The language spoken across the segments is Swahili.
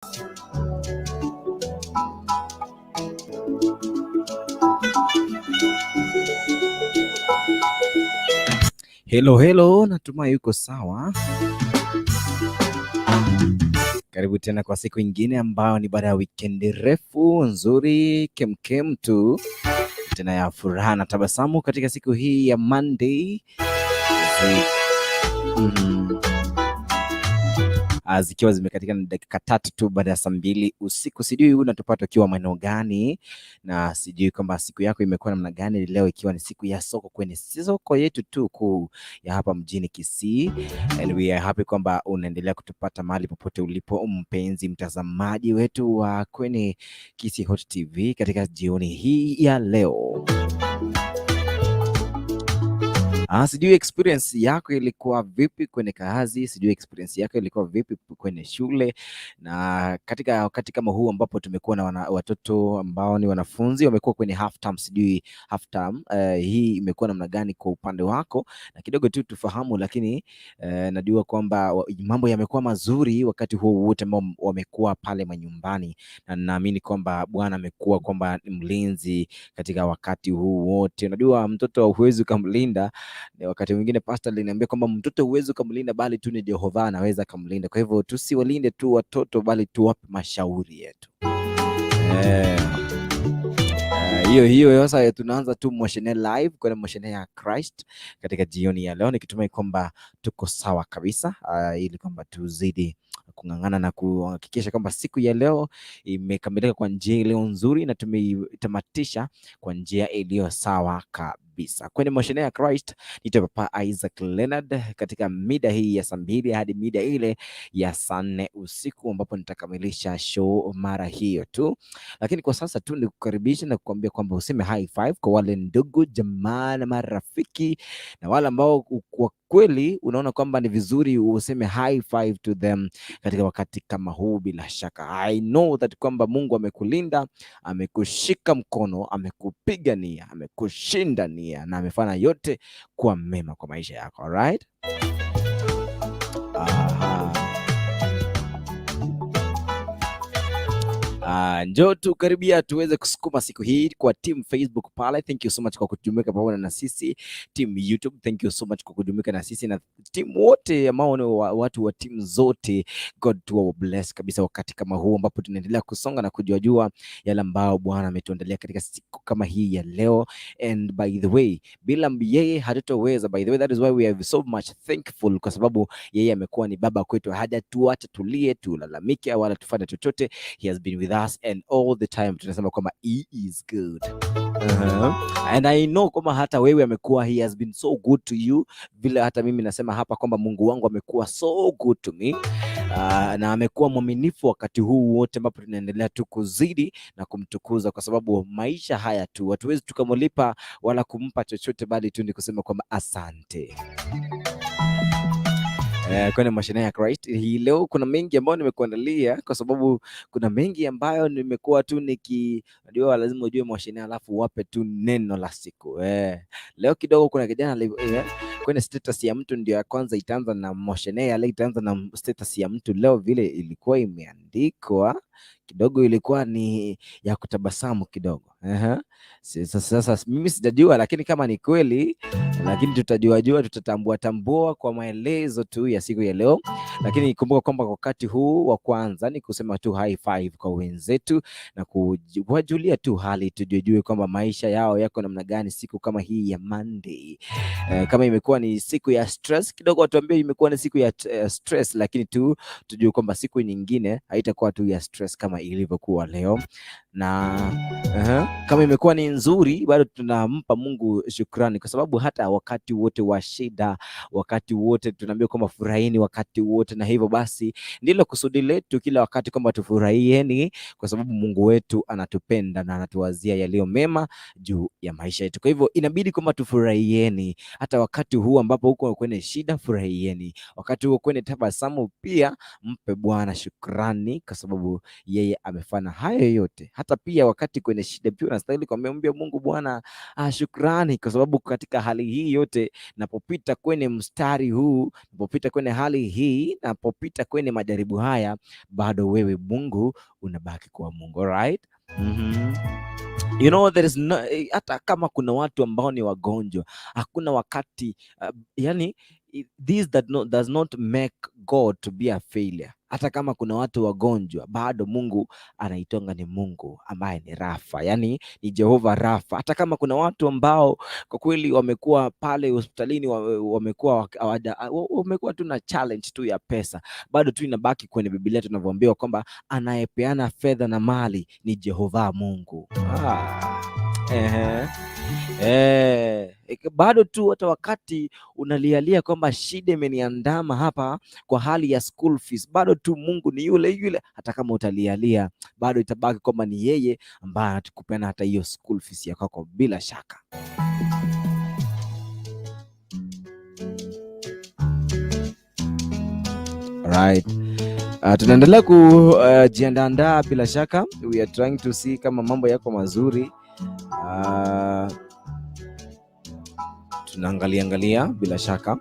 Hello, hello, natumai yuko sawa. Karibu tena kwa siku ingine ambayo ni baada ya wikendi refu nzuri kemkem tu tena ya furaha na tabasamu katika siku hii ya Monday zikiwa zimekatika na dakika 3 tu baada ya saa 2 usiku. Sijui unatupata ukiwa maeneo gani, na sijui kwamba siku yako imekuwa namna gani leo, ikiwa ni siku ya soko kwenye soko yetu tu kuu ya hapa mjini Kisii. And we are happy kwamba unaendelea kutupata mahali popote ulipo, mpenzi mtazamaji wetu wa kwenye Kisii Hot TV katika jioni hii ya leo. Sijui experience yako ilikuwa vipi kwenye kazi, sijui experience yako ilikuwa vipi kwenye shule, na katika wakati kama huu ambapo tumekuwa na watoto ambao ni wanafunzi wamekuwa kwenye half term, sijui half term hii imekuwa namna gani kwa upande wako, na kidogo tu tufahamu, lakini najua kwamba mambo yamekuwa mazuri wakati huo wote ambao wamekuwa pale manyumbani, na naamini kwamba Bwana amekuwa kwamba ni mlinzi katika wakati huu wote. Unajua mtoto huwezi ukamlinda, ni wakati mwingine pastor aliniambia kwamba mtoto huwezi ukamlinda, bali tu ni Jehova anaweza akamlinda. Kwa hivyo tusiwalinde tu watoto, bali tuwape mashauri yetu. Hiyo hiyo sasa tunaanza tu Moshene live kwenye Moshene ya Christ katika jioni ya leo, nikitumai kwamba tuko sawa kabisa, ili kwamba tuzidi kung'ang'ana na kuhakikisha kwamba siku ya leo imekamilika kwa njia iliyo nzuri na tumeitamatisha kwa njia iliyo sawa kabisa. Kwenye Moshene ya Christ nito Papa Isaac Leonard katika mida hii ya saa 2 hadi mida ile ya saa 4 usiku ambapo nitakamilisha show mara hiyo tu, lakini kwa sasa tu nikukaribisha na kukuambia kwamba useme high five kwa wale ndugu jamaa na marafiki na wale ambao kwa kweli unaona kwamba ni vizuri useme high five to them katika wakati kama huu. Bila shaka I know that kwamba Mungu amekulinda, amekushika mkono, amekupigania, amekushindania na amefanya yote kuwa mema kwa maisha yako. Alright? Aha. Njoo tu karibia tuweze kusukuma siku hii kwa team Facebook pale. Thank you so much kwa kujumuika pamoja na sisi. Team YouTube, thank you so much kwa kujumuika na sisi na team wote ambao ni watu wa team zote. God to bless kabisa wakati kama huu ambapo tunaendelea kusonga na kujuajua yale ambao Bwana ametuandalia katika siku kama hii ya leo. And by the way, bila yeye hatutoweza. By the way, that is why we are so much thankful, kwa sababu yeye amekuwa ni baba kwetu, hajatuacha tulie tulalamike wala tufanye chochote. He has been with us and all the time tunasema kwamba he is good. And I know kwamba hata wewe amekuwa, he has been so good to you, vile hata mimi nasema hapa kwamba Mungu wangu amekuwa so good to me. Na amekuwa mwaminifu wakati huu wote ambapo tunaendelea tu kuzidi na kumtukuza, kwa sababu maisha haya tu hatuwezi tukamlipa wala kumpa chochote, bali tu ni kusema kwamba asante. Kwenye Mashine ya Christ hii leo kuna mengi ambayo nimekuandalia, kwa sababu kuna mengi ambayo nimekuwa tu unajua lazima ujue Mashine alafu wape tu neno la siku. Leo kidogo kuna kijana kwenye status ya mtu ndio ya kwanza itaanza na Mashine ya leo, itaanza na status ya mtu leo, vile ilikuwa imeandikwa kidogo ilikuwa ni ya kutabasamu kidogo. Sasa mimi sijajua, lakini kama ni kweli, lakini tutajuajua, tutatambua tambua kwa maelezo tu ya siku ya leo. Lakini kumbuka kwamba wakati huu wa kwanza ni kusema tu high five kwa wenzetu na kuwajulia tu hali, tujue kwamba maisha yao yako namna gani siku kama hii ya Monday. Kama imekuwa ni siku ya stress kidogo, watuambie imekuwa ni siku ya stress, lakini tu tujue kwamba siku nyingine haitakuwa tu ya stress kama ilivyokuwa leo. Na kama imekuwa ni nzuri, bado tunampa Mungu shukrani, kwa sababu hata wakati wote wa shida, wakati wote tunaambiwa kwamba furahini wakati wote, na hivyo basi ndilo kusudi letu kila wakati kwamba tufurahieni, kwa sababu Mungu wetu anatupenda na anatuwazia yaliyo mema juu ya maisha yetu. Kwa hivyo inabidi kwamba tufurahieni hata wakati huu ambapo uko kwenye shida, furahieni. Wakati huo kwenye tabasamu pia mpe Bwana shukrani, kwa sababu Yeye amefanya hayo yote. Hata pia wakati kwenye shida pia unastahili kumwambia Mungu, Bwana, shukrani kwa sababu katika hali hii yote napopita kwenye mstari huu, napopita kwenye hali hii, napopita kwenye majaribu haya, bado wewe Mungu unabaki kuwa Mungu. Alright? You know, there is no, hata kama kuna watu ambao ni wagonjwa, hakuna wakati yani this that no, does not make God to be a failure. Hata kama kuna watu wagonjwa, bado Mungu anaitonga ni Mungu ambaye ni Rafa, yani ni Jehova Rafa. Hata kama kuna watu ambao kwa kweli wamekuwa pale hospitalini, wamekuwa wamekuwa tu na challenge tu ya pesa, bado tu inabaki kwenye Biblia tunavyoambiwa kwamba anayepeana fedha na mali ni Jehova Mungu. Ehe. Bado tu hata wakati unalialia kwamba shida imeniandama hapa kwa hali ya school fees, bado tu Mungu ni yule yule. Hata kama utalialia, bado itabaki kwamba ni yeye ambaye atakupeana hata hiyo school fees ya kwako bila shaka. Right. Tunaendelea kujiandaandaa bila shaka, we are trying to see kama mambo yako mazuri. Tunaangalia angalia bila shaka.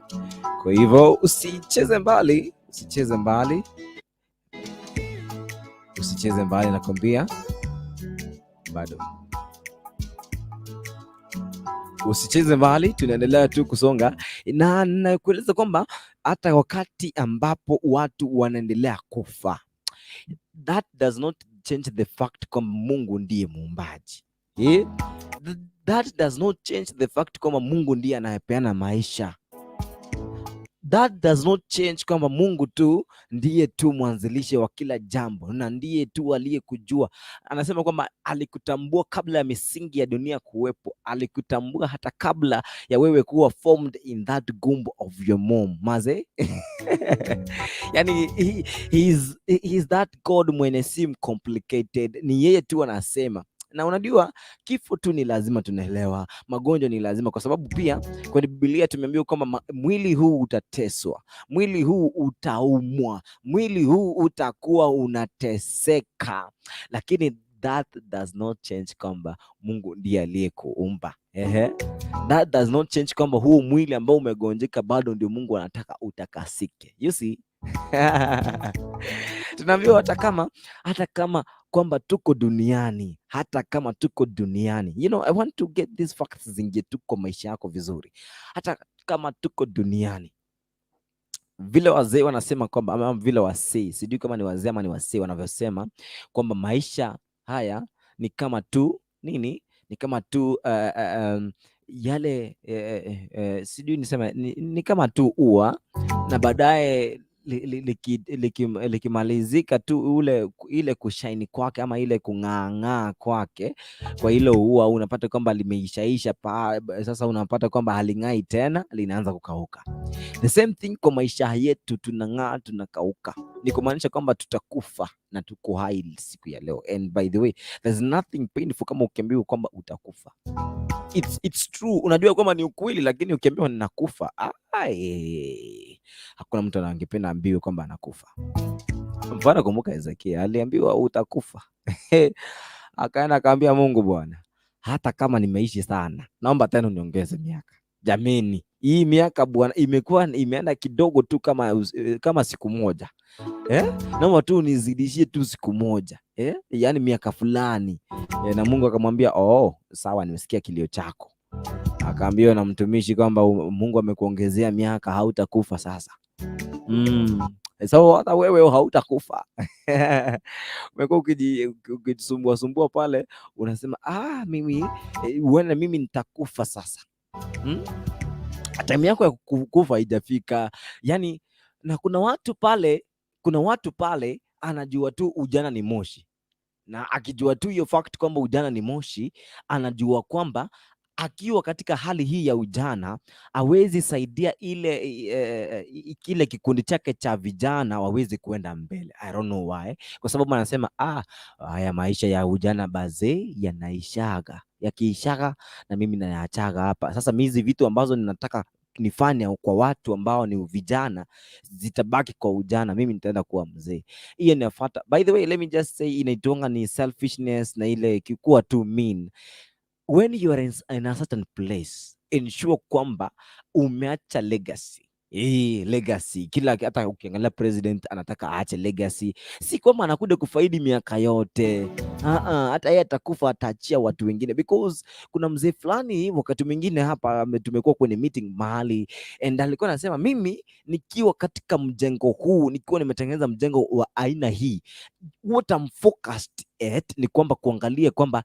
Kwa hivyo usicheze mbali, usicheze mbali, usicheze mbali, nakwambia bado usicheze mbali, tunaendelea tu kusonga na nakueleza kwamba hata wakati ambapo watu wanaendelea kufa, that does not change the fact kwamba Mungu ndiye muumbaji. Eh? That does not change the fact kwamba Mungu ndiye anayepeana maisha. That does not change kwamba Mungu tu ndiye tu mwanzilishi wa kila jambo na ndiye tu aliyekujua. Anasema kwamba alikutambua kabla ya misingi ya dunia kuwepo, alikutambua hata kabla ya wewe kuwa formed in that womb of your mom. Maze? Yani he is that God mwenye si complicated, ni yeye tu anasema. Na unajua kifo tu ni lazima tunaelewa, magonjwa ni lazima, kwa sababu pia kwenye Biblia tumeambiwa kwamba mwili huu utateswa, mwili huu utaumwa, mwili huu utakuwa unateseka, lakini that does not change kwamba Mungu ndiye aliyekuumba. Ehe. That does not change kwamba huu mwili ambao umegonjeka bado ndio Mungu anataka utakasike. You see? Tunaambiwa hata kama kwamba tuko duniani, hata kama tuko duniani, you know, I want to get these facts zingie tu kwa maisha yako vizuri. Hata kama tuko duniani, vile wazee wanasema kwamba, ama vile wasee, sijui kama ni wazee ama ni wasee wanavyosema kwamba maisha haya ni kama tu nini, ni kama tu yale sijui niseme ni kama tu ua na baadaye likimalizika tu ile kushaini kwake ama ile kung'aang'aa kwake kwa ile ua, unapata kwamba limeishaisha sasa unapata kwamba haling'ai tena, linaanza kukauka. The same thing kwa maisha yetu, tunang'aa tunakauka, ni kumaanisha kwamba tutakufa na tuko hai siku ya leo. And by the way, there's nothing painful kama ukiambiwa kwamba utakufa. It's true, unajua kwamba ni ukweli, lakini ukiambiwa ninakufa, ai, hakuna mtu angependa ambiwe kwamba anakufa. Mfano, kumbuka Hezekia aliambiwa utakufa. Akaenda akaambia Mungu, Bwana, hata kama nimeishi sana, naomba tena uniongeze miaka. Jameni, hii miaka Bwana imekuwa imeenda kidogo tu kama siku moja. Naomba tu unizidishie tu siku moja. Yaani miaka fulani. Na Mungu akamwambia, oh, sawa, nimesikia kilio chako. Akaambiwa na mtumishi kwamba Mungu amekuongezea miaka, hautakufa sasa. So hata wewe hautakufa. Umekuwa ukijisumbua sumbua pale, unasema mimi huenda mimi nitakufa sasa. Time yako ya kufa haijafika. Yani, na kuna watu pale anajua tu ujana ni moshi, na akijua tu hiyo fact kwamba ujana ni moshi, anajua kwamba akiwa katika hali hii ya ujana awezi saidia kile kikundi chake cha vijana waweze kuenda mbele. I don't know why, kwa sababu anasema haya maisha ya ujana bazee yanaishaga, yakiishaga na mimi nayaachaga hapa. Sasa mimi hizi vitu ambazo ninataka nifanya kwa watu ambao ni vijana zitabaki kwa ujana, mimi nitaenda kuwa mzee. Hiyo inafuata. By the way, let me just say inaitwanga ni selfishness na ile kuwa too mean. When you are in a certain place, ensure kwamba umeacha legacy. Legacy. Kila hata ukiangalia president anataka aache legacy, si kwamba anakuja kufaidi miaka yote. Hata yeye atakufa, ataachia watu wengine, because kuna mzee fulani wakati mwingine hapa tumekuwa kwenye meeting mahali and alikuwa anasema, "Mimi nikiwa katika mjengo huu, nikiwa nimetengeneza mjengo wa aina hii, what I'm focused at ni kwamba kuangalia kwamba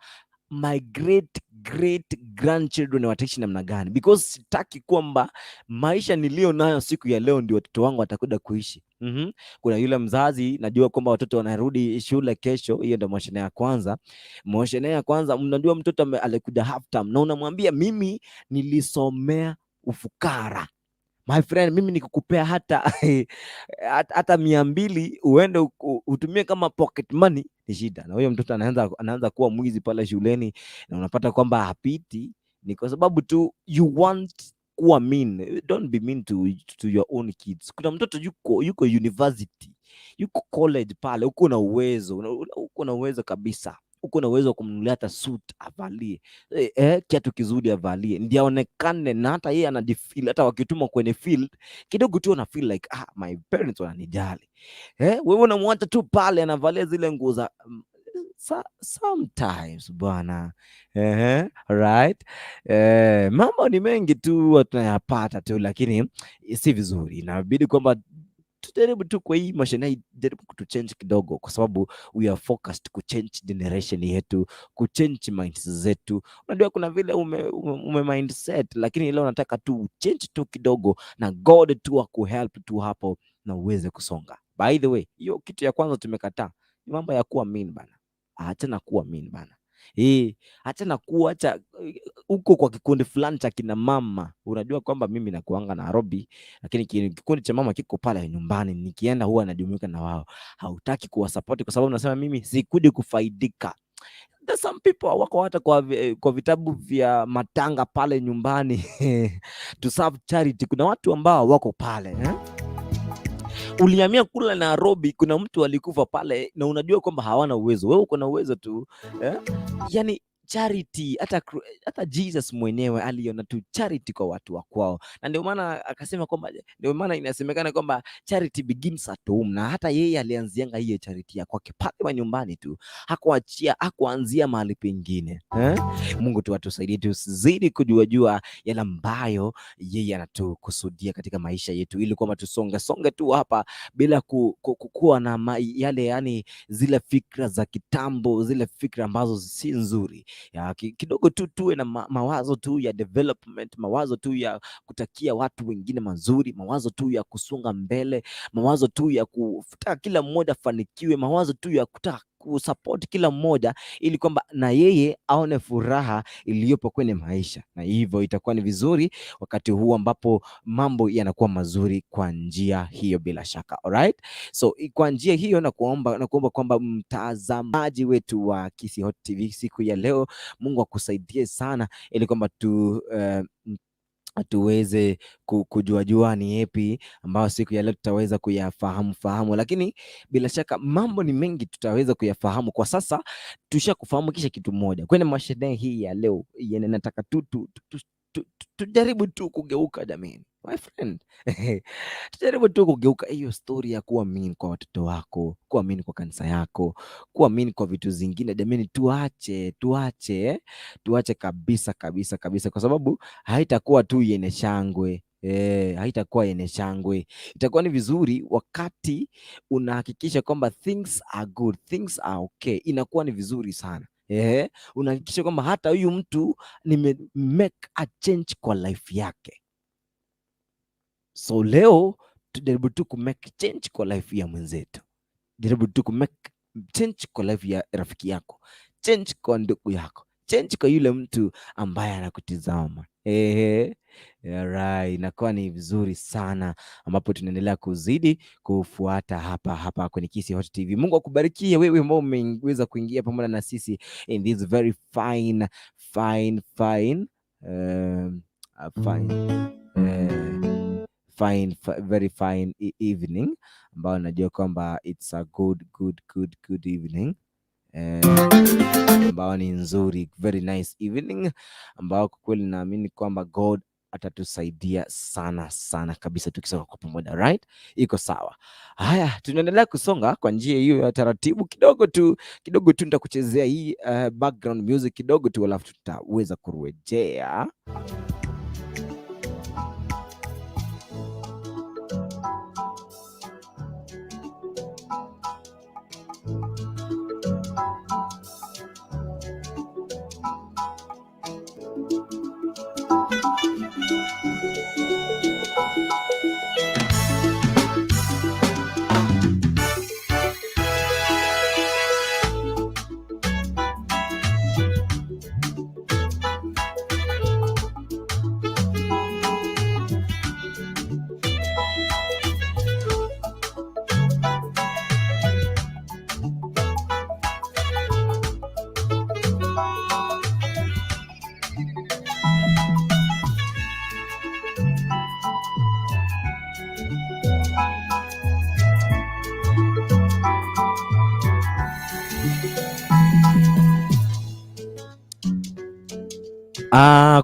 my great great grandchildren wataishi namna gani, because sitaki kwamba maisha niliyo nayo siku ya leo ndio watoto wangu watakuja kuishi." Kuna yule mzazi, najua kwamba watoto wanarudi shule kesho. Hiyo ndio motion ya kwanza. Motion ya kwanza, mnajua mtoto alikuja half term na unamwambia, "Mimi nilisomea ufukara. My friend, mimi nikikupea hata 200 uende utumie kama pocket money ni shida." Na huyo mtoto anaanza kuwa mwizi pale shuleni na unapata kwamba hapiti, ni kwa sababu tu you want kuwa mean. Don't be mean to your own kids. Kuna mtoto yuko university, yuko college pale, uko na uwezo kabisa, uko na uwezo wa kumnunulia hata suit avalie, kiatu kizuri avalie, ndiye aonekane, na hata yeye anajifeel, hata wakituma kwenye field kidogo tu ana feel like, "Ah, my parents wananijali." Wewe unamwacha tu pale anavalia zile nguo za sometimes bwana. Ehe, right. Mambo ni mengi tu huwa tunayapata tu, lakini si vizuri. Inabidi kwamba tujaribu tu kwa hii mashine jaribu kutuchange kidogo, kwa sababu we are focused kuchange generation yetu, kuchange minds zetu. Unajua kuna vile ume mindset, lakini leo nataka tu change tu kidogo, na God tu akuhelp tu hapo na uweze kusonga. By the way, hiyo kitu ya kwanza tumekataa ni mambo ya kuwa mean bana. Achana kuwa mean bana. Achana kuwa acha huko kwa kikundi fulani cha kina mama. Unajua kwamba mimi nakuanga Nairobi, lakini kikundi cha mama kiko pale nyumbani, nikienda huwa najumuika na wao. Hautaki kuwasupport kwa sababu unasema, "Mimi sikuji kufaidika." There's some people wako hata kwa vitabu vya matanga pale nyumbani to serve charity. Kuna watu ambao wako pale, eh? Ulihamia kule Nairobi, kuna mtu alikufa pale na unajua kwamba hawana uwezo, wewe uko na uwezo tu, eh? Yani charity, hata Jesus mwenyewe aliona tu charity kwa watu wa kwao, na ndio maana akasema kwamba, ndio maana inasemekana kwamba charity begins at home, na hata yeye alianzianga hiyo charity ya kwake pale wa nyumbani tu, hakuachia, hakuanzia mahali pengine, eh? Mungu tu atusaidie tuzidi kujuajua yale ambayo yeye anatukusudia katika maisha yetu, ili kwamba tusonge songe tu hapa bila kuwa na yale, yani zile fikra za kitambo, zile fikra ambazo si nzuri ya, kidogo tu tuwe na mawazo tu ya development, mawazo tu ya kutakia watu wengine mazuri, mawazo tu ya kusonga mbele, mawazo tu ya kutaka kila mmoja afanikiwe, mawazo tu ya kutaka kusupport kila mmoja ili kwamba na yeye aone furaha iliyopo kwenye maisha, na hivyo itakuwa ni vizuri wakati huu ambapo mambo yanakuwa mazuri kwa njia hiyo, bila shaka. Alright? So kwa njia hiyo na kuomba kwamba mtazamaji wetu wa Kisii Hot TV siku ya leo, Mungu akusaidie sana ili kwamba tuweze kujuajua ni yepi ambayo siku ya leo tutaweza kuyafahamu fahamu, lakini bila shaka mambo ni mengi tutaweza kuyafahamu. Kwa sasa tushakufahamu kisha kitu moja kwenye mashine hii ya leo, yenye nataka tu tujaribu tu kugeuka jamani, my friend, tujaribu tu kugeuka hiyo story ya kuwa mean kwa watoto wako, kuwa mean kwa kanisa yako, kuwa mean kwa vitu zingine. Jamani, tuache, tuache, eh? Tuache kabisa kabisa kabisa, kwa sababu haitakuwa tu yenye shangwe. Haitakuwa yenye shangwe. Itakuwa ni vizuri wakati unahakikisha kwamba things are good, things are okay, inakuwa ni vizuri sana. Unahakikisha kwamba hata huyu mtu nime make a change kwa life yake. So leo tujaribu tu ku make change kwa life ya mwenzetu, jaribu tu ku make change kwa life ya rafiki yako, change kwa ndugu yako, change kwa yule mtu ambaye anakutizama. Ehe, alright, inakuwa ni vizuri sana ambapo tunaendelea kuzidi kufuata hapa hapa kwenye Kisii Hot TV. Mungu akubarikie wewe ambao umeweza kuingia pamoja na sisi in this very fine fine fine fine fine very fine evening ambayo najua kwamba it's a good good good good evening, ambayo ni nzuri, very nice evening, ambao kwa kweli naamini kwamba God atatusaidia sana sana kabisa tukisonga kwa pamoja, right? Iko sawa. Haya, tunaendelea kusonga kwa njia hiyo ya taratibu kidogo tu, kidogo tu nitakuchezea hii background music kidogo tu, alafu tutaweza kurejea.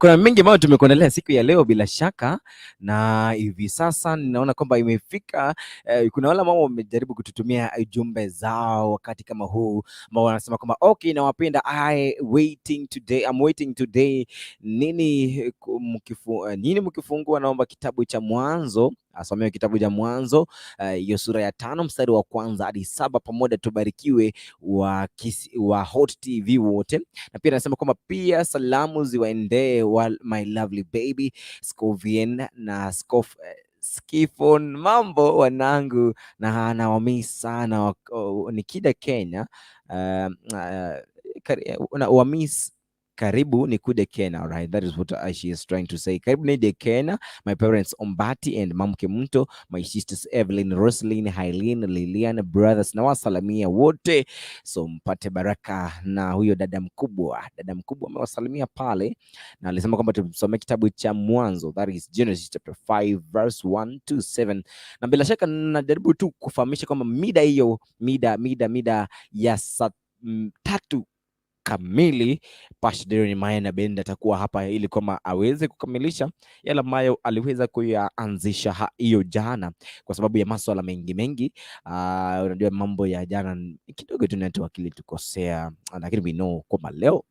Kuna mengi ambayo tumekuandalia siku ya leo bila shaka, na hivi sasa ninaona kwamba imefika. Kuna wale ambao wamejaribu kututumia jumbe zao wakati kama huu ambao wanasema kwamba okay, nawapenda, I waiting today, I'm waiting today. Nini mkifungua, naomba kitabu cha Mwanzo, asomewe kitabu cha Mwanzo hiyo sura ya 5 mstari wa 1 hadi 7, pamoja tubarikiwe wa Hot TV wote. Na pia anasema kwamba pia salamu ziwaendee wa my lovely baby Scovien na Skifon, mambo wanangu, na nawamii sana nikija Kenya, wamiss karibu nikuje Kenya. Right, that is what she is trying to say. Karibu nije Kenya, my parents Ombati and Mamke Mto, my sisters Evelyn, Roslyn, Hailin, Lilian, brothers, na wasalimia wote, so mpate baraka. Na huyo dada mkubwa amewasalimia pale, na alisema kwamba tusome kitabu cha Mwanzo, that is Genesis chapter 5 verse 1 to 7. Na bila shaka najaribu tu kufahamisha kwamba mida hiyo, mida ya saa 3 kamili, Pastor Darren Maina Benda atakuwa hapa ili kwamba aweze kukamilisha yale ambayo aliweza kuyaanzisha hiyo jana, kwa sababu ya masuala mengi mengi. Unajua mambo ya jana kidogo tu network ilitukosea, lakini we know kwamba leo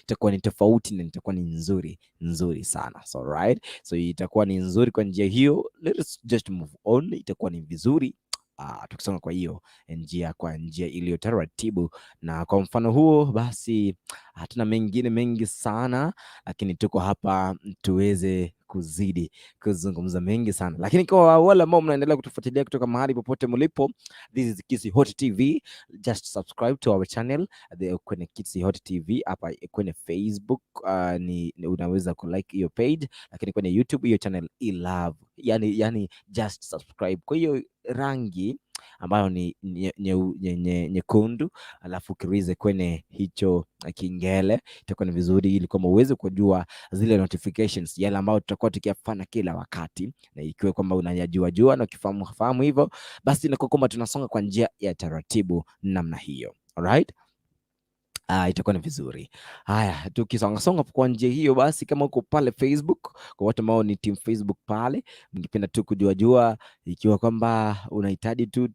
itakuwa ni tofauti na itakuwa ni nzuri nzuri sana. So right, so itakuwa ni nzuri kwa njia hiyo. Let us just move on, itakuwa ni vizuri tukisonga kwa hiyo njia, kwa njia iliyo taratibu. Na kwa mfano huo basi hatuna mengine mengi sana, lakini tuko hapa tuweze kuzidi kuzungumza mengi sana. Lakini kwa wale ambao mnaendelea kutufuatilia kutoka mahali popote mlipo, this is Kisii Hot TV. Just subscribe to our channel kwenye Kisii Hot TV hapa kwenye Facebook, ni unaweza kulike hiyo page, lakini kwenye YouTube hiyo channel I love, yani just subscribe kwa hiyo rangi ambayo ni nyekundu, alafu ukirize kwenye hicho kingele itakuwa ni vizuri, ili kwamba uweze kujua zile notifications yale ambayo tutakuwa tukiyafanya kila wakati, na ikiwa kwamba unayajua jua na ukifahamu fahamu hivyo, basi inakuwa kwamba tunasonga kwa njia ya taratibu namna hiyo. Alright? Itakuwa ni vizuri. Haya, tukisonga songa kwa njia hiyo basi, kama uko pale Facebook, kwa watu ambao ni team Facebook pale, mngependa tu kujua jua ikiwa kwamba unahitaji tu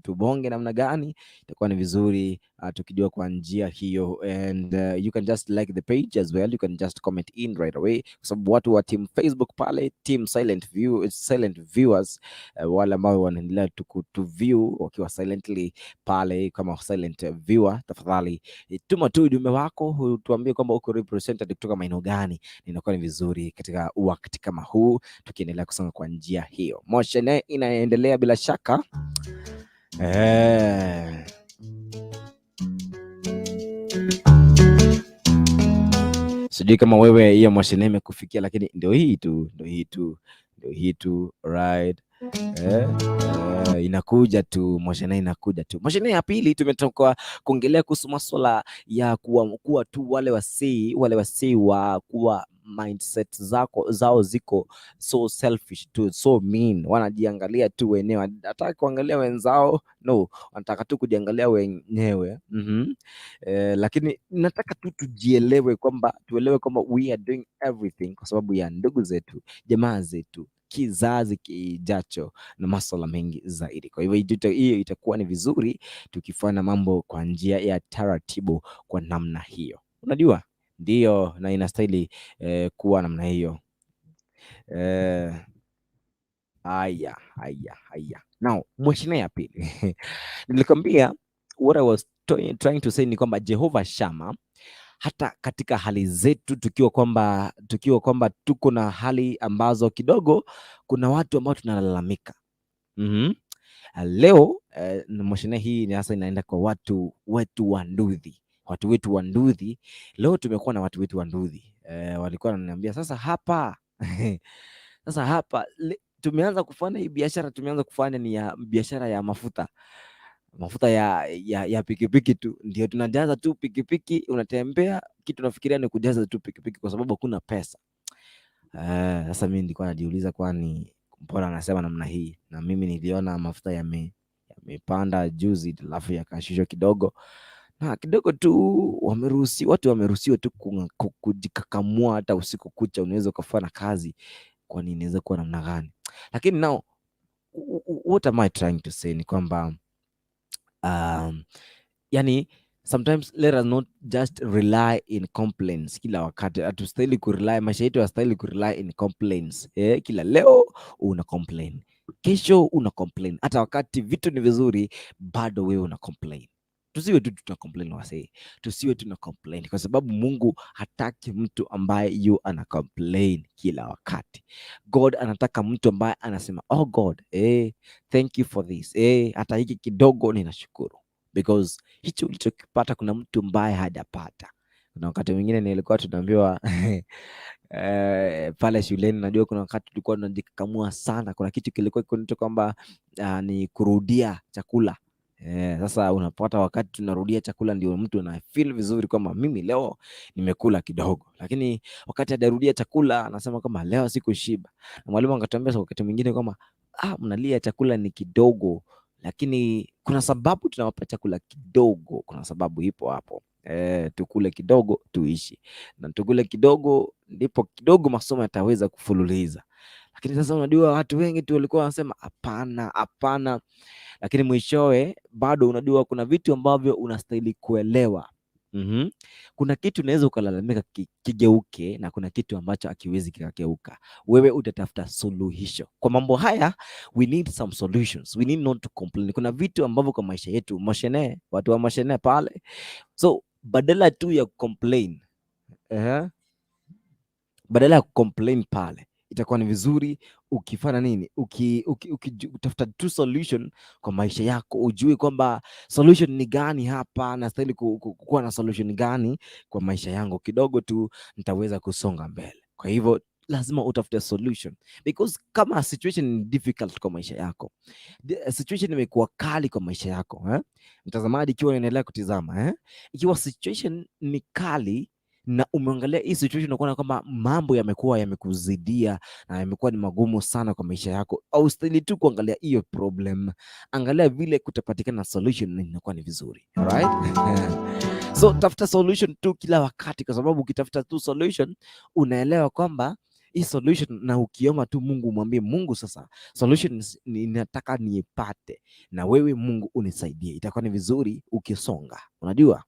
tubonge namna gani, itakuwa ni vizuri tukijua kwa njia hiyo. And you can just like the page as well, you can just comment in right away, kwa sababu watu wa team Facebook pale, team silent view, silent viewers, wale ambao wanaendelea tu view wakiwa silently pale kama silent viewer, tafadhali tuma tu ujumbe wako, tuambie kwamba uko represented kutoka maeneo gani. Inakuwa ni vizuri katika wakati kama huu tukiendelea kusonga kwa njia hiyo. Motion inaendelea bila shaka. Sijui kama wewe hiyo motion imekufikia, lakini ndio hii tu, ndio hii tu, ndio hii tu, right? Inakuja tu moshene, inakuja tu moshene. Ya pili tumetoka kuongelea kuhusu maswala ya kuwa tu wale wasii wa kuwa mindset zao ziko so selfish tu, so mean, wanajiangalia tu wenyewe, hataki kuangalia wenzao, no, wanataka tu kujiangalia wenyewe. Lakini nataka tu tujielewe kwamba tuelewe kwamba we are doing everything kwa sababu ya ndugu zetu, jamaa zetu, kizazi kijacho na maswala mengi zaidi. Kwa hivyo hiyo itakuwa ni vizuri tukifanya mambo kwa njia ya taratibu kwa namna hiyo, unajua ndio, na inastahili kuwa namna hiyo. Haya, haya, haya. Now, mweshine ya pili nilikwambia what I was trying to say ni kwamba Jehova Shama hata katika hali zetu tukiwa kwamba tuko na hali ambazo kidogo kuna watu ambao tunalalamika. Leo moshene hii ni hasa inaenda kwa watu wetu wa Nduthi, watu wetu wa Nduthi. Leo tumekuwa na watu wetu wa Nduthi, walikuwa wananiambia sasa hapa sasa hapa tumeanza kufanya hii biashara, tumeanza kufanya ni ya biashara ya mafuta ya pikipiki tu, ndio tunajaza tu pikipiki, unatembea kitu nafikiria ni kujaza tu pikipiki kwa sababu hakuna pesa. Sasa mimi nilikuwa najiuliza kwani mbona anasema namna hii, na mimi niliona mafuta yamepanda juzi, alafu yakashushwa kidogo na kidogo tu, wameruhusi watu wameruhusiwa tu kujikakamua hata usiku kucha, unaweza ukafanya kazi, kwani inaweza kuwa namna gani? Lakini now what am I trying to say ni kwamba yani sometimes let us not just rely in complaints kila wakati. Hatustahili kurely, maisha yetu hayastahili kurely in complaints. Kila leo una complain, kesho una complain, hata wakati vitu ni vizuri bado wewe una complain. Tusiwe tu tuna complain wasee, tusiwe tuna complain kwa sababu Mungu hataki mtu ambaye yu ana complain kila wakati. God anataka mtu ambaye anasema, "Oh God, thank you for this, hata hiki kidogo ninashukuru," because hicho ulichokipata kuna mtu ambaye hajapata. Kuna wakati mwingine nilikuwa tunaambiwa pale shuleni, najua kuna wakati tulikuwa tunajikakamua sana. Kuna kitu kilikuwa kinaitwa kwamba ni kurudia chakula. Sasa unapata wakati tunarudia chakula ndio mtu ana feel vizuri kwamba mimi leo nimekula kidogo, lakini wakati hajarudia chakula anasema kwamba leo sikushiba. Na mwalimu akatuambia wakati mwingine kwamba mnalia chakula ni kidogo, lakini kuna sababu tunawapa chakula kidogo, kuna sababu ipo hapo. Tukule kidogo tuishi, na tukule kidogo ndipo kidogo masomo yataweza kufululiza. Lakini sasa unajua watu wengi tu walikuwa wanasema hapana, hapana, lakini mwishowe bado unajua kuna vitu ambavyo unastahili kuelewa. Kuna kitu unaweza ukalalamika kigeuke na kuna kitu ambacho hakiwezi kikageuka. Wewe utatafuta suluhisho kwa mambo haya. We need some solutions. We need not to complain. Kuna vitu ambavyo kwa maisha yetu moshene, watu wa moshene pale, so badala tu ya complain, badala ya complain pale itakuwa ni vizuri ukifanya nini, utafuta tu solution kwa maisha yako, ujue kwamba solution ni gani hapa, nastahili kuwa na solution gani kwa maisha yangu, kidogo tu nitaweza kusonga mbele. Kwa hivyo lazima utafute solution because kama situation ni difficult kwa maisha yako, the situation imekuwa kali kwa maisha yako, eh? Mtazamaji, ikiwa unaendelea kutizama, eh? Ikiwa situation ni kali na umeangalia hii situation unaona kwamba mambo yamekuwa yamekuzidia na yamekuwa ni magumu sana kwa maisha yako, haustahili tu kuangalia hiyo problem, angalia vile kutapatikana solution na inakuwa ni vizuri. Alright? So tafuta solution tu kila wakati, kwa sababu ukitafuta tu solution unaelewa kwamba hii solution, na ukiomba tu Mungu umwambie Mungu, sasa solution ninataka niipate, na wewe Mungu unisaidie, itakuwa ni vizuri ukisonga, unajua.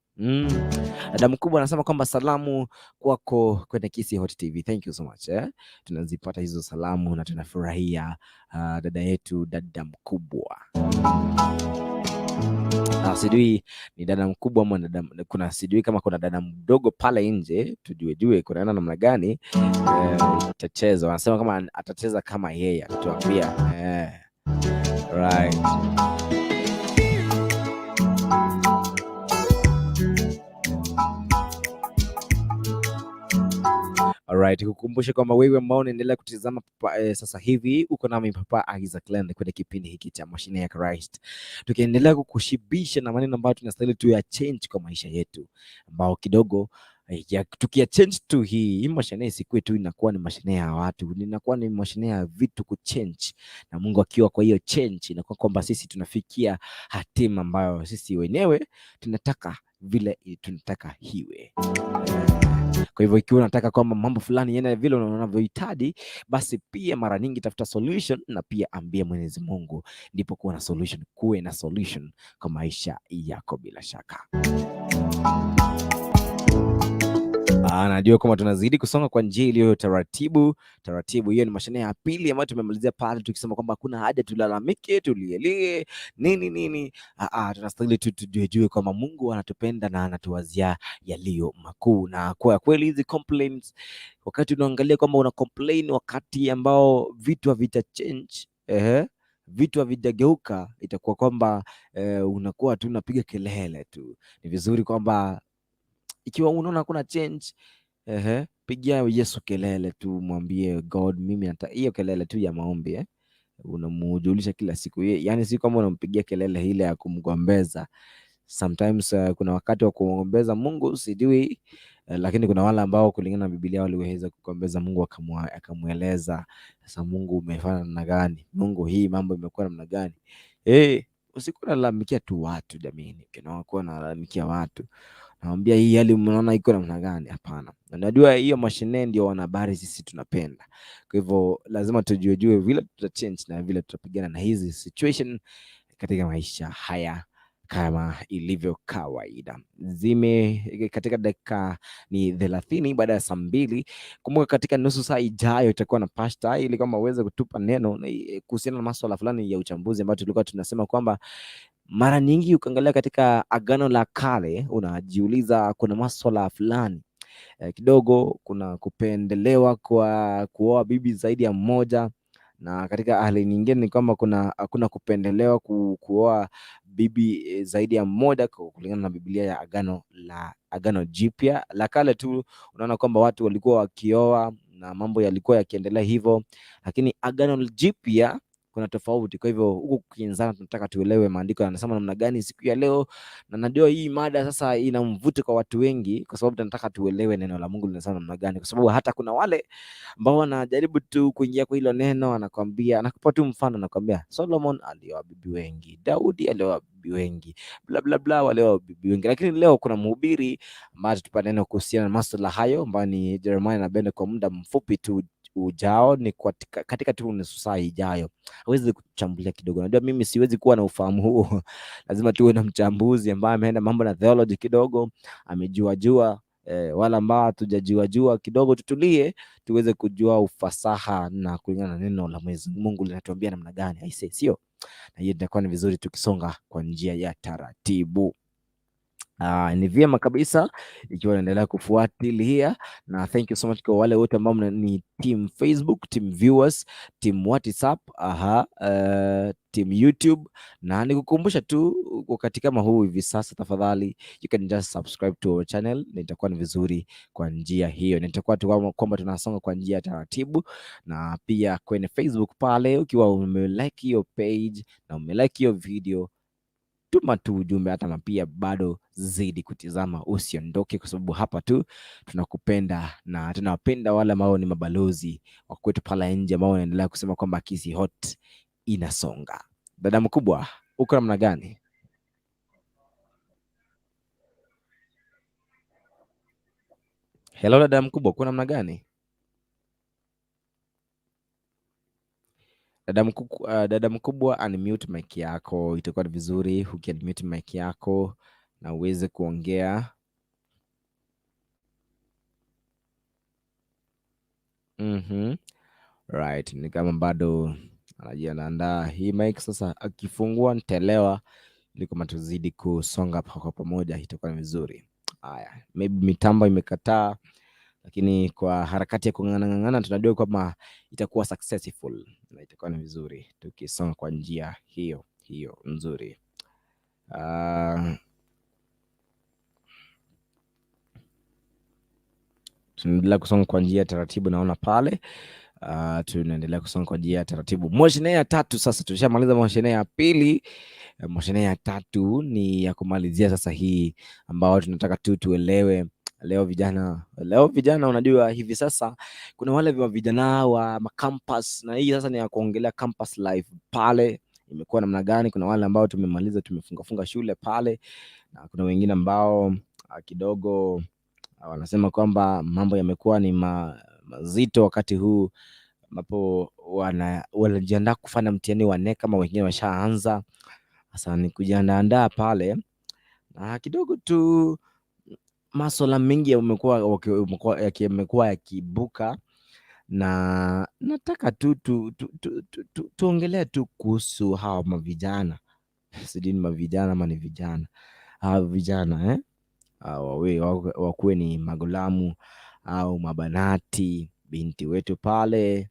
Dada mkubwa anasema kwamba salamu kwako kwenye Kisii Hot TV. Thank you so much, eh? Tunazipata hizo salamu na tunafurahia dada yetu, dada mkubwa. Sijui ni dada mkubwa ama dada, kuna sijui kama kuna dada mdogo pale nje, tujue jue kunaenda namna gani itachezwa. Anasema kama atacheza kama yeye atatuambia. Right. Alright, kukumbusha kwamba wewe ambao unaendelea kutizama sasa hivi uko nami Papa Isaac Land kwenye kipindi hiki cha Mashine ya Christ, tukiendelea kukushibisha na maneno ambayo tunastahili tu ya change kwa maisha yetu, ambao kidogo tukia change tu hii mashine isikuwe tu inakuwa ni mashine ya watu, inakuwa ni mashine ya vitu kuchange, na Mungu akiwa kwa hiyo change, inakuwa kwamba sisi tunafikia hatima ambayo sisi wenyewe tunataka vile tunataka hiwe. Kwa hivyo ikiwa unataka kwamba mambo fulani yaende vile unavyohitaji, basi pia mara nyingi tafuta solution na pia ambia Mwenyezi Mungu, ndipo kuwa na solution, kuwe na solution kwa maisha yako bila shaka. Najua kwamba tunazidi kusonga kwa njia iliyo taratibu taratibu. Hiyo ni mashine ya pili ambayo tumemalizia pale tukisema kwamba hakuna haja tulalamike, tulielie nini nini. Tunastahili tu tujue kwamba Mungu anatupenda na anatuwazia yaliyo makuu. Na kwa kweli hizi complaints, wakati unaangalia kwamba una complain wakati ambao vitu havija change, ehe, vitu havijageuka, itakuwa kwamba unakuwa tu unapiga kelele tu. Ni vizuri kwamba ikiwa unaona hakuna change, ehe, pigia Yesu kelele tu, mwambie God, mimi nata hiyo kelele tu ya maombi unamujulisha kila siku, yaani si kwamba unampigia kelele ile ya kumgombeza. Sometimes kuna wakati wa kumgombeza Mungu sijui, lakini kuna wale ambao kulingana na Biblia waliweza kugombeza Mungu akamweleza, sasa Mungu umefanya namna gani? Mungu hii mambo imekuwa namna gani? Usikuwa unalalamikia tu watu jamani, kuwa unalalamikia watu nawambia hii hali mnaona iko namna gani? Hapana, najua hiyo mashine ndio wanahabari sisi tunapenda. Kwa hivyo lazima tujuejue vile tuta change na vile tutapigana na hizi situation katika maisha haya kama ilivyo kawaida. Zime katika dakika ni 30 baada ya saa 2. Kumbuka katika nusu saa ijayo itakuwa na pasta ili kama uweze kutupa neno kuhusiana na masuala fulani ya uchambuzi ambayo tulikuwa tunasema kwamba mara nyingi ukiangalia katika Agano la Kale unajiuliza kuna masuala fulani kidogo kuna kupendelewa kwa kuoa bibi zaidi ya mmoja, na katika hali nyingine ni kwamba kuna hakuna kupendelewa kuoa bibi zaidi ya mmoja kulingana na Biblia ya Agano Jipya. La Kale tu unaona kwamba watu walikuwa wakioa na mambo yalikuwa yakiendelea hivyo, lakini Agano Jipya kuna tofauti. Kwa hivyo huku kukinzana, tunataka tuelewe maandiko yanasema namna gani siku ya leo, na najua hii mada sasa ina mvuto kwa watu wengi, kwa sababu tunataka tuelewe neno la Mungu linasema namna gani, kwa sababu hata kuna wale ambao wanajaribu tu kuingia kwa hilo neno, anakwambia, anakupa tu mfano, anakwambia Solomon alioa bibi wengi, Daudi alioa bibi wengi, bla bla bla, walioa bibi wengi. Lakini leo kuna mhubiri ambaye atatupa neno kuhusiana na masuala hayo, ambaye ni Jeremiah na Bende kwa muda mfupi tu ujao, ni katika tu nusu saa ijayo aweze kuchambulia kidogo. Najua mimi siwezi kuwa na ufahamu huo lazima tuwe na mchambuzi ambaye ameenda mambo na theology kidogo, amejua jua wala ambao hatujajua jua kidogo, tutulie tuweze kujua ufasaha na kulingana na neno la Mwenyezi Mungu linatuambia namna gani, aisee, sio? Na hiyo itakuwa ni vizuri tukisonga kwa njia ya taratibu. Ni vyema kabisa ikiwa unaendelea kufuatilia, na thank you so much kwa wale wote ambao ni team Facebook, team viewers, team WhatsApp, team YouTube, na nikukumbusha tu wakati kama huu hivi sasa, tafadhali you can just subscribe to our channel, na itakuwa ni vizuri kwa njia hiyo, na itakuwa tu kwamba tunasonga kwa njia taratibu. Na pia kwenye Facebook pale, ukiwa umelike hiyo page na umelike hiyo video, tuma tu ujumbe hata na pia bado zidi kutizama, usiondoke, kwa sababu hapa tu tunakupenda na tunawapenda wale ambao ni mabalozi wa kwetu pale nje ambao wanaendelea kusema kwamba Kisii Hot inasonga. Dada mkubwa, uko namna gani? Hello dada mkubwa, uko namna gani? Dada mkubwa, unmute mic yako, itakuwa ni vizuri uki-unmute mic yako na uweze kuongea. Right, ni kama bado anajiandaa hii mic sasa, akifungua nitaelewa, ili kama tuzidi kusonga kwa pamoja itakuwa ni vizuri. Haya, maybe mitambo imekataa, lakini kwa harakati ya kung'ang'ana tunajua kwamba itakuwa successful na itakuwa ni vizuri tukisonga kwa njia hiyo hiyo nzuri. Tunaendelea kusonga kwa njia ya taratibu, naona pale. Tunaendelea kusonga kwa njia ya taratibu. Moshene ya tatu sasa, tushamaliza moshene ya pili. Moshene ya tatu ni ya kumalizia sasa hii ambao tunataka tu tuelewe leo vijana. Leo vijana, unajua hivi sasa kuna wale wa vijana wa macampus, na hii sasa ni ya kuongelea campus life pale imekuwa namna gani. Kuna wale ambao tumemaliza tumefungafunga shule pale, na kuna wengine ambao kidogo wanasema kwamba mambo yamekuwa ni mazito wakati huu ambapo wanajiandaa kufanya mtihani wa KNEC kama wengine washaanza. Sasa ni kujiandaandaa pale, na kidogo tu maswala mengi yamekuwa yakiibuka, na nataka tu tuongelee tu kuhusu hawa mavijana, sijui ni mavijana ama ni vijana, hawa vijana wakuwe ni magulamu au mabanati, binti wetu pale,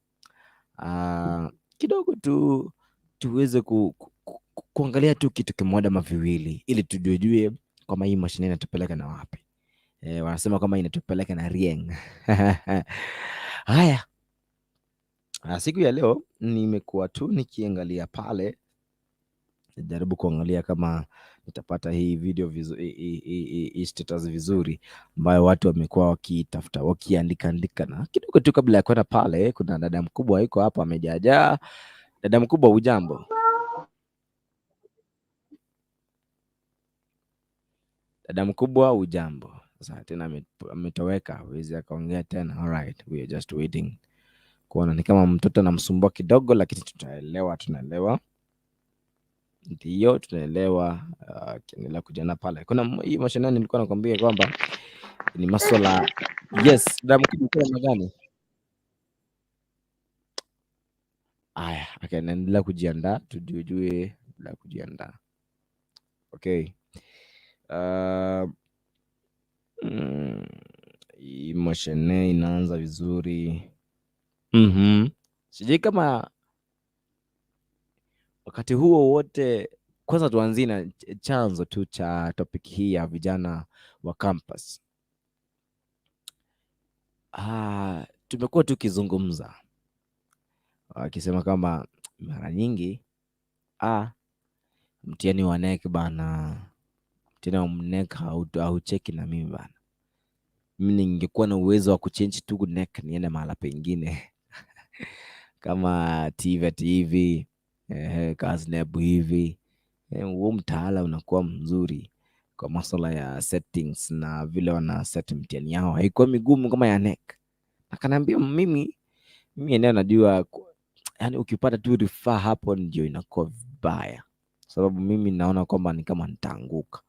kidogo tu tuweze kuangalia tu kitu kimoja ama viwili, ili tujuejue kwamba hii mashine inatupeleka na wapi. Wanasema kwamba inatupeleka na Rieng. Haya, siku ya leo nimekuwa tu nikiangalia pale, jaribu kuangalia kama nitapata hii video hii status vizuri ambayo watu wamekuwa wakitafuta wakiandika andika. Na kidogo tu kabla ya kwenda pale, kuna dada mkubwa yuko hapa amejaajaa. Dada mkubwa, hujambo? Dada mkubwa, hujambo? Sasa tena ametoweka, hawezi akaongea tena. Alright, we are just waiting kuona ni kama mtoto anamsumbua kidogo, lakini tutaelewa, tunaelewa, ndiyo tunaelewa. Akiendelea kujiandaa pale, kuna hii mashinani nilikuwa nakwambia kwamba ni maswala. Yes, dada mkubwa, uko namna gani? Aya, okay, naendelea kujiandaa, tujue la kujiandaa. Okay. Hii mashine inaanza vizuri. Sijui kama wakati huo wote, kwanza tuanzie na chanzo tu cha topic hii ya vijana wa campus. Tumekuwa tukizungumza wakisema kama mara nyingi mtihani wa KNEC bana, mtihani wa KNEC haucheki na mimi bana. Mimi ningekuwa na uwezo wa kuchange tu KNEC niende mahala pengine kama TVET hivi, KASNEB hivi, huo mtaala unakuwa mzuri kwa masuala ya settings na vile wana set mtihani yao haikuwa migumu kama ya KNEC. Akaniambia mimi enyewe najua yani ukipata tu rufaa hapo ndio inakuwa vibaya, sababu mimi naona kwamba ni kama nitaanguka.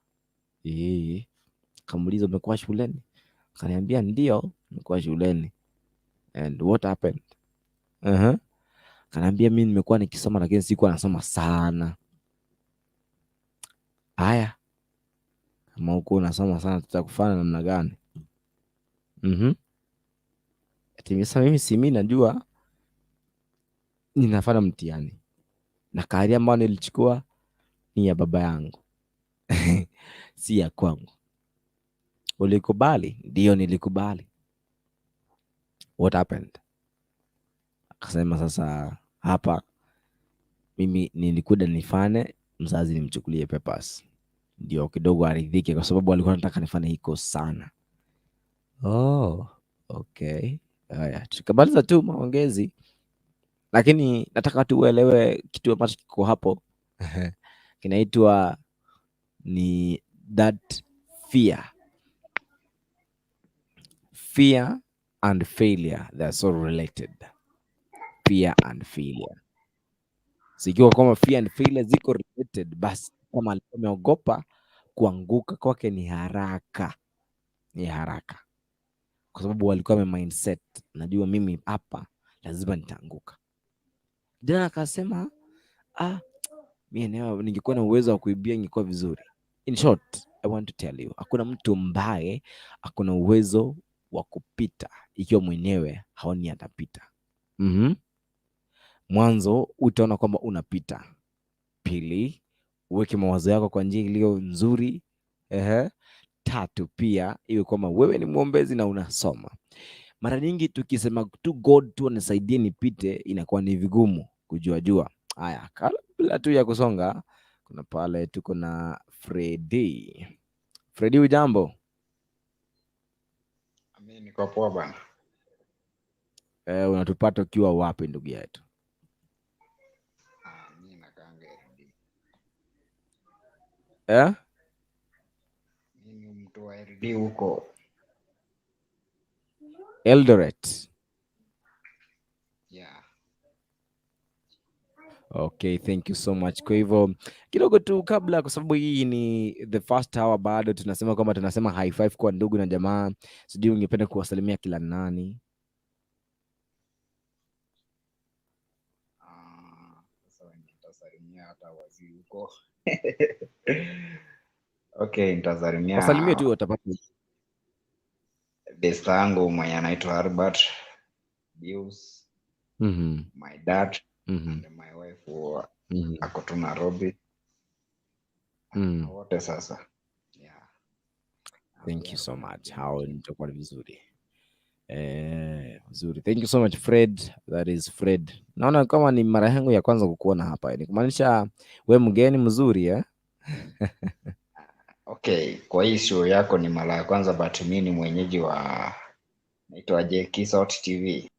Kamuuliza umekuwa shuleni? Akaniambia ndio, nimekuwa shuleni. And what happened? Akaniambia mimi nimekuwa nikisoma lakini sikuwa nasoma sana. Haya, kama huko unasoma sana tutakufanya namna gani? Ati sasa mimi si mimi najua ninafanya mtihani na career ambayo nilichukua ni ya baba yangu si ya kwangu. Ulikubali? Ndio, nilikubali. What happened? Akasema sasa hapa mimi nilikuja nifanye, mzazi nimchukulie papers ndio kidogo aridhike, kwa sababu alikuwa anataka nifanye hiko sana. Oh, okay. Haya, tukamaliza tu maongezi, lakini nataka tu uelewe kitu ambacho kiko hapo kinaitwa ni that fear. Fear and failure, they are so related. Fear and failure. So ikiwa kwamba fear and failure ziko related, basi kama alikuwa ameogopa kuanguka kwake ni haraka, ni haraka, kwa sababu walikuwa wame mindset, najua mimi hapa lazima nitaanguka. Jana akasema mimi enyewe ningekuwa na uwezo wa kuibia ingekuwa vizuri. In short, I want to tell you, hakuna mtu ambaye akona uwezo wa kupita ikiwa mwenyewe haoni atapita. Mwanzo utaona kwamba unapita. Pili, uweke mawazo yako kwa njia iliyo nzuri. Ehe. Tatu pia iwe kwamba wewe ni mwombezi na unasoma. Mara nyingi tukisema tu God tu anisaidie nipite, inakuwa ni vigumu kujua jua. Haya, kabla tu ya kusonga, kuna pale tuko na Freddy. Freddy, hujambo? Mi niko poa bana. Unatupata ukiwa wapi ndugu yetu? Mi nakaanga LD. Eh? Mi ni mtu wa LD huko. Eldoret. Yeah. Okay, thank you so much. Kwa hivyo kidogo tu kabla, kwa sababu hii ni the first hour, bado tunasema kwamba tunasema high five kwa ndugu na jamaa. Sijui ungependa kuwasalimia kila nani? Sasa wenye nitasalimia hata waziri huko. Okay, nitasalimia Wasalimie tu watapata. Best yangu mwenye anaitwa Albert Bius, my dad and my wife wa ako tu Nairobi. Na wote sasa. Yeah. Thank you so much. Hao nitakuwa ni vizuri. Vizuri. Thank you so much Fred. That is Fred. Naona kama ni mara yangu ya kwanza kukuona hapa. Ni kumaanisha we mgeni mzuri eh? Okay, kwa hii show yako ni mara ya kwanza, but mi ni mwenyeji wa naitwaje, Kisot TV.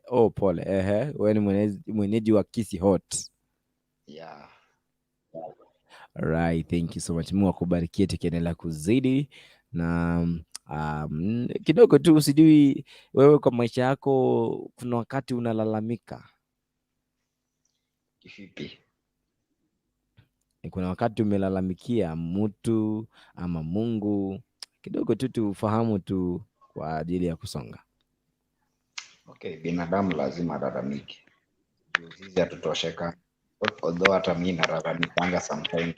Oh, pole. Ehe, wewe ni mwenyeji wa Kisi Hot. Yeah. Right, thank you so much. Mungu akubarikie tukiendelea kuzidi na kidogo tu, sijui wewe kwa maisha yako kuna wakati unalalamika? Kivipi? Kuna wakati umelalamikia mtu ama Mungu? Kidogo tu tufahamu tu kwa ajili ya kusonga. Okay, binadamu lazima alalamike. Juu sisi hatutosheka. Although hata mi nalalamikanga sometimes.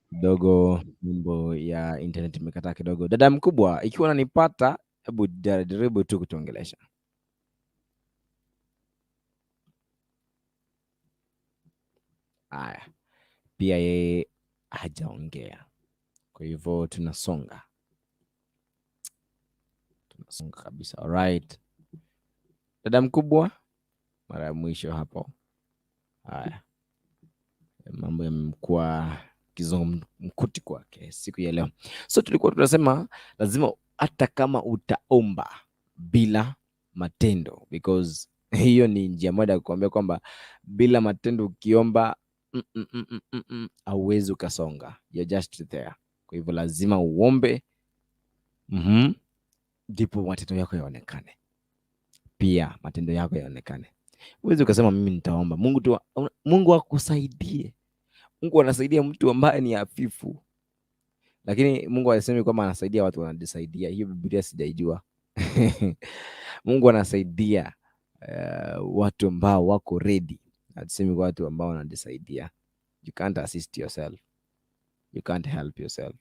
Kidogo mambo ya internet imekataa kidogo. Dada mkubwa, ikiwa unanipata, hebu jaribu tu kutuongelesha. Haya, pia yeye hajaongea, kwa hivyo tunasonga, tunasonga kabisa. Alright, dada mkubwa, mara ya mwisho hapo. Haya, mambo yamekuwa kizungumkuti kwake siku ya leo. So tulikuwa tunasema lazima hata kama utaomba bila matendo, because hiyo ni njia moja ya kuambia kwamba bila matendo ukiomba hauwezi ukasonga, you're just there. Kwa hivyo lazima uombe, ndipo matendo yako yaonekane, pia matendo yako yaonekane. Huwezi ukasema mimi nitaomba Mungu tu, Mungu akusaidie. Mungu anasaidia mtu ambaye ni hafifu, lakini Mungu hasemi kwamba anasaidia watu wanajisaidia. Hiyo Biblia sijaijua. Mungu anasaidia watu ambao wako ready. Hatusemi kwa watu ambao wanajisaidia. You can't assist yourself. You can't help yourself.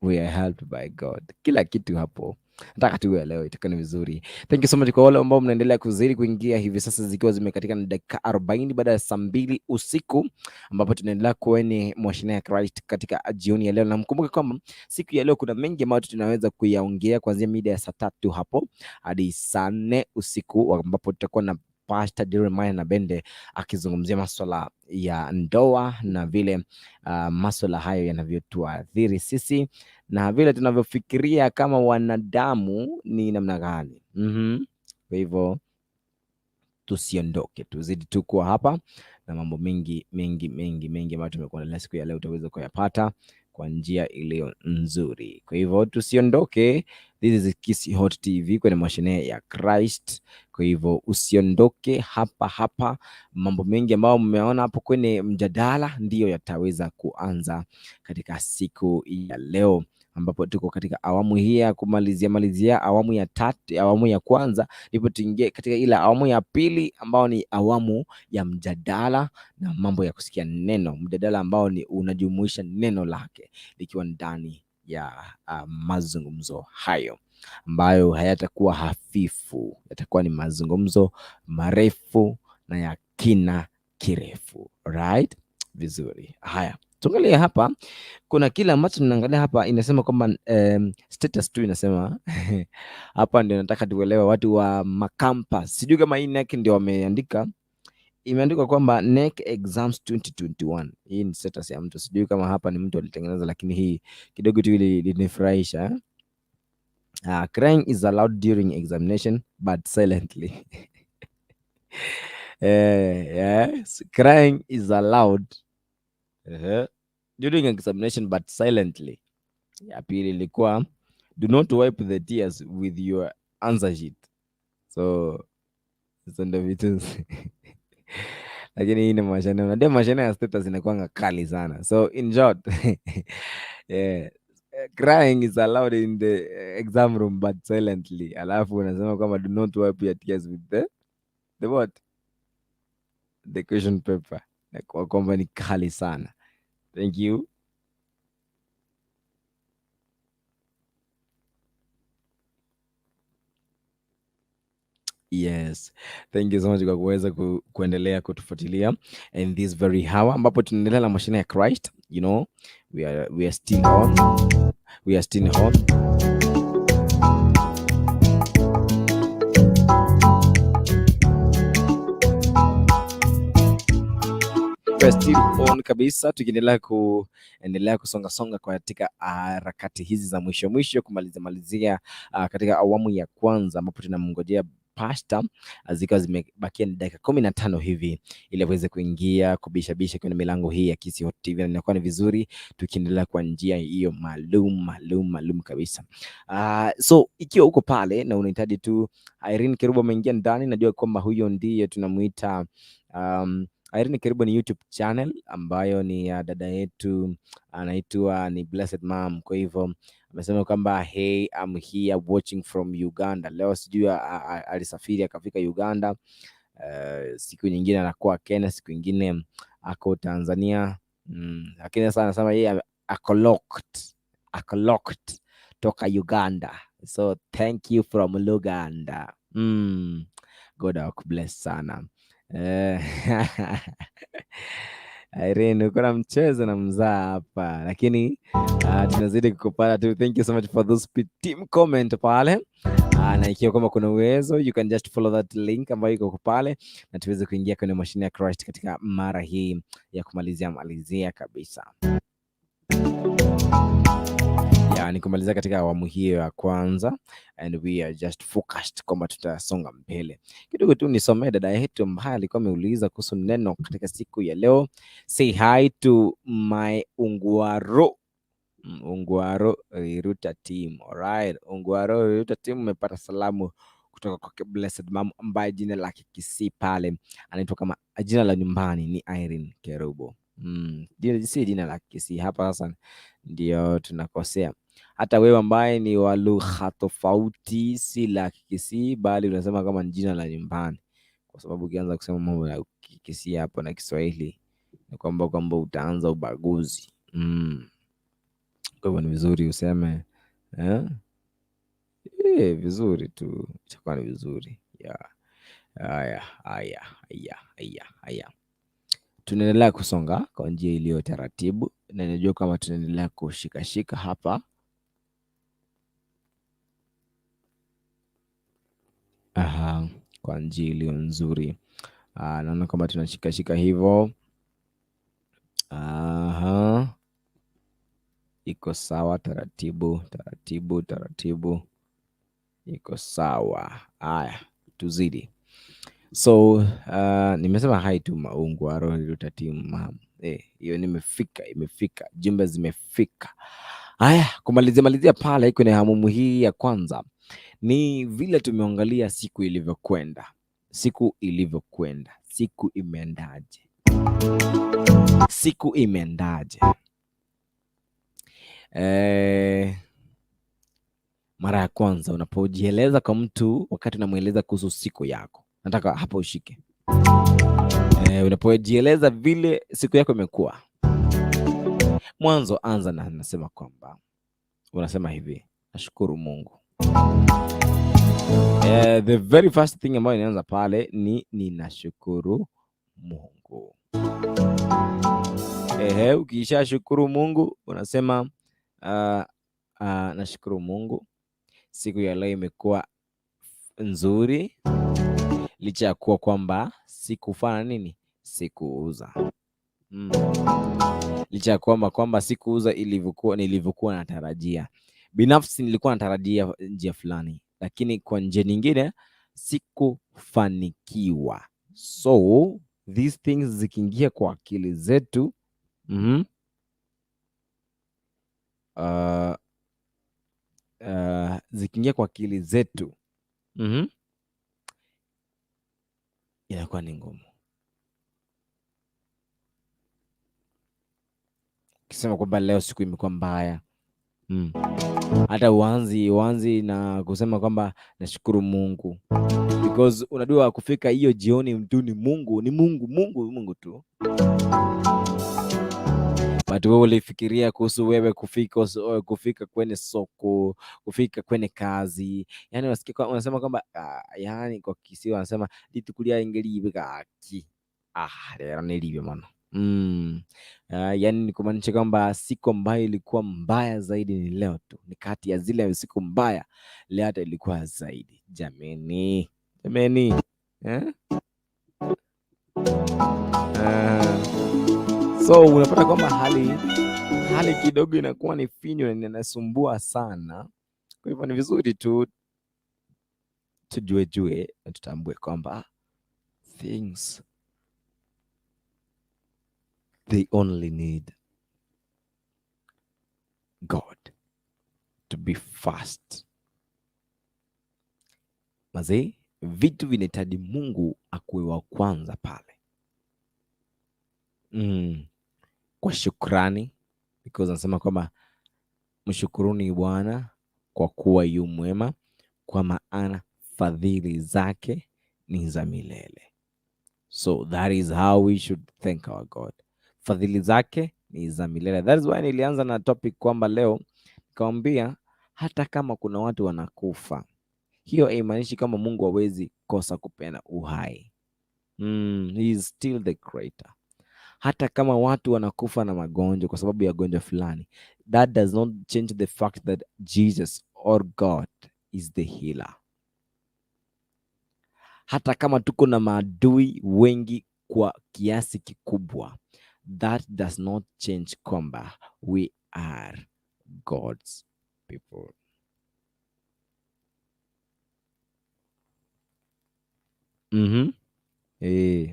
We are helped by God. Kila kitu hapo nataka tu uelewe, itakuwa ni vizuri. Thank you so much kwa wale ambao mnaendelea kuzidi kuingia hivi sasa, zikiwa zimekatika na dakika 40 baada ya saa 2 usiku, ambapo tunaendelea kwenye Mwashina ya Christ katika jioni ya leo. Na mkumbuke kwamba siku ya leo kuna mengi ambayo tunaweza kuyaongea kuanzia mida ya saa 3 hapo hadi saa 4 usiku, ambapo tutakuwa na Pastor Jeremiah na Bende akizungumzia masuala ya ndoa na vile masuala hayo yanavyotuathiri sisi na vile tunavyofikiria kama wanadamu ni namna gani. Kwa hivyo tusiondoke, tuzidi tu kuwa hapa na mambo mengi mengi mengi mengi ambayo tumekuandalia siku ya leo utaweza kuyapata kwa njia iliyo nzuri. Kwa hivyo tusiondoke. This is Kisi Hot TV kwenye mashine ya Christ. Kwa hivyo usiondoke hapa hapa. Mambo mengi ambayo mmeona hapo kwenye mjadala ndiyo yataweza kuanza katika siku ya leo, ambapo tuko katika awamu hii ya kumalizia malizia awamu ya tatu, awamu ya kwanza, ndipo tuingie katika ile awamu ya pili ambao ni awamu ya mjadala na mambo ya kusikia neno, mjadala ambao ni unajumuisha neno lake likiwa ndani ya mazungumzo hayo ambayo hayatakuwa hafifu, yatakuwa ni mazungumzo marefu na ya kina kirefu. Right? Vizuri. Haya, tuangalie hapa, kuna kile ambacho tunaangalia hapa, inasema kwamba status tu inasema hapa ndio nataka tuelewe watu wa macampus. Sijui kama hii KNEC ndio wameandika, imeandikwa kwamba KNEC exams 2021. Hii ni status ya mtu, sijui kama hapa ni mtu alitengeneza, lakini hii kidogo tu ilinifurahisha, eh? Crying is allowed during examination but silently. Yes, crying is allowed during examination but silently. Ya pili ilikuwa do not wipe the tears with your answer sheet. So hizo ndio vitu, lakini hii ni mashine. Unajua mashine ya status inakuanga kali sana. So in short, yeah, crying is allowed in the exam room but silently. Alafu unasema kwamba do not wipe your tears with the what? The question paper. Na kwa kwamba ni kali sana. Thank you. Yes, thank you so much kwa kuweza kuendelea kutufuatilia in this very hour ambapo tunaendelea na mashine ya Christ. We are still on. We are still on. We are still on kabisa, tukiendelea kuendelea kusonga songa katika harakati hizi za mwisho mwisho kumalizia malizia katika awamu ya kwanza ambapo tunamngojea pasta zikiwa zimebakia ni dakika 15 hivi ili aweze kuingia kubishabisha kwenye milango hii ya Kisii Hot TV, na inakuwa ni vizuri tukiendelea kwa njia hiyo maalum maalum maalum kabisa. So ikiwa uko pale na unahitaji tu, Irene Kerubo ameingia ndani, najua kwamba huyo ndiye tunamuita. Irene Kerubo ni YouTube channel ambayo ni ya dada yetu anaitwa ni Blessed Mom. Kwa hivyo amesema kwamba hey, I'm here watching from Uganda. Leo sijui alisafiri akafika Uganda. Siku nyingine anakuwa Kenya, siku nyingine ako Tanzania. Lakini sasa anasema yeye ako locked toka Uganda. So thank you from Uganda. God akubless sana. Irene, uko na mchezo na mzaa hapa, lakini tunazidi kukupata tu. Thank you so much for those team comment pale. Na ikiwa kama kuna uwezo, you can just follow that link ambayo iko pale na tuweze kuingia kwenye mashine ya Christ katika mara hii ya kumalizia malizia kabisa. Ya, ni kumalizia katika awamu hiyo ya kwanza and we are just focused kwamba tutasonga mbele kidogo tu. Nisomee dada yetu ambaye alikuwa ameuliza kuhusu neno katika siku ya leo. Say hi to my Ungwaro, Ungwaro Riruta team. Alright, Ungwaro Riruta team umepata salamu kutoka kwa Blessed Mom ambaye jina lake Kisii pale anaitwa kama jina la nyumbani ni Irene Kerubo. Si jina la Kisii hapa sasa ndio tunakosea. Hata wewe ambaye ni wa lugha tofauti, si la Kikisii, bali unasema kama ni jina la nyumbani, kwa sababu ukianza kusema mambo ya Kikisii hapo na Kiswahili ni kwamba utaanza ubaguzi. Kwa hivyo ni vizuri useme, eh? Vizuri tu, itakuwa ni vizuri, yeah. Haya, haya, haya, haya, haya, tunaendelea kusonga kwa njia iliyo taratibu, na najua kama tunaendelea kushikashika hapa. Aha, kwa njia iliyo nzuri. Naona kwamba tunashikashika hivyo. Aha, iko sawa, taratibu taratibu taratibu, iko sawa. Haya, tuzidi. So nimesema hi to Maungwaro Riruta team mam. Hiyo nimefika, imefika, jumbe zimefika. Haya, kumalizia malizia pale kwenye awamu hii ya kwanza ni vile tumeangalia siku ilivyokwenda, siku ilivyokwenda, siku imeendaje, siku imeendaje? Mara ya kwanza unapojieleza kwa mtu, wakati unamweleza kuhusu siku yako, nataka hapo ushike. Unapojieleza vile siku yako imekuwa, mwanzo anza na nasema kwamba unasema hivi, nashukuru Mungu. The very first thing ambayo inaanza pale ni ninashukuru Mungu. Ehe, ukisha shukuru Mungu unasema nashukuru Mungu, siku ya leo imekuwa nzuri licha ya kuwa kwamba sikufanya nini, sikuuza. Licha ya kwamba sikuuza ilivyokuwa nilivyokuwa natarajia. Binafsi nilikuwa natarajia njia fulani, lakini kwa njia nyingine sikufanikiwa. So these things zikiingia kwa akili zetu, zikiingia kwa akili zetu, inakuwa ni ngumu. Ukisema kwamba leo siku imekuwa mbaya, hata uanzi na kusema kwamba nashukuru Mungu, because unajua kufika hiyo jioni mtu ni Mungu, ni Mungu, Mungu, Mungu tu. But wewe ulifikiria kuhusu wewe kufika kwenye soko, kufika kwenye kazi, yani unasikia unasema kwamba yani kwa Kisii wanasema litukulia ingelibe kaki, lero nilibe mano. Yani ni kumaanisha kwamba siku ambayo ilikuwa mbaya zaidi ni leo tu, ni kati ya zile siku mbaya, leo hata ilikuwa zaidi. Jameni, jameni, eh? So unapata kwamba hali kidogo inakuwa ni finyu na inasumbua sana. Kwa hivyo ni vizuri tu tujue jue na tutambue kwamba things they only need God to be fast. Mazee, vitu vinahitaji Mungu akuwe wa kwanza pale. Kwa shukrani, because anasema kwamba mshukuruni Bwana kwa kuwa yu mwema, kwa maana fadhili zake ni za milele. So that is how we should thank our God. Fadhili zake ni za milele. That is why nilianza na topic kwamba leo nikamwambia hata kama kuna watu wanakufa, hiyo haimaanishi kama Mungu hawezi kosa kupeana uhai. He is still the creator. Hata kama watu wanakufa na magonjwa kwa sababu ya gonjwa fulani, that does not change the fact that Jesus or God is the healer. Hata kama tuko na maadui wengi kwa kiasi kikubwa, that does not change kwamba we are God's people.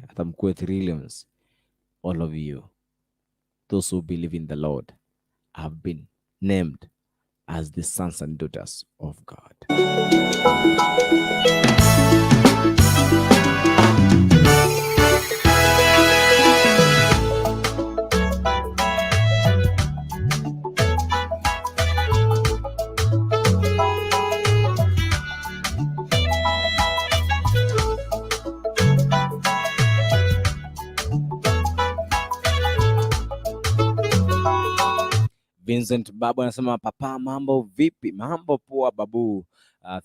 Hata mkuwe trillions, all of you, those who believe in the Lord have been named as the sons and daughters of God. Vincent Babu anasema papa, mambo vipi? Mambo poa babu.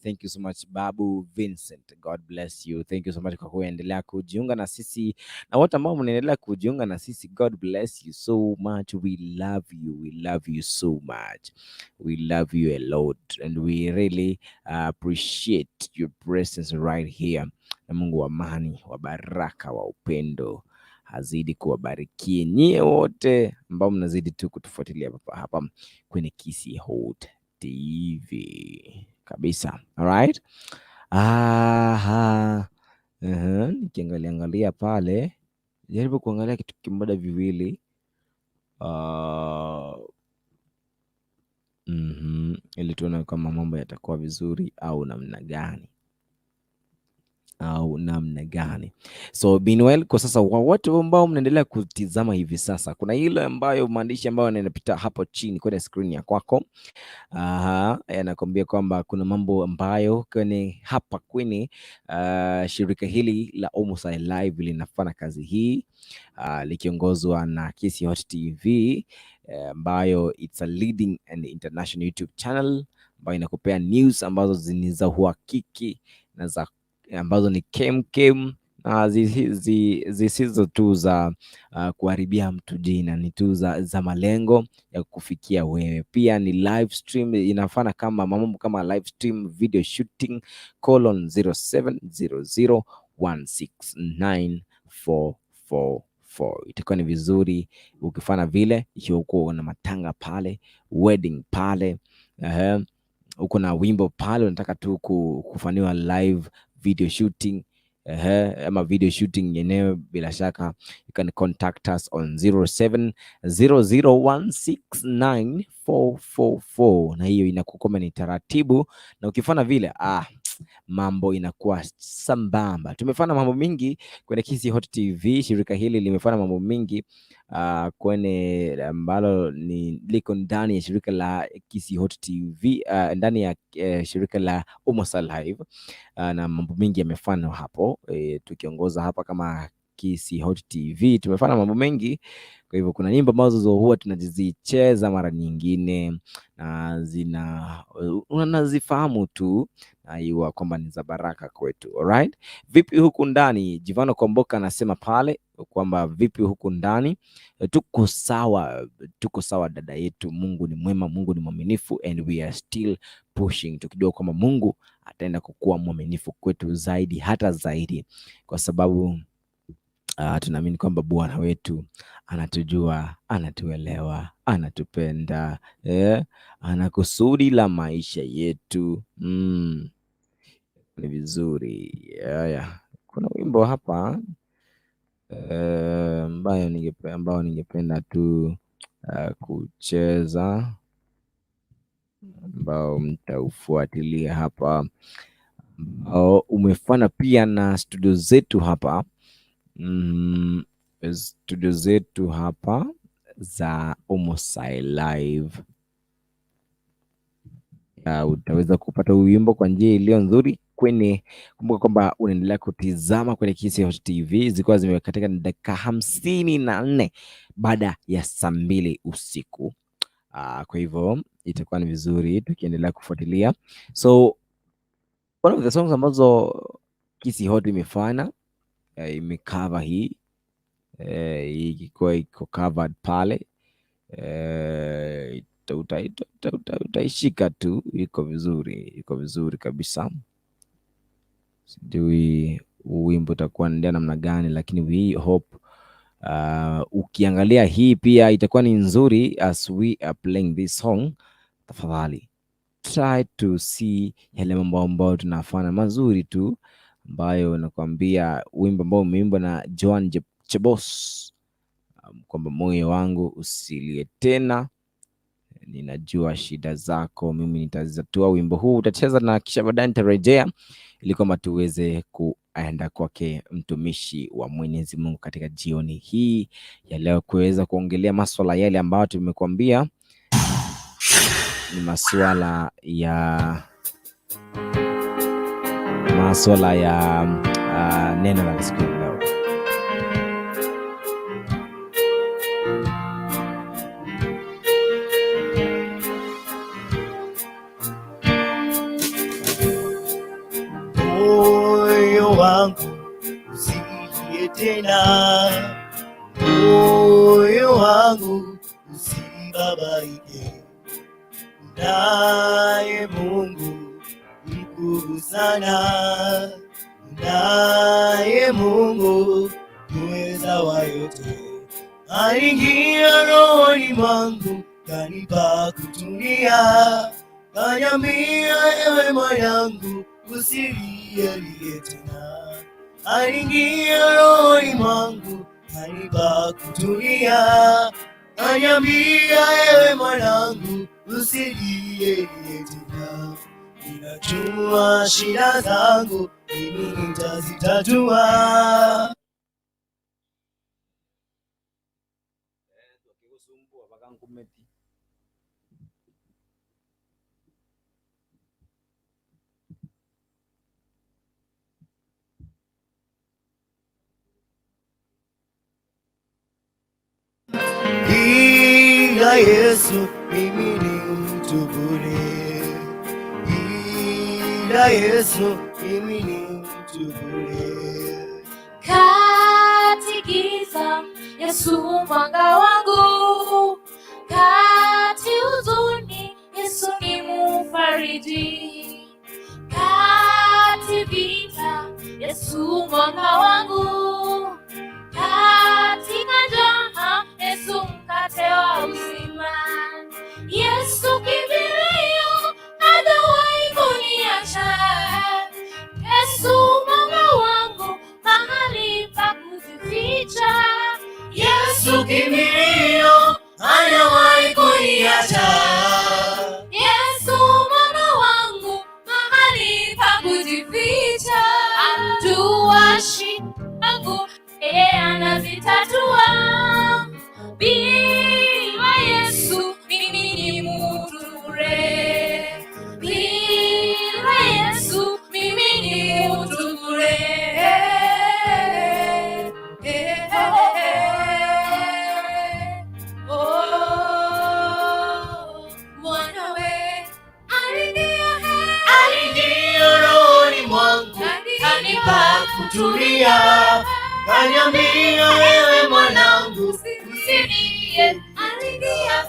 Thank you so much Babu Vincent, God bless you. Thank you so much kwa kuendelea kujiunga na sisi na wote ambao mnaendelea kujiunga na sisi, God bless you so much. We love you, we love you so much, we love you a lot and we really appreciate your presence right here. Na Mungu wa amani, wa baraka, wa upendo azidi kuwabarikie nyie wote ambao mnazidi tu kutufuatilia hapa hapa kwenye Kisii Hot TV kabisa. Alright? Aha. Nikiangalia angalia pale, jaribu kuangalia kitu kimoja viwili, ili tuone kama mambo yatakuwa vizuri au namna gani. au namna gani. So meanwhile, kwa sasa watu ambao mnaendelea kutizama hivi sasa, kuna ile ambayo maandishi ambayo yanapita hapo chini kwenye screen ya kwako. Aha, yanakwambia kwamba kuna mambo ambayo kwenye hapa kwenye shirika hili la Omusai Live linafanya kazi hii likiongozwa na Kisii Hot TV ambayo it's a leading and international YouTube channel ambayo inakupea news ambazo ni za uhakiki na za ambazo ni kem kem na zisizo tu za kuharibia mtu jina, ni tu za malengo ya kufikia wewe. Pia ni live stream, inafana kama mambo kama live stream video shooting, call on 0700169444. Itakuwa ni vizuri ukifanya vile, ikiwa uko na matanga pale, wedding pale, uko na wimbo pale unataka tu kufanyiwa live video shooting, ama video shooting yenyewe, bila shaka you can contact us on 0700169444 na hiyo inakuwa ni taratibu, na ukifanya vile mambo inakuwa sambamba. Tumefanya mambo mingi kwenye Kisii Hot TV. Shirika hili limefanya mambo mingi kwenye ambalo ni liko ndani ya shirika la Kisii Hot TV, ndani ya shirika la Omosa Live, na mambo mingi yamefanywa hapo, tukiongoza hapa kama Kisii Hot TV tumefanya mambo mengi. Kwa hivyo kuna nyimbo ambazo huwa tunazicheza mara nyingine na zina unazifahamu tu na iwa kwamba ni za baraka kwetu. Alright? Vipi huku ndani? Jivano Komboka anasema pale kwamba vipi huku ndani, tuko sawa, tuko sawa dada yetu. Mungu ni mwema, Mungu ni mwaminifu and we are still pushing, tukijua kwamba Mungu ataenda kukuwa mwaminifu kwetu zaidi hata zaidi, kwa sababu tunaamini kwamba Bwana wetu anatujua, anatuelewa, anatupenda, ana kusudi la maisha yetu. Ni vizuri. Yeah. Kuna wimbo hapa ambao ningependa tu kucheza, ambao mtaufuatilia hapa, ambao umefana pia na studio zetu hapa. Studio zetu hapa za Omosai Live. Utaweza kupata huu wimbo kwa njia iliyo nzuri kwenye, kumbuka kwamba unaendelea kutizama kwenye Kisii Hot TV, zikiwa zimekatika dakika 54 baada ya saa 2 usiku. Kwa hivyo itakuwa ni vizuri tukiendelea kufuatilia. So one of the songs ambazo Kisii Hot imefanya, imecover hii, ilikuwa iko covered pale, utaishika tu, iko vizuri, iko vizuri kabisa. Sijui wimbo utakuwa ndio namna gani, lakini we hope ukiangalia hii pia itakuwa ni nzuri. As we are playing this song, tafadhali try to see yale mambo ambayo tunafanya mazuri tu, ambayo nakwambia wimbo ambao umeimbwa na Joan Chebos, kwamba moyo wangu usilie tena, ninajua shida zako, mimi nitazitatua. Wimbo huu utacheza na kisha baadaye nitarejea ili kwamba tuweze kuenda kwake mtumishi wa Mwenyezi Mungu katika jioni hii ya leo, kuweza kuongelea masuala yale ambayo tumekuambia ni masuala ya neno la siku ya leo. Moyo wangu usilie tena, moyo wangu usibabaike, naye Mungu mkuu sana, naye Mungu muweza wa yote, aliingia rohoni mwangu, kanipa kutulia, kaniambia ewe mwanangu usilie tena, aliingia rohoni mwangu, kanipa kutulia, kaniambia ewe mwanangu usilie tena, ninajua shida zangu mimi nitazitatua. Bila Yesu mimi ni mtu bure, bila Yesu mimi ni mtu bure. Kati giza, Yesu mwanga wangu. Kati huzuni, Yesu ni mufariji. Kati vita, Yesu mwanga wangu. Katika njaa, Yesu mkate wa uzima. Yesu kimbilio, hajawahi kuniacha. Yesu mwanga wangu, mahali pa kujificha. Yesu kimbilio, hajawahi kuniacha. Yesu mwanga wangu, mahali pa kujificha. Anajua shida zangu, yeye anazitatua. Bila Yesu mimi ni mtu bure. Bila Yesu mimi ni mtu bure. Oh, Bwana we aliingia, Aliingia rohoni mwangu, kanipa kutulia, kaniambia wewe mwanangu, usilie. Aliingia,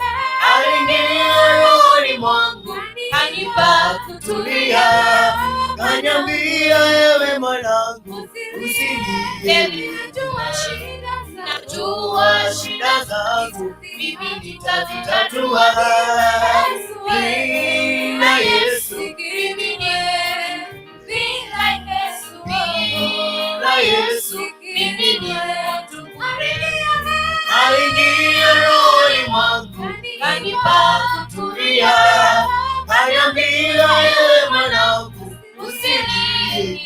Aliingia rohoni mwangu, kanipa kutulia, kaniambia wewe mwanangu, usilie. Najua shida Najua shida zangu, mimi nitazitatua. Bila Yesu, mimi ni bila Yesu, Bila Yesu, mimi ni mtu Aliingia rohoni mwangu, kanipa kutulia, kaniambia wewe mwanangu, usilie.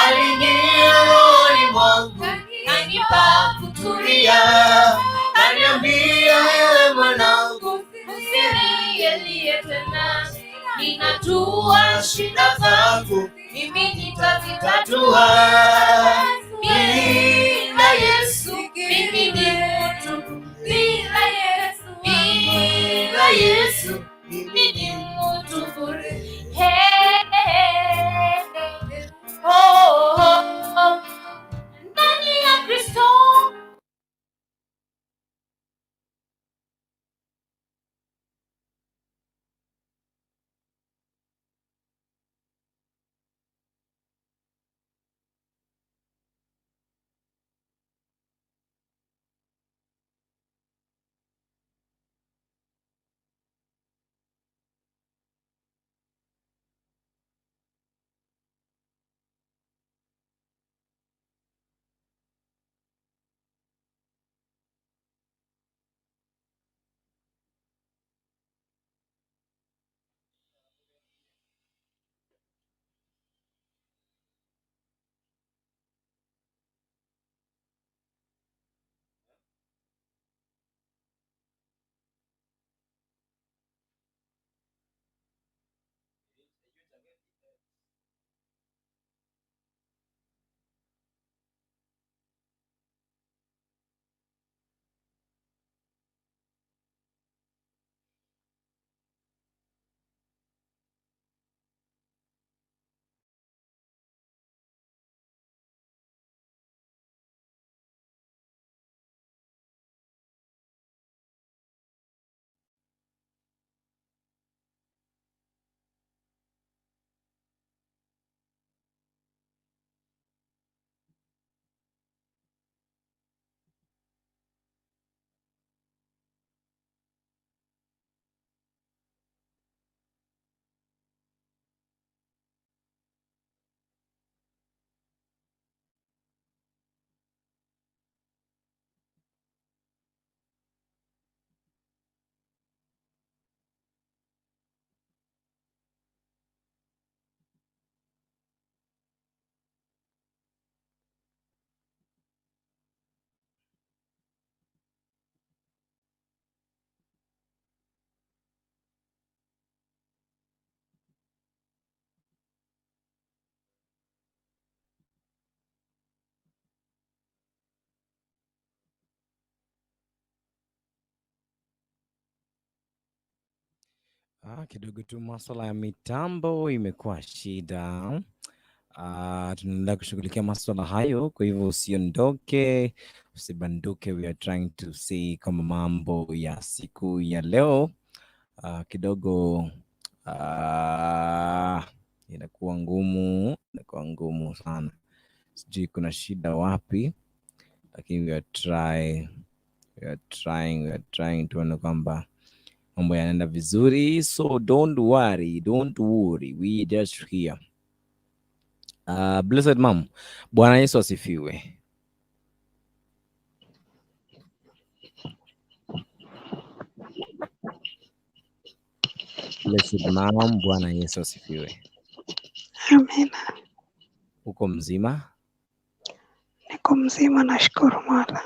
Aliingia rohoni mwangu, Kanipa kutulia, kaniambia wewe mwanangu, usilie tena, ninajua shida zangu mimi nitazitatua. tatua. Bila Yesu mimi ni mtu, bila Yesu, bila Yesu mimi ni mtu bure. Hey, hey, hey. Oh, oh, oh. Ndani ya Kristo. Kidogo tu maswala ya mitambo imekuwa shida. Tunaendelea kushughulikia maswala hayo, kwa hivyo usiondoke, usibanduke. We are trying to see kama mambo ya siku ya leo kidogo inakuwa ngumu sana, sijui kuna shida wapi, lakini we are trying tuone kwamba mambo yanaenda vizuri, so don't worry, don't worry, we just here. Blessed mom, Bwana Yesu asifiwe. Blessed mom, Bwana Yesu asifiwe. Amina. Uko mzima? Niko mzima, nashukuru Mola.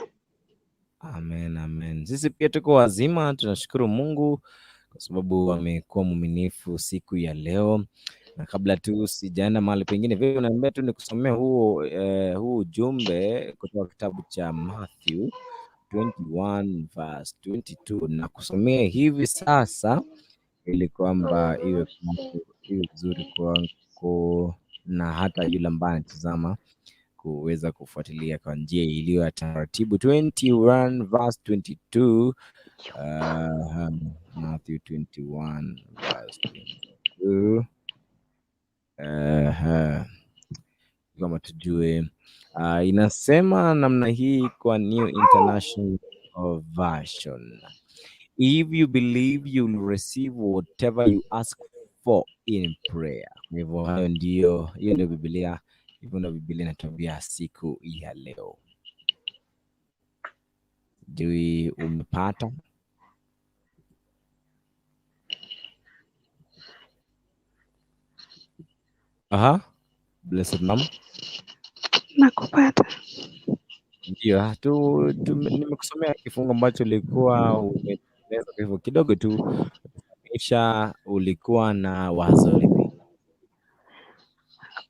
Amen, amen. Sisi pia tuko wazima, tunashukuru Mungu kwa sababu amekuwa mwaminifu siku ya leo. Na kabla tu sijaenda mahali pengine, vile unaambia tu nikusomea huu ujumbe kutoka kitabu cha Matthew 21 verse 22 na kusomea hivi sasa ili kwamba iwe vizuri kwako na hata yule ambaye anatazama kuweza kufuatilia kwa njia iliyo ya taratibu. 21 verse 22, Matthew 21 verse 22. Kama tujue inasema namna hii kwa New International Version: "If you believe, you will receive whatever you ask for in prayer." Kwa hivyo hayo ndio, hiyo ndio Biblia, hivyo ndio Biblia inatuambia siku ya leo. Sijui umepata? Aha, blessed mom. Nakupata. Ndio, nimekusomea kifungu ambacho ulikuwa umeeleza, kwa hivyo kidogo tu kisha ulikuwa na wazo lipi?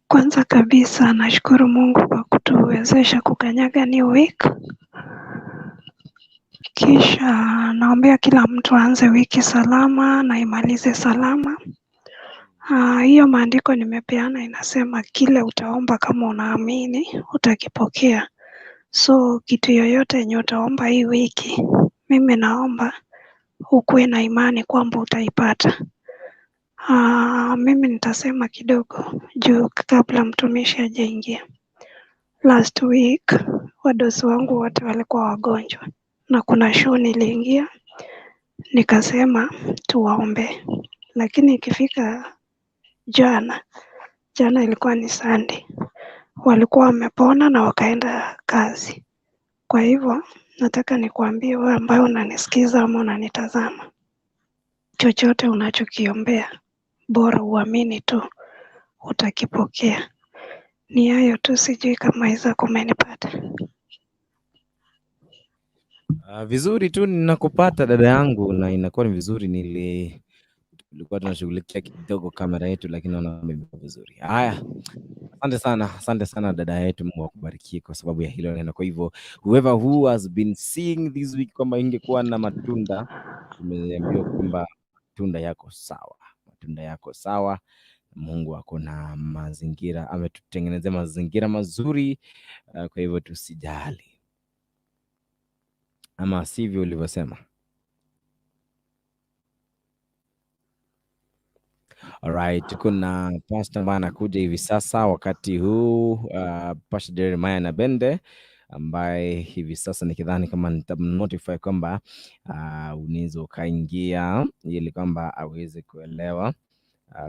Kwanza kabisa nashukuru Mungu kwa kutuwezesha kukanyaga new week. Kisha naombea kila mtu aanze wiki salama na imalize salama. Hiyo maandiko nimepeana inasema kile utaomba kama unaamini utakipokea. So kitu yoyote yenye utaomba hii wiki, mimi naomba ukuwe na imani kwamba utaipata. Mimi nitasema kidogo juu kabla mtumishi hajaingia. Last week wadosi wangu wote walikuwa wagonjwa na kuna show niliingia nikasema tuwaombe, lakini ikifika jana, jana ilikuwa ni Sunday, walikuwa wamepona na wakaenda kazi. Kwa hivyo nataka nikuambie wewe ambaye unanisikiza ama unanitazama, chochote unachokiombea bora uamini tu utakipokea. Ni hayo tu, sijui kama Isaac umenipata. Vizuri tu ninakupata dada yangu, na inakuwa ni vizuri. Tulikuwa tunashughulikia kidogo kamera yetu, lakini naona imekuwa vizuri. Haya, asante sana, asante sana dada yetu, Mungu akubarikie kwa sababu ya hilo neno. Kwa hivyo whoever who has been seeing this week kwamba ingekuwa na matunda, tumeambiwa kwamba matunda yako sawa, matunda yako sawa. Mungu ako na mazingira, ametutengenezea mazingira mazuri, kwa hivyo tusijali, ama sivyo ulivyosema? Alright, tuko na pastor ambaye anakuja hivi sasa wakati huu, Pastor Jeremiah Nabende ambaye hivi sasa nikidhani kama nitamnotify kwamba unaweza ukaingia ili kwamba aweze kuelewa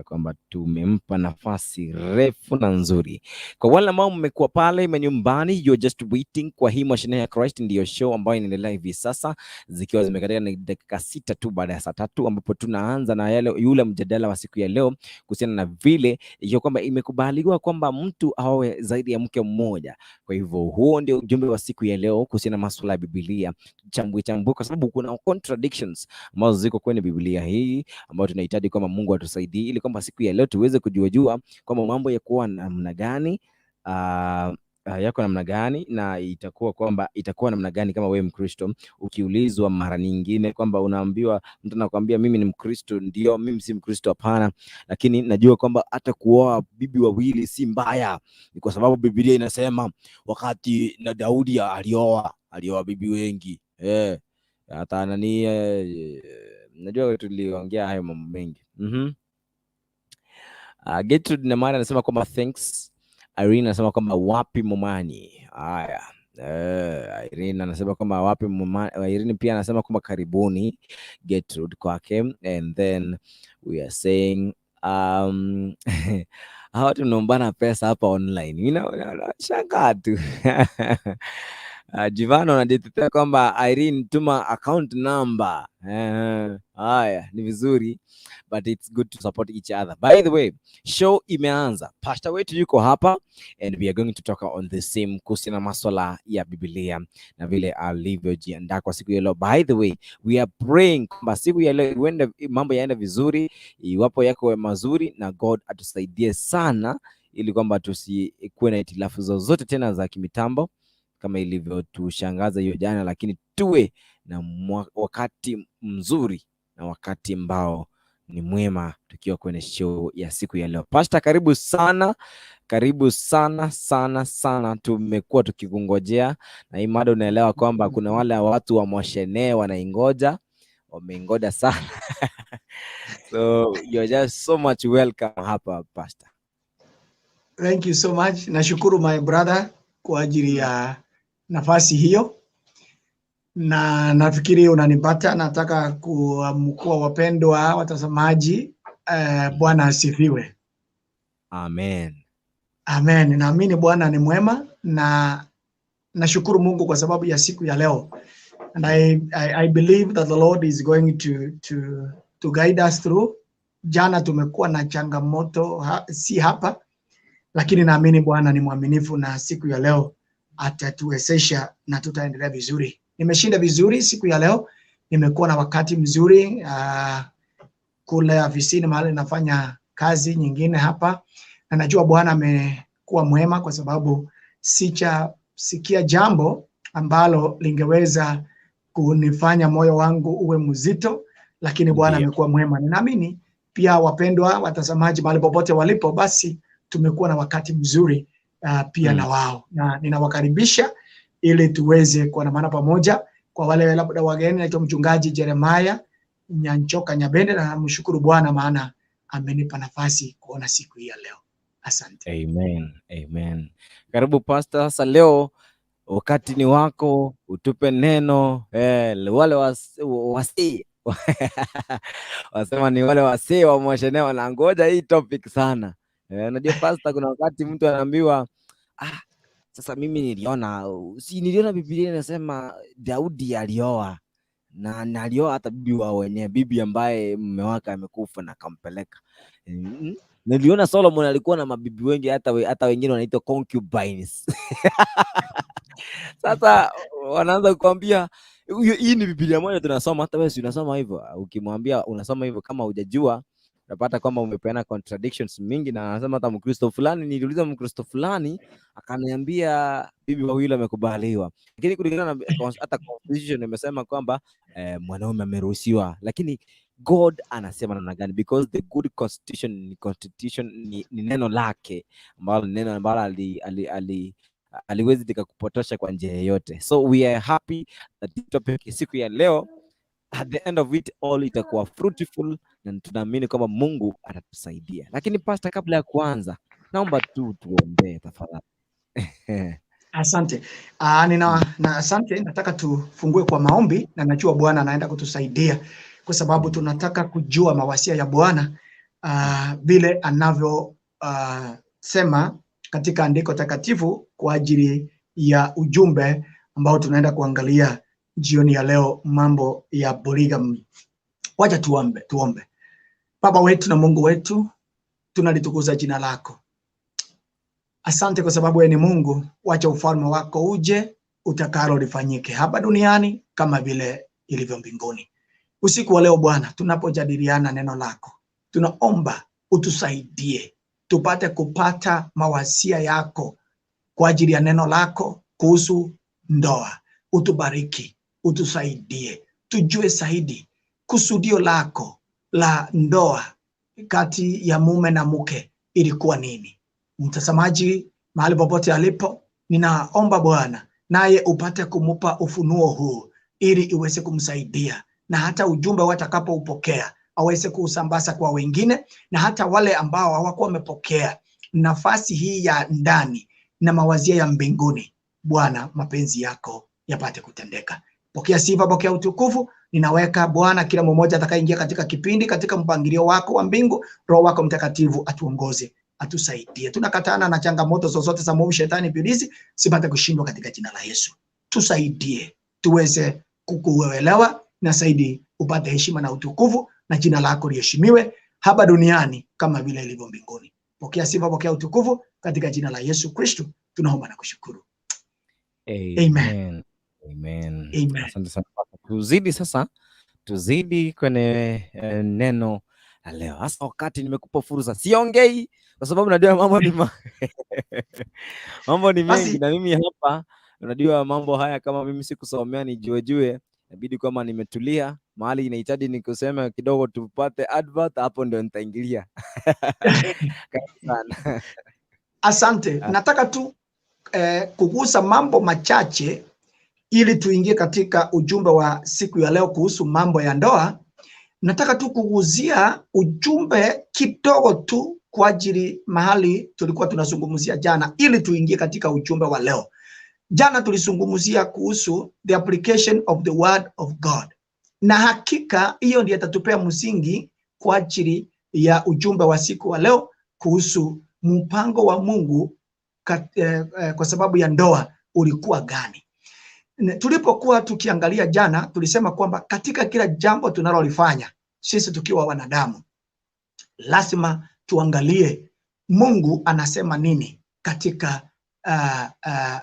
kwamba tumempa nafasi refu na nzuri. Kwa wale ambao mmekuwa pale manyumbani, you're just waiting kwa hii Mashine ya Christ, ndiyo show ambayo inaendelea hivi sasa, zikiwa zimekatika ni dakika 6 tu baada ya saa 3, ambapo tunaanza na yule mjadala wa siku ya leo kuhusiana na vile ikiwa kwamba imekubaliwa kwamba mtu aoe zaidi ya mke mmoja. Kwa hivyo huo ndio ujumbe wa siku ya leo kuhusiana na masuala ya Biblia, chambue chambue, kwa sababu kuna contradictions ambazo ziko kwenye Biblia hii ambayo tunahitaji kwamba Mungu atusaidie ili kwamba siku ya leo tuweze kujua jua kwamba mambo ya kuwa namna gani. yako namna gani, na itakuwa kwamba itakuwa namna gani kama wewe Mkristo ukiulizwa mara nyingine kwamba unaambiwa, mtu anakuambia mimi ni Mkristo, ndio, mimi si Mkristo, hapana, lakini najua kwamba hata kuoa bibi wawili si mbaya, ni kwa sababu Biblia inasema wakati na Daudi alioa bibi wengi, hata nani, najua tuliongea hayo mambo mengi. Gertrude Namara anasema kwamba thanks. Irene anasema kwamba wapi Momani? Haya. Irene anasema kwamba wapi Momani. Irene pia anasema kwamba karibuni Gertrude kwake, and then we are saying hawa watu mnaombana pesa hapa online. Nashangaa tu. Jivano anajitetea kwamba Irene, tuma account number. Haya, ni vizuri, but it's good to support each other. By the way, show imeanza. Pastor wetu yuko hapa and we are going to talk on the same kuhusiana na maswala ya Biblia na vile alivyojiandaa kwa siku ya leo. By the way, we are praying kwamba siku ya leo iende, mambo yaende vizuri, iwapo yako mazuri, na God atusaidie sana ili kwamba tusikuwe na hitilafu zozote tena za kimitambo kama ilivyotushangaza hiyo jana, lakini tuwe na wakati mzuri na wakati ambao ni mwema tukiwa kwenye show ya siku ya leo. Pastor, karibu sana, karibu sana sana sana. Tumekuwa tukikungojea na hii mada, unaelewa kwamba kuna wale watu wa Moshene wanaingoja, wameingoja sana so you're just so much welcome hapa, Pastor. Thank you so much. Nashukuru, my brother, kwa ajili ya nafasi hiyo, na nafikiri unanipata. Nataka kuamkua wapendwa watazamaji, Bwana asifiwe. Amen. Amen. Naamini Bwana ni mwema na nashukuru Mungu kwa sababu ya siku ya leo. And I believe that the Lord is going to guide us through. Jana tumekuwa na changamoto si hapa, lakini naamini Bwana ni mwaminifu na siku ya leo atatuwezesha na tutaendelea vizuri. Nimeshinda vizuri siku ya leo, nimekuwa na wakati mzuri kule afisini mahali nafanya kazi nyingine hapa, na najua Bwana amekuwa mwema kwa sababu sichasikia jambo ambalo lingeweza kunifanya moyo wangu uwe mzito, lakini Bwana amekuwa mwema. Ninaamini pia wapendwa watazamaji mahali popote walipo, basi tumekuwa na wakati mzuri pia na wao, na ninawakaribisha ili tuweze kuandamana pamoja. Kwa wale labda wageni, naitwa Mchungaji Jeremiah Nyanchoka Nyabende, na namshukuru Bwana maana amenipa nafasi kuona siku hii ya leo. Asante. Amen. Amen. Karibu, Pastor. Sasa leo wakati ni wako, utupe neno. Wale wasi wasema ni wale wasee wa Moshene wanangoja hii topic sana. Unajua Pastor, kuna wakati mtu anaambiwa, sasa mimi niliona, si niliona Biblia inasema Daudi alioa na alioa hata bibi wa wenyewe, bibi ambaye mume wake amekufa na akampeleka. Niliona Solomon alikuwa na mabibi wengi, hata wengine wanaitwa concubines. Sasa wanaanza kukwambia hii ni Biblia moja tunasoma, hata wewe si unasoma hivyo. Ukimwambia unasoma hivyo kama hujajua, unapata kwamba umepeana contradictions mingi, na anasema hata Mkristo fulani, niliuliza Mkristo fulani akaniambia bibi wawili amekubaliwa, lakini kulingana na hata constitution imesema kwamba mwanaume ameruhusiwa, lakini God anasema namna gani? Because the good constitution ni constitution ni neno lake ambalo ni neno ambalo aliwezi likakupotosha kwa njia yoyote. So we are happy that this topic siku ya leo, at the end of it all, itakuwa fruitful na tunaamini kwamba Mungu atatusaidia. Lakini Pastor, kabla ya kuanza, naomba tu tuombee tafadhali. Asante. Asante, nataka tufungue kwa maombi na najua Bwana anaenda kutusaidia kwa sababu tunataka kujua mawasia ya Bwana vile anavyo sema katika andiko takatifu kwa ajili ya ujumbe ambao tunaenda kuangalia jioni ya leo, mambo ya polygamy. Wacha tuombe, tuombe. Baba wetu na Mungu wetu, tunalitukuza jina lako. Asante kwa sababu wewe ni Mungu. Wacha ufalme wako uje, utakalo lifanyike hapa duniani kama vile ilivyo mbinguni. Usiku wa leo Bwana, tunapojadiliana neno lako, tunaomba utusaidie tupate kupata mawasia yako. kwa ajili ya neno lako kuhusu ndoa. Utubariki, utusaidie, tujue zaidi kusudio lako la ndoa kati ya mume na mke ilikuwa nini. Mtazamaji mahali popote alipo, ninaomba Bwana naye upate kumupa ufunuo huu ili iweze kumsaidia, na hata ujumbe watakapoupokea aweze kuusambaza kwa wengine, na hata wale ambao hawakuwa wamepokea nafasi hii ya ndani na mawazia ya mbinguni. Bwana, mapenzi yako yapate kutendeka. Pokea sifa, pokea utukufu. Ninaweka Bwana kila mmoja atakayeingia katika kipindi, katika mpangilio wako wa mbingu. Roho wako Mtakatifu atuongoze, atusaidie. Tunakatana na changamoto zozote za mwovu shetani ibilisi, sipate kushindwa katika jina la Yesu. Tusaidie tuweze kukuelewa, na zaidi upate heshima na utukufu, na jina lako liheshimiwe hapa duniani kama vile ilivyo mbinguni. Pokea sifa, pokea utukufu katika jina la Yesu Kristo tunaomba na kushukuru. Amen. Amen. Amen. Asante sana. Tuzidi sasa, tuzidi kwenye neno la leo. Hasa wakati nimekupa fursa, siongei kwa sababu najua mambo ni mambo ni mengi Basi na mimi hapa, unajua mambo haya kama mimi sikusomea nijue jue, inabidi kama nimetulia mahali inahitaji nikuseme kidogo tupate advert, hapo ndio nitaingilia. Karibu sana. Asante. Nataka tu kugusa mambo machache ili tuingie katika ujumbe wa siku ya leo kuhusu mambo ya ndoa. Nataka tu kuguzia ujumbe kidogo tu kwa ajili mahali tulikuwa tunazungumzia jana, ili tuingie katika ujumbe wa leo. Jana tulizungumzia kuhusu the application of the word of God, na hakika hiyo ndiyo itatupea msingi kwa ajili ya ujumbe wa siku wa leo kuhusu mpango wa Mungu kwa sababu ya ndoa ulikuwa gani. Tulipokuwa tukiangalia jana, tulisema kwamba katika kila jambo tunalolifanya sisi tukiwa wanadamu, lazima tuangalie Mungu anasema nini katika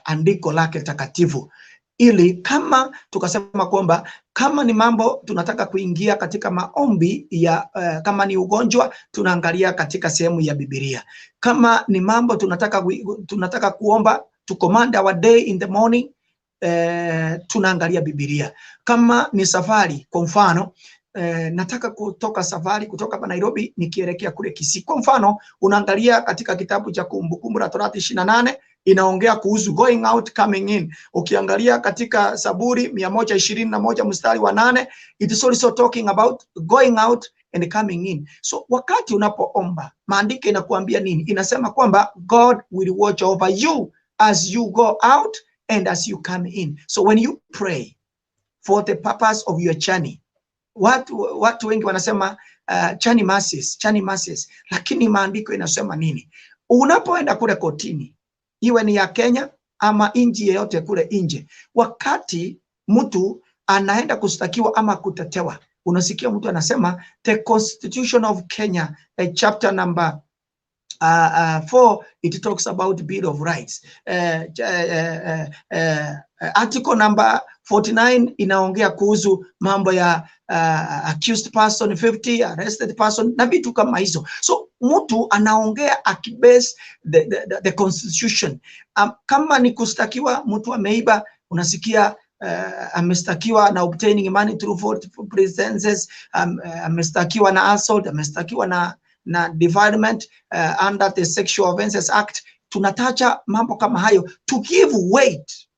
andiko lake takatifu, ili kama tukasema kwamba kama ni mambo tunataka kuingia katika maombi ya kama ni ugonjwa tunaangalia katika sehemu ya Biblia, kama ni mambo tunataka kuomba to command our day in the morning, tunaangalia Biblia. Kama ni safari, kwa mfano nataka kutoka safari kutoka hapa Nairobi nikielekea kule Kisii, kwa mfano unaangalia katika kitabu cha Kumbukumbu la Torati 28 inaongea kuhusu going out coming in. Ukiangalia katika Zaburi 121 mstari wa 8, it is also talking about going out and coming in. So wakati unapoomba, maandiko inakuambia nini? Inasema kwamba God will watch over you as you go out and as you come in. So when you pray for the purpose of your journey, watu wengi wanasema journey mercies, journey mercies, lakini maandiko inasema nini? Unapoenda kule kotini, iwe ni ya Kenya ama nchi yeyote kule nje, wakati mtu anaenda kushtakiwa ama kutetewa, unasikia mtu anasema the Constitution of Kenya, chapter number 4, it talks about Bill of Rights. Article number 49 inaongea kuhusu mambo ya accused person 50, arrested person na vitu kama hizo. So mtu anaongea akibase the constitution. Kama ni kushtakiwa mtu ameiba, unasikia ameshtakiwa na obtaining money through false pretenses, ameshtakiwa na assault, ameshtakiwa na defilement under the Sexual Offences Act. Tunataja mambo kama hayo to give weight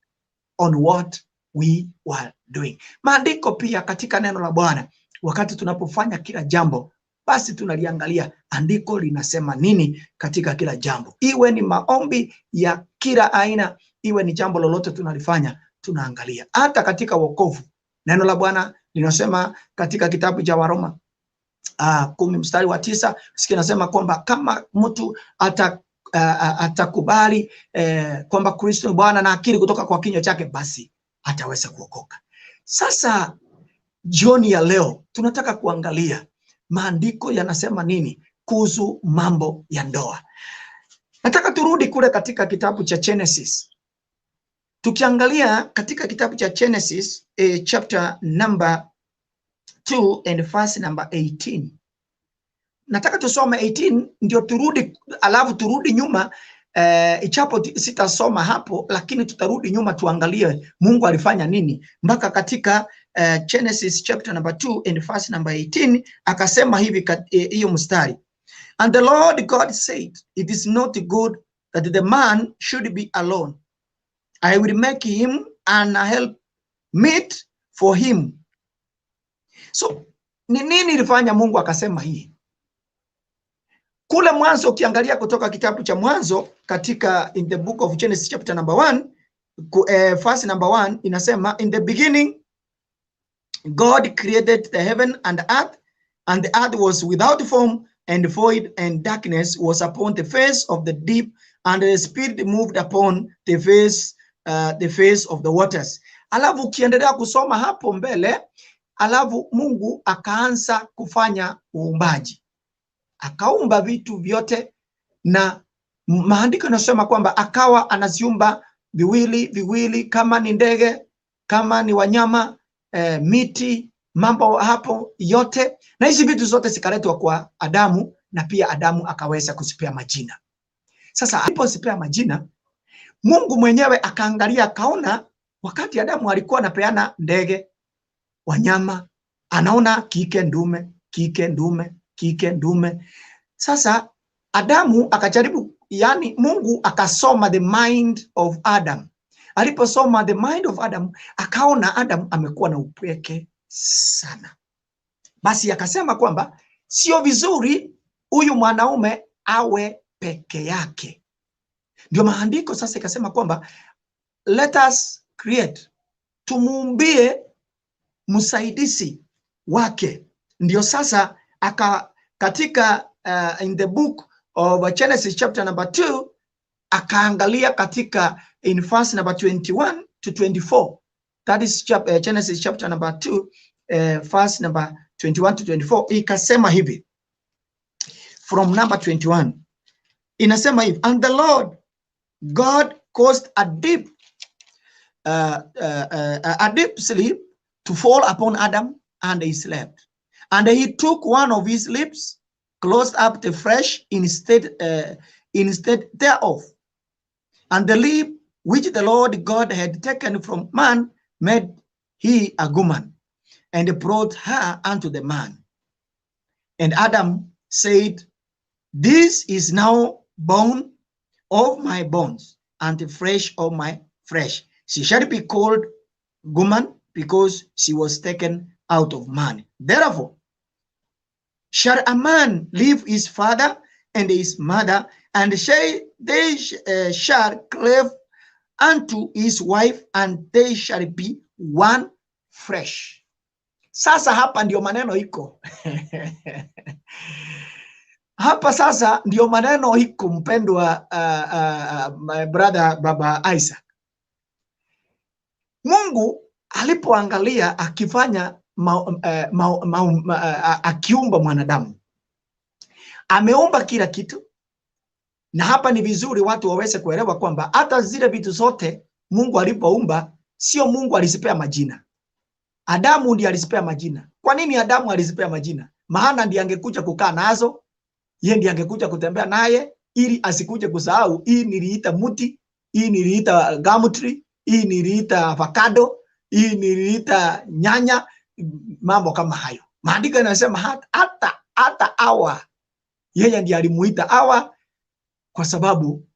on what we were doing. Maandiko pia katika neno la Bwana, wakati tunapofanya kila jambo, basi tunaliangalia andiko linasema nini katika kila jambo, iwe ni maombi ya kila aina, iwe ni jambo lolote tunalifanya, tunaangalia. Hata katika wokovu, neno la Bwana linasema katika kitabu cha Waroma 10 mstari wa 9, sikia nasema kwamba kama mtu atakubali kwamba Kristo ni Bwana na akiri kutoka kwa kinywa chake, basi ataweza kuokoka. Sasa jioni ya leo tunataka kuangalia maandiko yanasema nini kuhusu mambo ya ndoa. Nataka turudi kule katika kitabu cha Genesis. Tukiangalia katika kitabu cha Genesis chapter number 2 and verse number 18. Nataka tusome 18 ndio turudi, alafu turudi nyuma Ichapo sitasoma hapo, lakini tutarudi nyuma tuangalie Mungu alifanya nini mpaka katika Genesis chapter number 2 and verse number 18 akasema hivi hiyo mstari: "And the Lord God said, it is not good that the man should be alone. I will make him an help meet for him." So ni nini ilifanya Mungu akasema hii? Kule Mwanzo, ukiangalia kutoka kitabu cha Mwanzo katika in the book of Genesis chapter number 1, verse number 1 inasema, "In the beginning God created the heaven and the earth, and the earth was without form and void, and darkness was upon the face of the deep, and the Spirit moved upon the face of the waters." Alafu ukiendelea kusoma hapo mbele, alafu Mungu akaanza kufanya uumbaji, akaumba vitu vyote, na maandiko yanasema kwamba akawa anaziumba viwili viwili, kama ni ndege, kama ni wanyama, miti, mambo hapo yote, na hizi vitu zote zikaletwa kwa Adamu, na pia Adamu akaweza kuzipea majina. Sasa alipozipea majina, Mungu mwenyewe akaangalia akaona, wakati Adamu alikuwa anapeana ndege, wanyama, anaona kike ndume, kike ndume, kike ndume. Sasa Adamu akajaribu, yani Mungu akasoma the mind of Adam. Aliposoma the mind of Adam, akaona Adam amekuwa na upweke sana. Basi akasema kwamba sio vizuri huyu mwanaume awe peke yake. Ndio maandiko sasa ikasema kwamba let us create, tumuumbie msaidizi wake. Ndio sasa aka katika in the book of Genesis chapter number 2 akaangalia katika in verse number 21 to 24, that is Genesis chapter number 2, verse number 21 to 24, ikasema hivi, from number 21 inasema hivi: "And the Lord God caused a deep sleep to fall upon Adam, and he slept. And he took one of his ribs, closed up the flesh instead thereof. And the rib which the Lord God had taken from man made he a woman, and brought her unto the man. And Adam said, This is now bone of my bones and flesh of my flesh. She shall be called woman, because she was taken out of man. Therefore, shall a man leave his father and his mother, and they shall cleave unto his wife, and they shall be one flesh." Sasa hapa ndio maneno iko. Hapa sasa ndio maneno iko, mpendwa my brother Baba Isaac. Mungu alipoangalia akifanya akiumba mwanadamu, ameumba kila kitu, na hapa ni vizuri watu waweze kuelewa kwamba hata zile vitu zote Mungu alipoumba, sio Mungu alizipea majina. Adamu ndiye alizipea majina. Kwa nini Adamu alizipea majina? Maana ndiye angekuja kukaa nazo, yeye ndiye angekuja kutembea naye, ili asikuje kusahau, hii niliita muti, hii niliita gum tree, hii niliita avocado, hii niliita nyanya, mambo kama hayo. Maandiko yanasema hata Hawa, yeye ndiye alimuita Hawa kwa sababu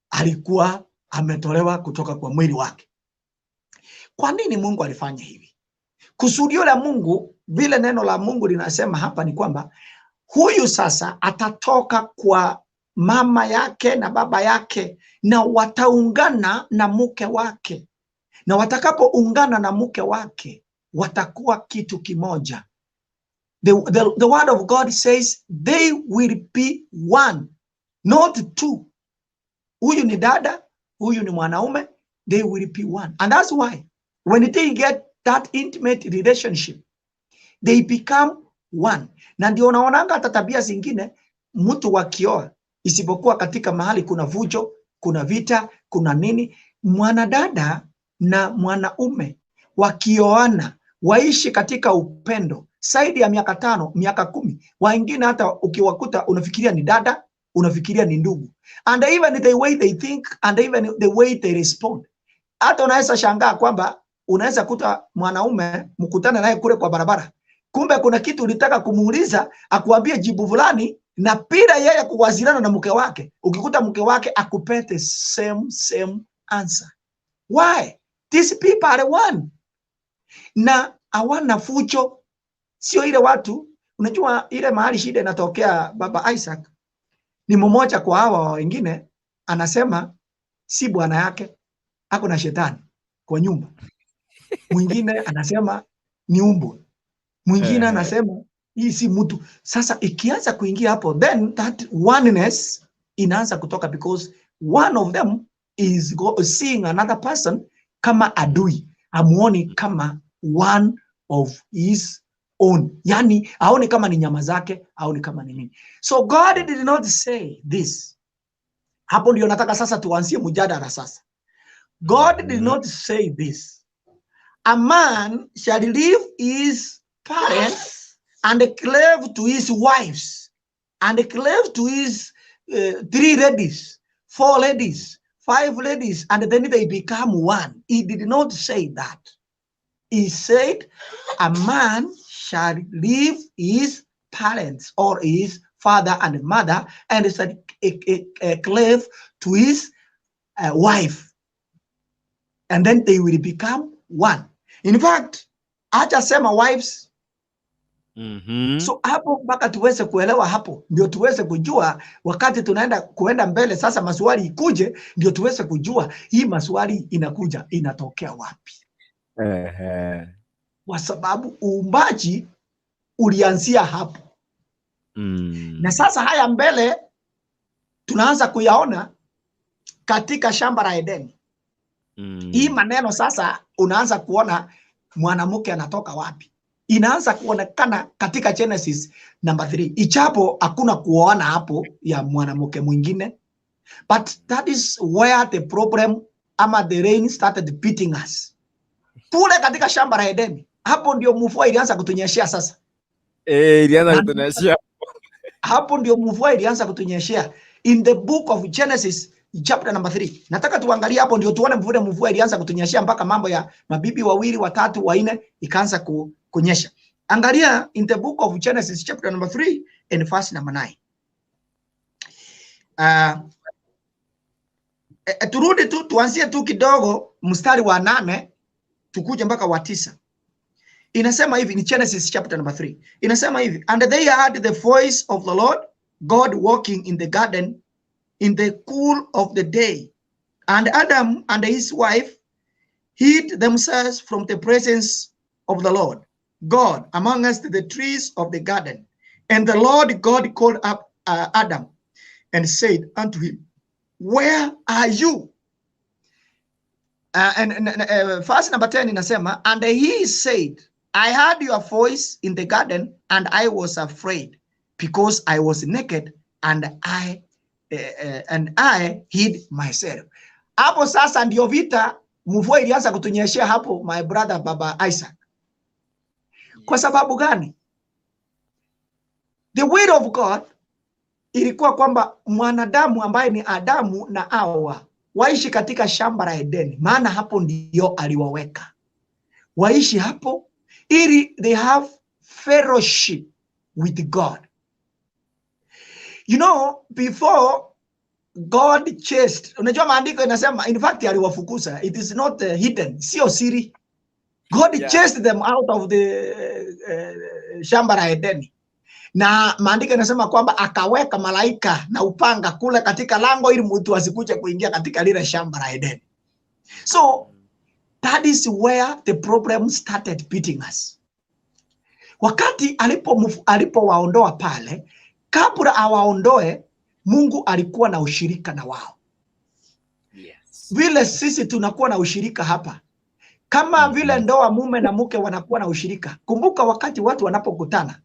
alikuwa ametolewa kutoka kwa mwili wake. Kwa nini Mungu alifanya hivi? Kusudio la Mungu, vile neno la Mungu linasema hapa, ni kwamba huyu sasa atatoka kwa mama yake na baba yake na wataungana na mke wake, na watakapoungana na mke wake watakuwa kitu kimoja. The word of God says they will be one, not two. Huyu ni dada, huyu ni mwanaume, they will be one. And that's why when they get that intimate relationship, they become one. Na ndio unaonanga hata tabia zingine mtu wakioa, isipokuwa katika mahali kuna vujo, kuna vita, kuna nini, mwanadada na mwanaume wakioana waishi katika upendo zaidi ya miaka 5, miaka 10, wengine hata ukiwakuta unafikiria ni dada. unafikiria ni ndugu. And even the way they think and even the way they respond. Hata unaweza shangaa kwamba unaweza kuta mwanaume mkutane naye kule kwa barabara, kumbe kuna kitu ulitaka kumuuliza akuambie jibu fulani, na bila yeye kuwasiliana na mke wake, ukikuta mke wake akupete same answer. Why? These people are one. Na hawana fujo, sio ile watu. Unajua ile mahali shida inatokea, Baba Isaac, ni mmoja kwa hawa wengine anasema si bwana yake, ako na shetani kwa nyumba. Mwingine anasema ni umbwa. Mwingine anasema hii si mtu. Sasa ikianza kuingia hapo, then that oneness inaanza kutoka, because one of them is seeing another person kama adui, amuoni kama one of his own. Yani aoni kama ni nyama zake, aoni kama ni nini. So God did not say this. Hapo ndio nataka sasa tuanzie mjadala sasa. God did not say this. A man shall leave his parents and cleave to his wives and cleave to his 3 ladies, 4 ladies, 5 ladies, and then they become one. He did not say that. He said a man shall leave his parents or his father and mother and shall cleave to his wife, and then they will become one. In fact, acha sema wives. So hapo mpaka tuweze kuelewa hapo, ndio tuweze kujua wakati tunaenda kuenda mbele sasa, maswali ikuje, ndio tuweze kujua hii maswali inakuja inatokea wapi. Kwa sababu uumbaji ulianzia hapo. Na sasa haya mbele tunaanza kuyaona katika shamba la Edeni. Hii maneno sasa unaanza kuona mwanamke anatoka wapi. Inaanza kuonekana katika Genesis number 3. Ichapo hakuna kuoana hapo ya mwanamke mwingine. But that is where the problem ama the rain started beating us. Kule katika shamba la Edeni. Hapo ndio mvua ilianza kutunyeshea sasa. Ilianza kutunyeshea. Hapo ndio mvua ilianza kutunyeshea. In the book of Genesis chapter number 3. Nataka tuangalie hapo ndio tuone mvua ilianza kutunyeshea mpaka mambo ya mabibi wawili, watatu, wanne ikaanza kunyesha. Angalia in the book of Genesis chapter number 3 and verse number 9. Turudi tu tuanzie tu kidogo mstari wa 8 tukuje mpaka wa 9. Inasema hivi, ni Genesis chapter number 3. Inasema hivi, and they heard the voice of the Lord God walking in the garden in the cool of the day, and Adam and his wife hid themselves from the presence of the Lord God amongst the trees of the garden. And the Lord God called up Adam and said unto him, where are you? And verse number 10 inasema, and he said, I heard your voice in the garden and I was afraid because I was naked and I hid myself. Hapo sasa ndio vita, mvua ilianza kutunyeshea hapo, my brother Baba Isaac. Kwa sababu gani? The will of God ilikuwa kwamba mwanadamu ambaye ni Adamu na Hawa waishi katika shamba la Edeni, maana hapo ndio aliwaweka waishi hapo ili they have fellowship with God. You know, before God chased, unajua maandiko inasema, in fact aliwafukuza, it is not hidden, sio siri. God chased them out of the shamba la Edeni. Na maandiko inasema kwamba akaweka malaika na upanga kule katika lango ili mtu asikuje kuingia katika lile shamba la Edeni. So that is where the problem started beating us. Wakati alipowaondoa pale, kabla awaondoe, Mungu alikuwa na ushirika na wao. Vile sisi tunakuwa na ushirika hapa. Kama vile ndoa mume na mke wanakuwa na ushirika. Kumbuka wakati watu wanapokutana.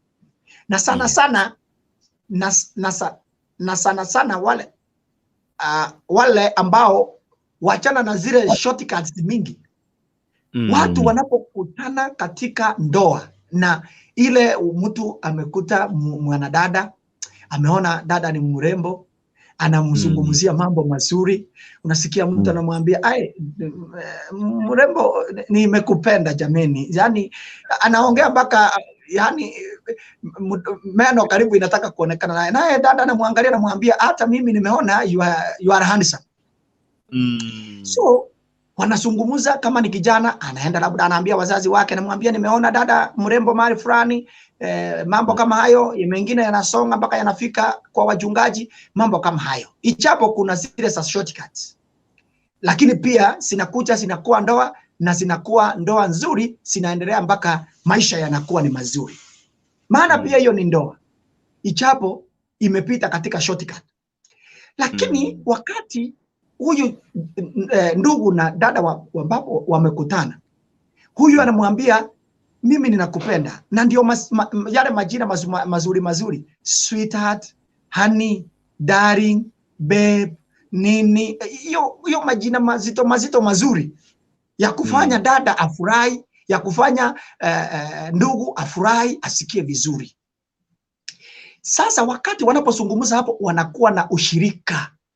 Na sana sana na sana sana wale wale ambao wachana na zile shortcuts mingi. Watu wanapokutana katika ndoa na ile mtu amekuta mwanadada, ameona dada ni mrembo. Anamzungumzia mambo mazuri. Unasikia mtu anamwambia, ai, mrembo, nimekupenda jameni. Yani anaongea mpaka yani meno karibu inataka kuonekana naye. Naye dada anamwangalia, anamwambia hata mimi nimeona you are handsome. So wanazungumza, kama ni kijana anaenda labda anaambia wazazi wake, anamwambia nimeona dada mrembo mahali fulani, mambo kama hayo. Mengine yanasonga mpaka yanafika kwa wachungaji, mambo kama hayo. Ichapo kuna zile za shortcuts, lakini pia zinakuja zinakuwa ndoa na zinakuwa ndoa nzuri, zinaendelea mpaka maisha yanakuwa ni mazuri. Maana pia hiyo ni ndoa, ichapo imepita katika shortcut. Lakini wakati huyu ndugu na dada ambapo wamekutana, huyu anamwambia mimi ninakupenda, na ndio yale majina mazuri mazuri, sweetheart, honey, darling, babe, nini, hiyo hiyo majina mazito mazito mazuri ya kufanya dada afurahi, ya kufanya ndugu afurahi, asikie vizuri. Sasa wakati wanapozungumza hapo, wanakuwa na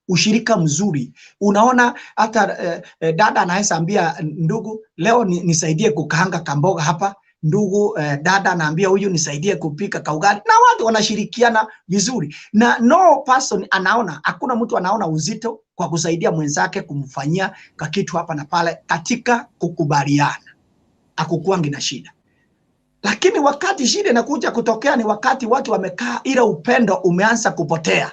ushirika mzuri. Unaona hata dada anaweza ambia ndugu, leo nisaidie kukaanga kamboga hapa. Ndugu dada anaambia huyu nisaidie kupika kaugali, na watu wanashirikiana vizuri, na no person anaona, hakuna mtu anaona uzito kwa kusaidia mwenzake kumfanyia kakitu hapa na pale katika kukubaliana, akukuangi na shida. Lakini wakati shida inakuja kutokea ni wakati watu wamekaa, ila upendo umeanza kupotea.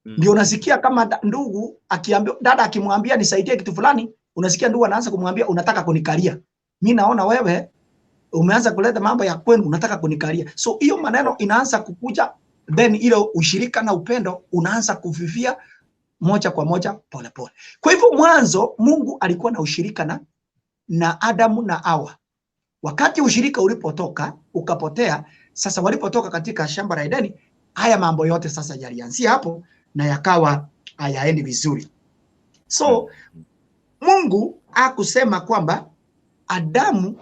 Ndio unasikia kama ndugu akiambia dada akimwambia nisaidie kitu fulani, unasikia ndugu anaanza kumwambia unataka kunikalia. Mi naona wewe umeanza kuleta mambo ya kwenu, unataka kunikalia. So hiyo maneno inaanza kukuja, then ile ushirika na upendo unaanza kufifia moja kwa moja polepole. Kwa hivyo mwanzo Mungu alikuwa na ushirika na Adamu na Hawa. Wakati ushirika ulipotoka ukapotea, sasa walipotoka katika shamba la Edeni, haya mambo yote sasa yalianzia hapo na yakawa hayaendi vizuri. So Mungu hakusema kwamba Adamu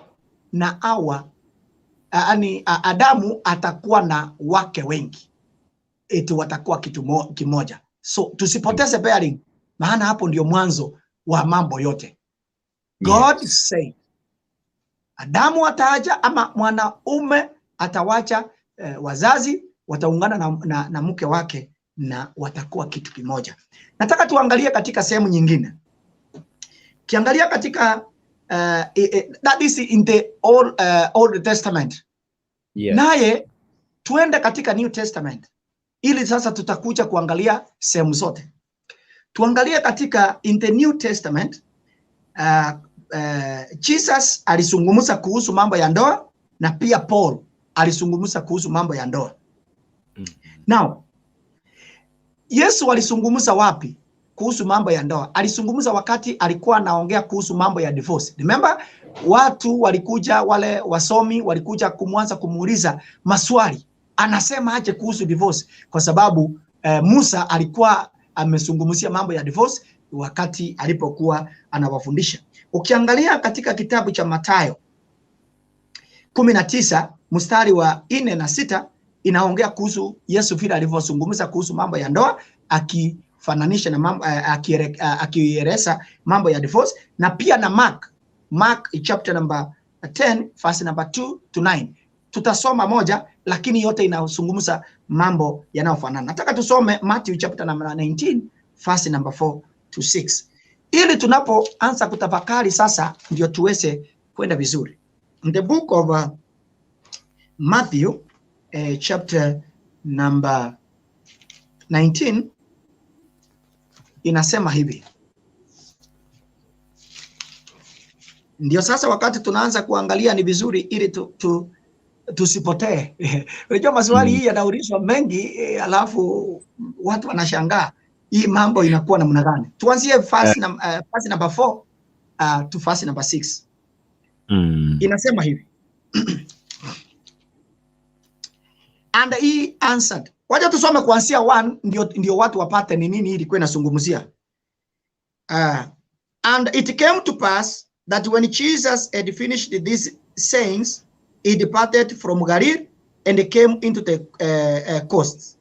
na Hawa, yaani Adamu atakuwa na wake wengi, eti watakuwa kitu kimoja. So tusipoteze bearing, maana hapo ndio mwanzo wa mambo yote. God said Adamu ataacha ama mwanaume atawacha wazazi, wataungana na mke wake na watakuwa kitu kimoja. Nataka tuangalie katika sehemu nyingine. Kiangalia katika that is in the Old Testament. Naye tuende katika New Testament ili sasa tutakuja kuangalia sehemu zote. Tuangalie katika in the New Testament, Jesus alizungumza kuhusu mambo ya ndoa na pia Paul alizungumza kuhusu mambo ya ndoa. Now, Yesu alizungumza wapi kuhusu mambo ya ndoa? Alizungumza wakati alikuwa anaongea kuhusu mambo ya divorce. Remember, watu walikuja, wale wasomi walikuja kumwanza kumuuliza maswali, anasema aje kuhusu divorce? Kwa sababu Musa alikuwa amezungumzia mambo ya divorce wakati alipokuwa anawafundisha. Ukiangalia katika kitabu cha Mathayo 19 mstari wa 4 na 6 inaongea kuhusu Yesu vile alivyozungumza kuhusu mambo ya ndoa, akifananisha na mambo akieleza mambo ya divorce, na pia na Mark chapter number 10 verse number 2 to 9. Tutasoma moja, lakini yote inazungumza mambo yanayofanana. Nataka tusome Matthew chapter number 19 verse number 4 to 6 ili tunapoanza kutafakari sasa ndio tuweze kwenda vizuri. In the book of Matthew chapter number 19 inasema hivi. Ndio sasa wakati tunaanza kuangalia ni vizuri ili tusipotee. Unajua maswali hii yanaulizwa mengi, alafu watu wanashangaa hii mambo inakuwa namna gani. Tuanzie verse number 4 to verse number 6. Inasema hivi. And he answered. Wacha tusome kuanzia 1 ndio watu wapate ni nini ilikuwa inazungumzia. And it came to pass that when Jesus had finished these sayings, he departed from Galilee and came into the coasts,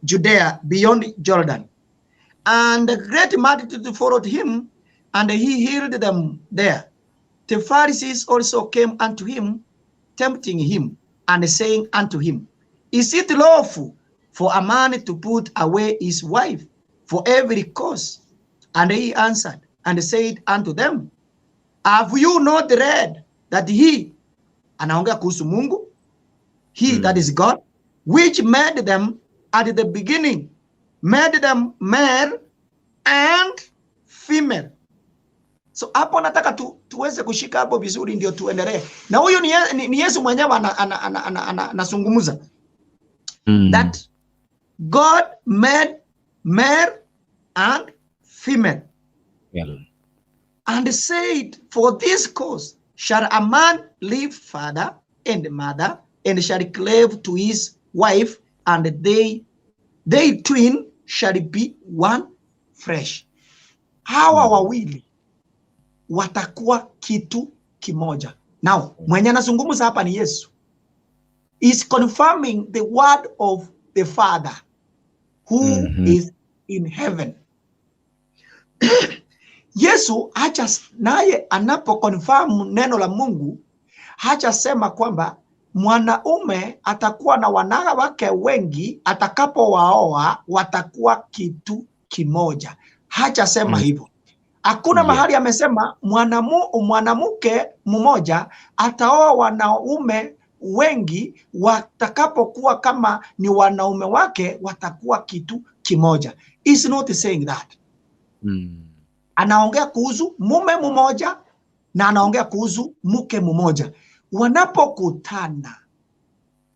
Judea beyond Jordan. And a great multitude followed him, and he healed them there. The Pharisees also came unto him, tempting him, and saying unto him, Is it lawful for a man to put away his wife for every cause? And he answered and said unto them, Have you not read that he, anaongea kuhusu Mungu, he that is God, which made them at the beginning, made them male and female. So hapo nataka tuweze kushika hapo vizuri ndio tuendelee. Na huyu ni Yesu mwenyewe anazungumza that God made male and female. Well. And said, For this cause shall a man leave father and mother, and shall cleave to his wife, and they twin shall be one flesh. Hawa wawili watakuwa kitu kimoja. Now, mwenye anazungumza hapa ni Yesu. Is confirming the word of the Father who is in heaven. Yesu hacha naye anapo confirm neno la Mungu hajasema kwamba mwanaume atakuwa na wanawake wengi, atakapowaoa watakuwa kitu kimoja. Hajasema hivyo. Hakuna mahali amesema mwanamke mmoja ataoa wanaume wengi, watakapokuwa kama ni wanaume wake watakuwa kitu kimoja. He's not saying that. Anaongea kuhusu mume mmoja na anaongea kuhusu mke mmoja. Wanapokutana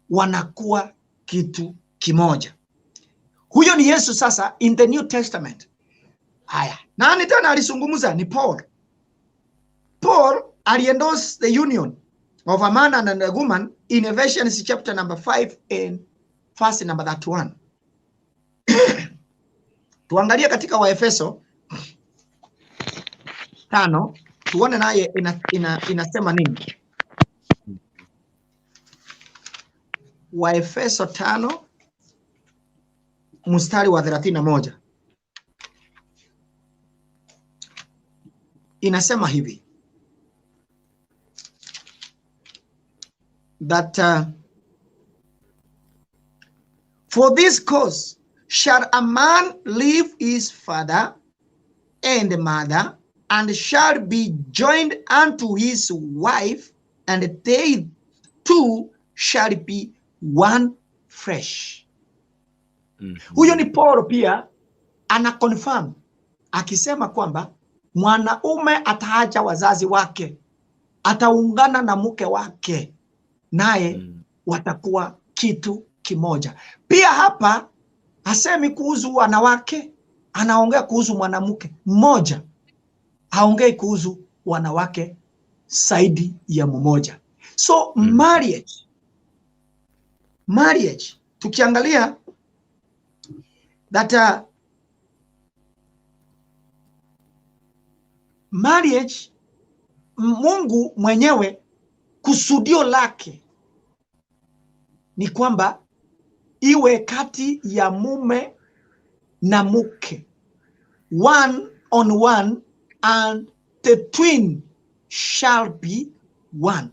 wanakuwa kitu kimoja. Huyo ni Yesu sasa in the New Testament. Haya, nani tena alizungumza? Ni Paul. Paul aliendorse the union of a man and a woman in Ephesians chapter number 5 and verse number 31. Tuangalie katika Waefeso 5 tuone naye inasema nini. Waefeso 5 mstari wa 31 inasema hivi, that for this cause shall a man leave his father and mother, and shall be joined unto his wife, and they two shall be one flesh. Huyo ni Paul pia ana confirm akisema kwamba mwanaume ataacha wazazi wake, ataungana na mke wake, naye watakuwa kitu kimoja. Pia hapa hasemi kuhusu wanawake, anaongea kuhusu mwanamke mmoja, haongei kuhusu wanawake zaidi ya mmoja. So marriage tukiangalia that marriage, Mungu mwenyewe kusudio lake ni kwamba iwe kati ya mume na mke, one on one, and the twin shall be one,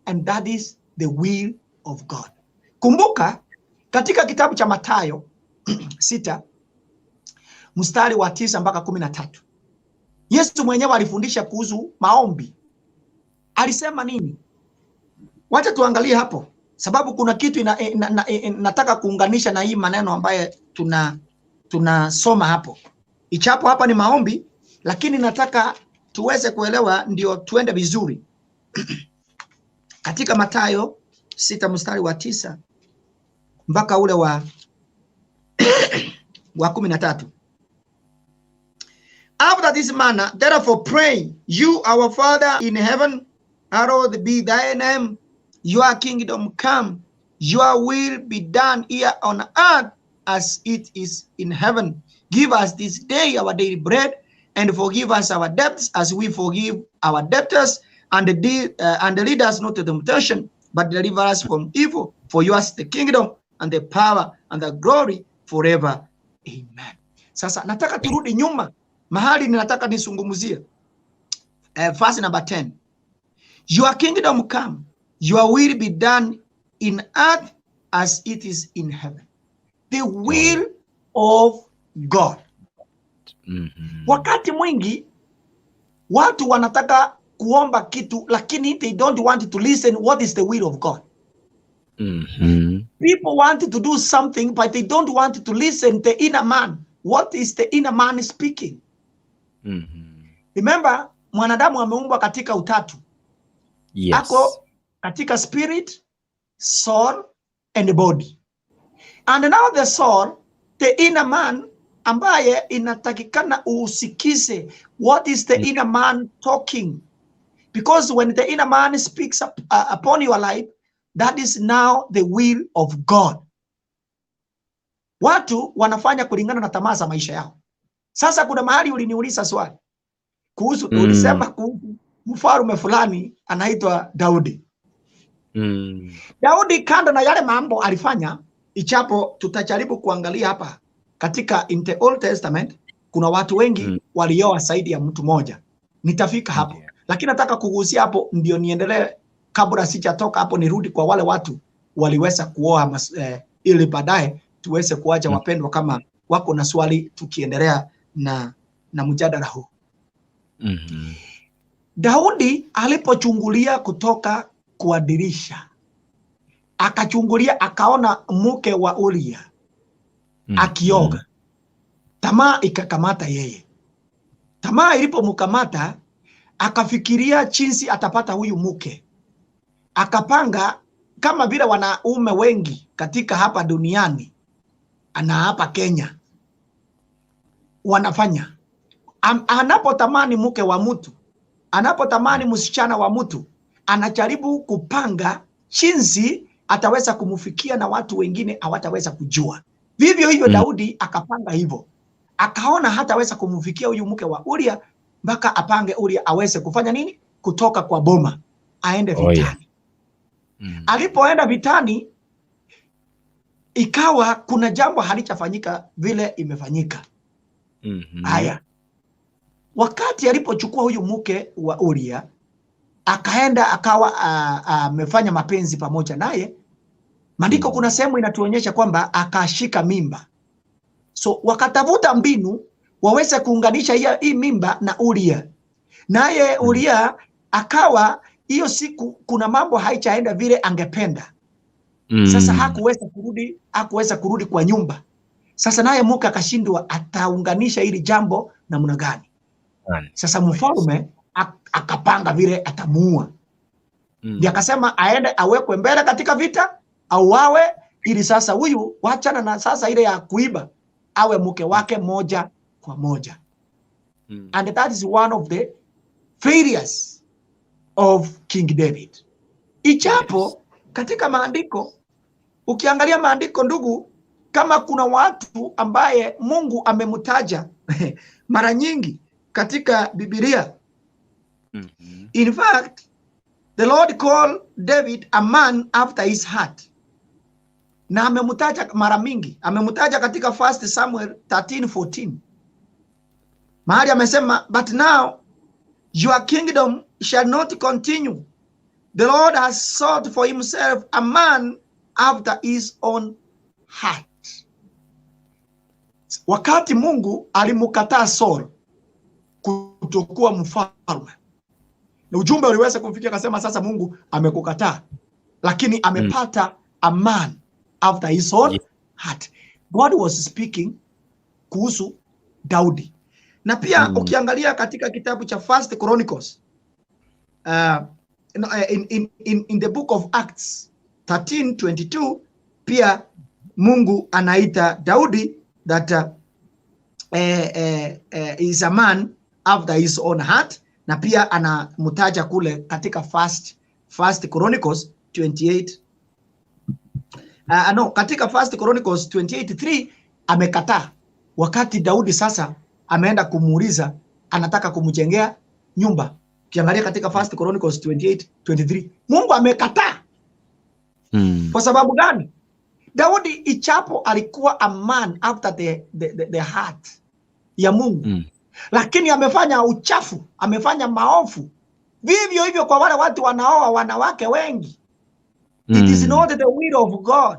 and that is the will of God. Kumbuka katika kitabu cha Mathayo 6 mstari wa 9 mpaka 13, Yesu mwenyewe alifundisha kuhusu maombi. Alisema nini? Wacha tuangalie hapo, sababu kuna kitu nataka kuunganisha na hii maneno ambaye tunasoma hapo. Ichapo hapa ni maombi, lakini nataka tuweze kuelewa ndio tuende vizuri. Katika Mathayo 6 mstari wa 9 mpaka ule wa 13. After this manner, therefore pray, you our Father in heaven, hallowed be thy name, your kingdom come, your will be done here on earth as it is in heaven. Give us this day our daily bread, and forgive us our debts as we forgive our debtors, and lead us not to temptation, but deliver us from evil. For yours is the kingdom and the power and the glory forever. Amen. Sasa nataka turudi nyuma mahali ninataka nisungumuzie. Verse number 10. Your kingdom come, your will be done in earth as it is in heaven. The will of God. Wakati mwingi watu wanataka kuomba kitu lakini they don't want to listen what is the will of God. People want to do something but they don't want to listen the inner man. What is the inner man speaking? Remember, mwanadamu ameumbwa katika utatu. Ako katika spirit, soul and body. And now the soul, the inner man ambaye inatakikana usikize what is the inner man talking. Because when the inner man speaks upon your life, that is now the will of God. Watu wanafanya kulingana na tamaa za maisha yao. Sasa kuna mahali uliniuliza swali kuhusu, ulisema kuhusu mfalme fulani anaitwa Daudi. Daudi kando na yale mambo alifanya, ichapo tutajaribu kuangalia hapa katika in the Old Testament kuna watu wengi walioa zaidi ya mtu moja. Nitafika hapo. Lakini nataka kugusia hapo ndio niendelee, kabla sijatoka hapo nirudi kwa wale watu waliweza kuoa ili baadaye tuweze kuacha wapendwa kama wako na swali tukiendelea na mjadala huu. Daudi alipochungulia kutoka kwa dirisha, akachungulia akaona mke wa Uria akioga. Tamaa ikakamata yeye. Tamaa ilipomkamata akafikiria jinsi atapata huyu mke. Akapanga kama vile wanaume wengi katika hapa duniani na hapa Kenya wanafanya. Anapotamani mke wa mtu, anapotamani msichana wa mtu, anajaribu kupanga jinsi ataweza kumfikia na watu wengine hawataweza kujua. Vivyo hivyo Daudi akapanga hivyo. Akaona hataweza kumfikia huyu mke wa Uria mpaka apange Uria aweze kufanya nini? Kutoka kwa boma aende vitani. Alipoenda vitani ikawa kuna jambo halichafanyika vile imefanyika. Haya. Wakati alipochukua huyu mke wa Uria akaenda akawa amefanya mapenzi pamoja naye. Maandiko kuna sehemu inatuonyesha kwamba akashika mimba. So wakatafuta mbinu waweze kuunganisha hii mimba na Uria. Naye Uria akawa hiyo siku kuna mambo haichaenda vile angependa. Sasa hakuweza kurudi kwa nyumba. Sasa naye mke akashindwa ataunganisha hili jambo namna gani. Sasa mfalme akapanga vile atamuua. Ndiye akasema aende awekwe mbele katika vita, auawe, ili sasa huyu wachana na sasa ile ya kuiba, awe mke wake moja kwa moja. And that is one of the failures of King David. Ichapo katika maandiko, ukiangalia maandiko ndugu, kama kuna watu ambaye Mungu amemtaja mara nyingi katika Biblia. In fact, the Lord called David a man after his heart. Na amemtaja mara mingi. Amemtaja katika 1 Samuel 13:14. Mahali amesema, but now your kingdom shall not continue. The Lord has sought for himself a man after his own heart. Wakati Mungu alimkataa Saul kutokuwa mfalme, na ujumbe uliweza kumfikia akasema, sasa Mungu amekukataa, lakini amepata a man after his own heart. God was speaking kuhusu Daudi. Na pia ukiangalia katika kitabu cha First Chronicles, no, in the book of Acts 13:22, pia Mungu anaita Daudi that is a man after his own heart, na pia anamtaja kule katika First Chronicles 28, no, katika First Chronicles 28:3 amekataa wakati Daudi sasa ameenda kumuuliza anataka kumjengea nyumba. Ukiangalia katika First Chronicles 28:23, Mungu amekataa. Kwa sababu gani? Daudi ichapo alikuwa a man after the heart ya Mungu. Lakini amefanya uchafu, amefanya maovu. Vivyo hivyo kwa wale watu wanaoa wanawake wengi. It is not the will of God.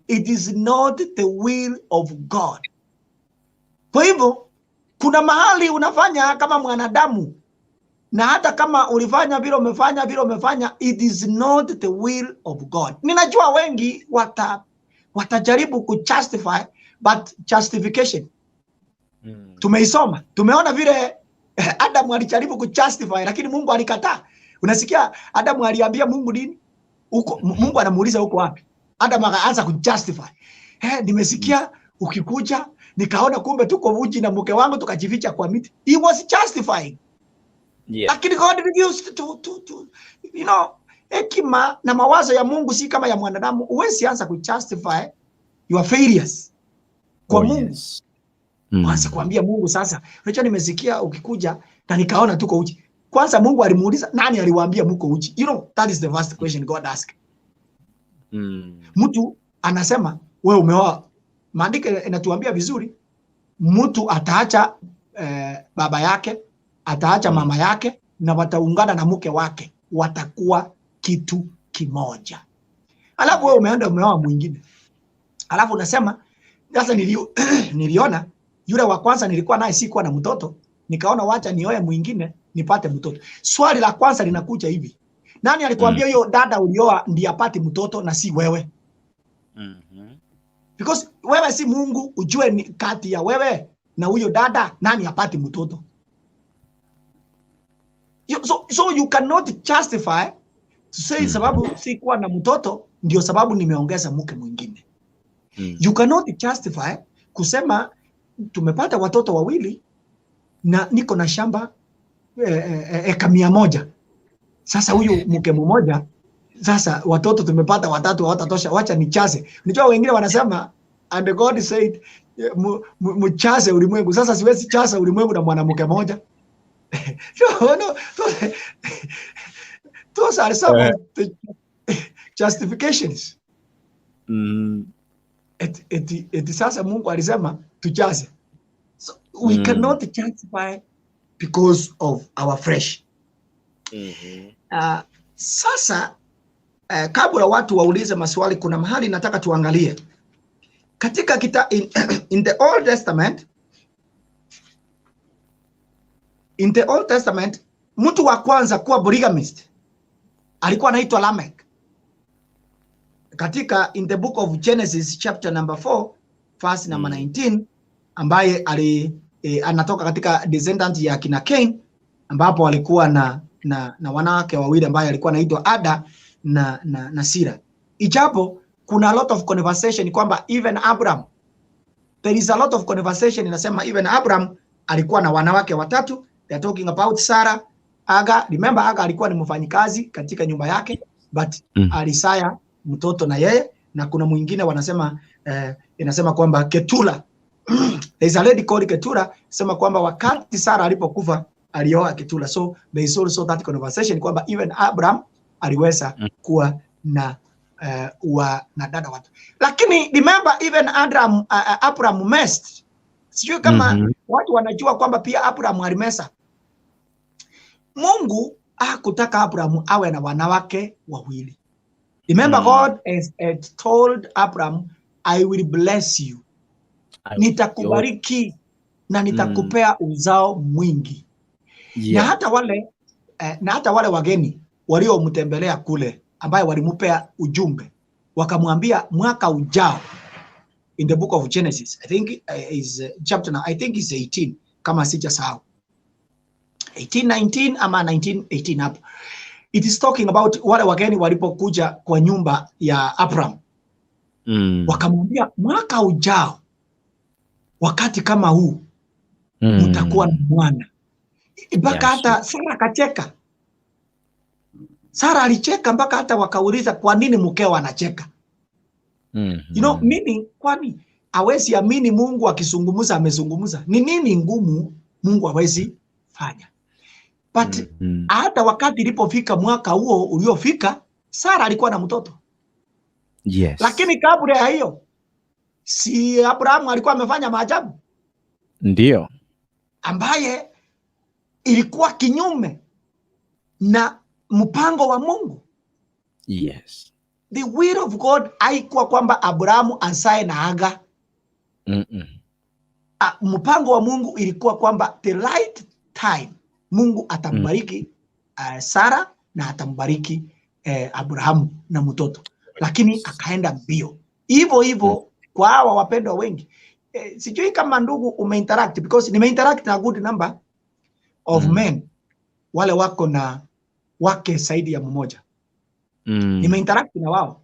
It is not the will of God. Kwa hivyo kuna mahali unafanya kama mwanadamu, na hata kama ulifanya vile umefanya vile umefanya, it is not the will of God. Ninajua wengi watajaribu kujustify, but justification tumeisoma, tumeona vile Adamu alijaribu kujustify, lakini Mungu alikataa. Unasikia Adamu aliambia Mungu nini? Uko, Mungu anamuuliza, "Uko wapi?" Adam akaanza kujustify. "Nimesikia ukikuja, nikaona kumbe tuko uchi na mke wangu, tukajificha kwa miti." He was justifying. Lakini God refused to hekima na mawazo ya Mungu si kama ya mwanadamu. Huwezi anza kujustify your failures kwa Mungu. Kwanza kuambia Mungu, "Sasa unajua nimesikia ukikuja na nikaona tuko uchi." Kwanza Mungu alimuuliza, "Nani aliwaambia mko uchi?" That is the first question God asked. Mtu anasema we umeoa. Maandiko inatuambia vizuri, mtu ataacha baba yake, ataacha mama yake na wataungana na mke wake, watakuwa kitu kimoja. Alafu wewe umeenda umeoa mwingine, alafu unasema, "Sasa niliona yule wa kwanza nilikuwa naye sikuwa na mtoto, nikaona wacha nioe mwingine nipate mtoto." Swali la kwanza linakuja hivi, nani alikuambia hiyo dada ulioa ndiye apate mtoto na si wewe? Because wewe si Mungu ujue ni kati ya wewe na huyo dada nani apate mtoto. So you cannot justify to say sababu sikuwa na mtoto ndio sababu nimeongeza mke mwingine. You cannot justify kusema tumepata watoto wawili na niko na shamba eka 100. Sasa huyu mke mmoja, sasa watoto tumepata watatu hawatatosha, wacha nijaze. Unajua wengine wanasema, "And God said mjaze ulimwengu. Sasa siwezi jaza ulimwengu na mwanamke mmoja." No, those are some of the justifications. Eti sasa Mungu alisema tujaze. So we cannot justify because of our flesh. Sasa kabla watu waulize maswali, kuna mahali nataka tuangalie katika in the Old Testament. In the Old Testament, mtu wa kwanza kuwa polygamist alikuwa anaitwa Lamek. Katika in the book of Genesis chapter number 4 verse number 19, ambaye anatoka katika descendant ya kina Cain, ambapo alikuwa na wanawake wawili ambaye alikuwa anaitwa Ada na Sira. Ijapo kuna a lot of conversation kwamba even Abraham, there is a lot of conversation inasema even Abraham alikuwa na wanawake watatu. They are talking about Sarah, Hagar. Remember, Hagar alikuwa ni mfanyikazi katika nyumba yake, but alizaa mtoto na yeye, na kuna mwingine wanasema inasema kwamba Ketura, there is a lady called Ketura, sema kwamba wakati Sara alipokufa alioa Ketura. So there is also that conversation kwamba even Abraham aliweza kuwa na wa na dada watu, lakini remember, even Abraham messed. Sijui kama watu wanajua kwamba pia Abraham alimess. Mungu hakutaka Abraham awe na wanawake wawili. Remember, God has told Abraham, "I will bless you." "Nitakubariki na nitakupea uzao mwingi." Na hata wale wageni waliomtembelea kule ambaye walimpea ujumbe, wakamwambia mwaka ujao, in the book of Genesis, I think is chapter, I think is 18, kama sijasahau, 18 19 ama 19 18 hapo. It is talking about wale wageni walipokuja kwa nyumba ya Abraham, wakamwambia, "Mwaka ujao wakati kama huu mtakuwa na mwana." Mpaka hata Sara akacheka. Sara alicheka mpaka hata wakauliza, "Kwa nini mkeo anacheka?" Meaning, kwani hawezi amini Mungu akizungumza amezungumza? Ni nini ngumu Mungu hawezi fanya? But hata wakati ilipofika mwaka huo uliofika, Sara alikuwa na mtoto. Lakini kabla ya hiyo, si Abrahamu alikuwa amefanya maajabu? Ndio. ambaye ilikuwa kinyume na mpango wa Mungu. Yes. The will of God haikuwa kwamba Abrahamu azae na Hagar. Mpango wa Mungu ilikuwa kwamba the right time Mungu atambariki Sara na atambariki Abrahamu na mtoto, lakini akaenda mbio hivyo hivyo. Kwa hawa wapendwa wengi, sijui kama ndugu umeinteract, because nimeinteract na good number of men wale wako na wake zaidi ya mmoja. Nimeinteract na wao.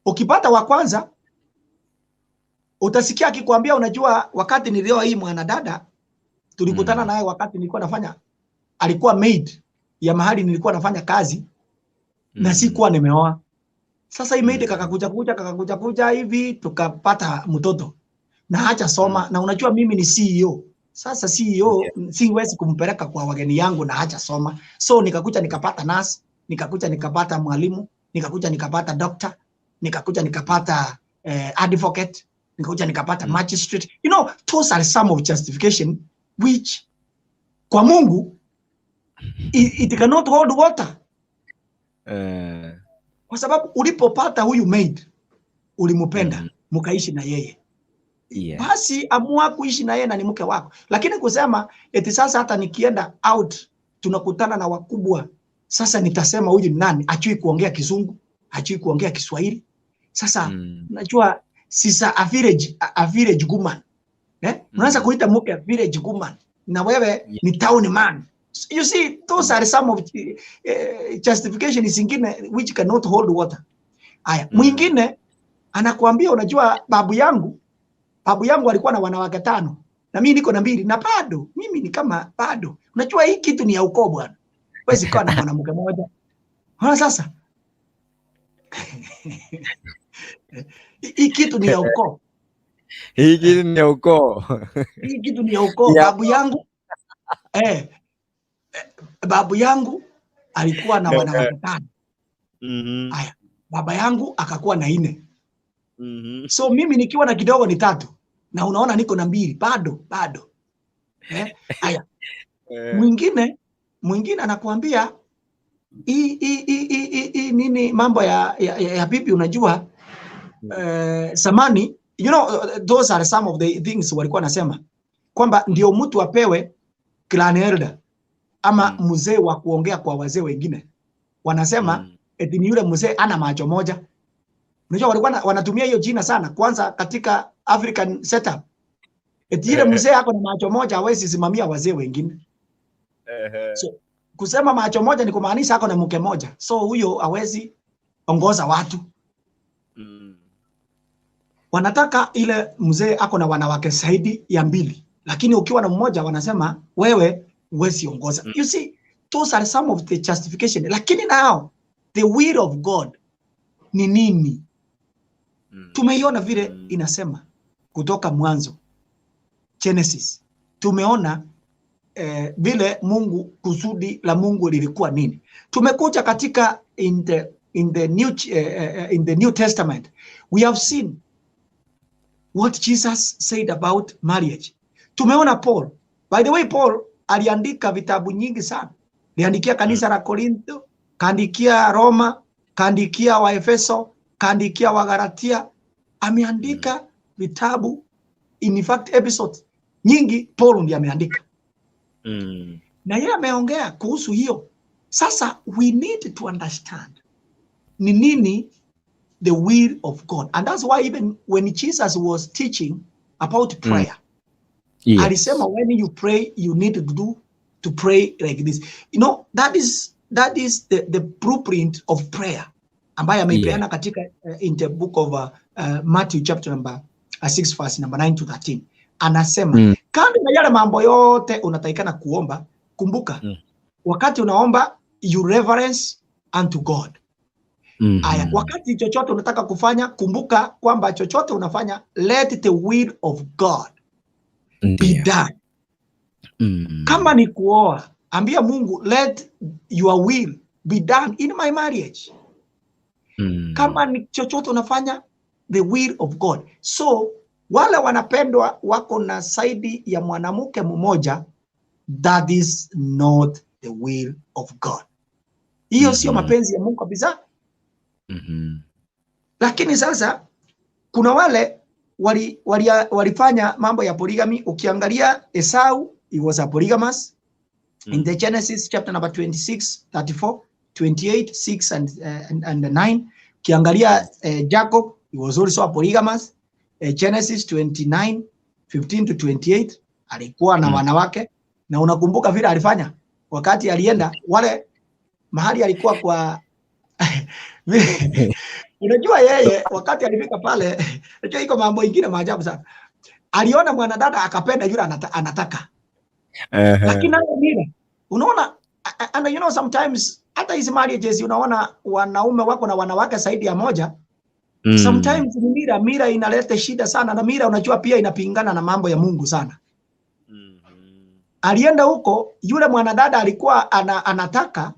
Ukipata wa kwanza utasikia akikwambia, unajua wakati nilioa hii mwanadada tulikutana naye wakati nilikuwa nafanya, alikuwa maid ya mahali nilikuwa nafanya kazi na sikuwa nimeoa. Sasa hii maid kakakuja kuja kakakuja kuja hivi tukapata mtoto na hacha soma na unajua mimi ni CEO. Sasa CEO siwezi kumpeleka kwa wageni yangu na hacha soma. So nikakuja nikapata nurse, nikakuja nikapata mwalimu, nikakuja nikapata doctor, nikakuja nikapata advocate, nikakuja nikapata magistrate. You know, those are some of justification which kwa Mungu it cannot hold water. Kwa sababu ulipopata huyu maid ulimupenda, mkaishi na yeye. Basi amua kuishi na yeye na ni mke wako. Lakini kusema eti sasa hata nikienda out tunakutana na wakubwa, sasa nitasema huyu ni nani? Hajui kuongea Kizungu, hajui kuongea Kiswahili. Sasa najua sisa a village woman. Eh? Unaanza kuita mke a village woman na wewe ni town man. You see, those are some of justification zingine which cannot hold water. Aya, mwingine anakuambia unajua babu yangu alikuwa na wanawake 5 na mimi niko na mbili na bado mimi ni kama bado. Unajua hii kitu ni ya ukoo bwana. Huwezi kuwa na mwanamke mmoja. Unaona sasa? Hii kitu ni ya ukoo. Hii kitu ni ya ukoo. Hii kitu ni ya ukoo. Babu yangu alikuwa na wanawake 5. Aya, baba yangu akakuwa na nne. So mimi nikiwa na kidogo ni tatu na unaona niko na mbili bado bado. Aya, mwingine anakuambia hii nini mambo ya bibi unajua, zamani, you know, those are some of the things walikuwa nasema kwamba ndio mtu apewe clan elder ama mzee wa kuongea kwa wazee wengine, wanasema eti ni yule mzee ana macho moja. Unajua walikuwa wanatumia hiyo jina sana, kwanza katika African setup, eti yule mzee ako na macho moja hawezi simamia wazee wengine. So kusema macho moja ni kumaanisha ako na mke moja, so huyo hawezi ongoza watu. Wanataka ile mzee ako na wanawake zaidi ya mbili, lakini ukiwa na mmoja wanasema wewe huwezi ongoza. You see, those are some of the justification. Lakini now the will of God ni nini? Tumeiona vile inasema kutoka mwanzo Genesis, tumeona vile Mungu, kusudi la Mungu lilikuwa nini. Tumekuja katika in the New Testament, we have seen what Jesus said about marriage. Tumeona Paul. By the way, Paul aliandika vitabu nyingi sana. Aliandikia kanisa la Korintho, kaandikia Roma, kaandikia Waefeso, kaandikia Wagalatia. Ameandika vitabu, in fact episodes nyingi Paul ndiye ameandika. Na yeye ameongea kuhusu hiyo. Sasa we need to understand ni nini the will of God. And that's why even when Jesus was teaching about prayer, alisema when you pray you need to pray like this. You know, that is the blueprint of prayer ambayo ameipeana katika in the book of Matthew chapter number 6 verse number 9 to 13. Anasema kando na yale mambo yote unatakikana kuomba, kumbuka wakati unaomba you reverence unto God. Aya, wakati chochote unataka kufanya, kumbuka kwamba chochote unafanya, let the will of God be done. Kama ni kuoa, ambia Mungu, let your will be done in my marriage. Kama ni chochote unafanya, the will of God. So Wale wanapendwa wako na zaidi ya mwanamke mmoja, that is not the will of God. Hiyo sio mapenzi ya Mungu kabisa. Lakini sasa kuna wale walifanya mambo ya polygamy. Ukiangalia Esau, he was a polygamous. In the Genesis chapter number 26, 34, 28, 6 and 9. Ukiangalia Jacob, he was also a polygamous. Genesis 29, 15 to 28, alikuwa na wanawake, na unakumbuka vile alifanya wakati alienda wale mahali alikuwa kwa unajua yeye wakati alifika pale, unajua iko mambo ingine maajabu sana. Aliona mwanadada akapenda yule anataka. Lakini nayo mila, unaona, and you know sometimes hata hizi marriages unaona wanaume wako na wanawake zaidi ya moja. Sometimes ni mila, mila inaleta shida sana, na mila unajua pia inapingana na mambo ya Mungu sana. Alienda huko, yule mwanadada alikuwa anataka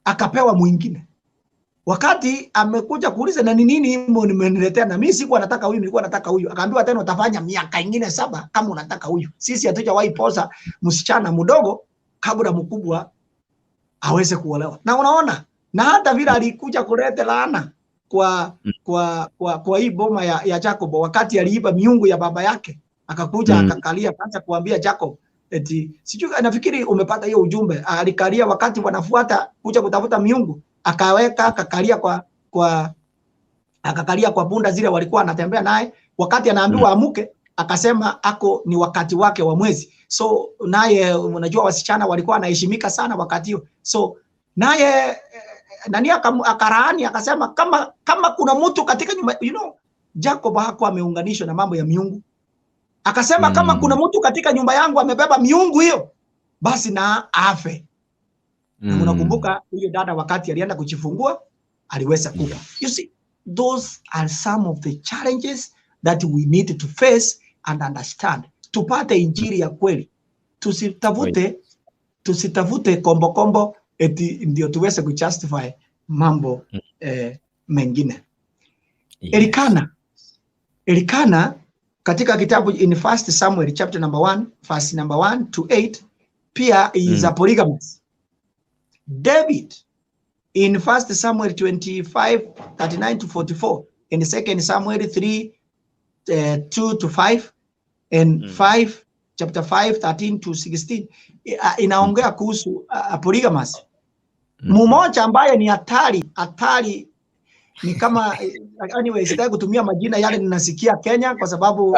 akapewa mwingine. Wakati amekuja kuuliza na ni nini himo nimeniletea, na mimi sikuwa nataka huyu, nilikuwa nataka huyu. Akaambiwa tena utafanya miaka ingine 7 kama unataka huyu. Sisi hatujawahi posa msichana mdogo kabla mkubwa aweze kuolewa. Na unaona, na hata vile alikuja kuleta laana kwa hii boma ya Jacob wakati aliiba miungu ya baba yake, akakuja akakalia, akaanza kuambia Jacob eti sijui, nafikiri umepata hiyo ujumbe. Alikalia wakati wanafuata kuja kutafuta miungu, akaweka akakalia kwa akakalia kwa punda zile walikuwa anatembea naye. Wakati anaambiwa amuke, akasema ako ni wakati wake wa mwezi. So naye unajua wasichana walikuwa wanaheshimika sana wakati huo. So naye nani akaraani akasema kama kuna mtu katika nyumba, you know, Jacob hakuwa ameunganishwa na mambo ya miungu. Akasema kama kuna mtu katika nyumba yangu amebeba miungu hiyo, basi na afe. Na unakumbuka huyo dada wakati alienda kujifungua aliweza kufa. You see, those are some of the challenges that we need to face and understand. Tupate injili ya kweli. Tusitafute kombo kombo eti ndio tuweze kujustify mambo mengine. Elikana katika kitabu in 1 Samuel chapter number 1 verse number 1 to 8 pia is a polygamous. David in 1 Samuel 25 39 to 44 and 2 Samuel 3 2 to 5 and 5 chapter 5 13 to 16 inaongea kuhusu polygamous. Mmoja ambaye ni hatari ni kama anyway, sitaki kutumia majina yale ninasikia Kenya kwa sababu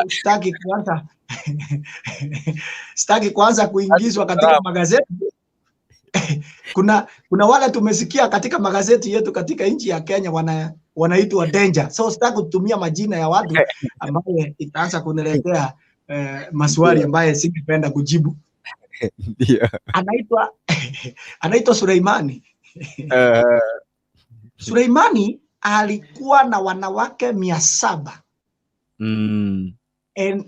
sitaki kuanza kuingizwa katika magazeti. Kuna wale tumesikia katika magazeti yetu katika nchi ya Kenya wanaitwa danger. So sitaki kutumia majina ya watu ambaye itaanza kuniletea maswali ambaye singependa kujibu. Anaitwa Suleimani. Suleimani alikuwa na wanawake 700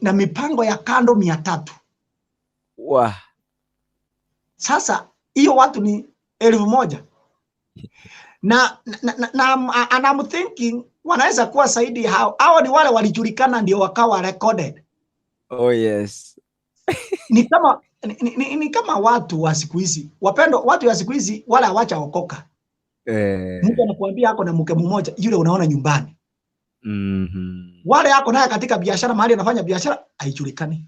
na mipango ya kando 300. Wow. Sasa hiyo watu ni 1000. Na and I'm thinking wanaweza kuwa zaidi hao. Hao ni wale walijulikana ndio wakawa recorded. Oh yes. Ni kama watu wa siku hizi. Wapendo, watu wa siku hizi wala hawachaokoka. Mtu anakuambia ako na mke mmoja, yule unaona nyumbani. Wale ako naye katika biashara, mahali anafanya biashara haijulikani.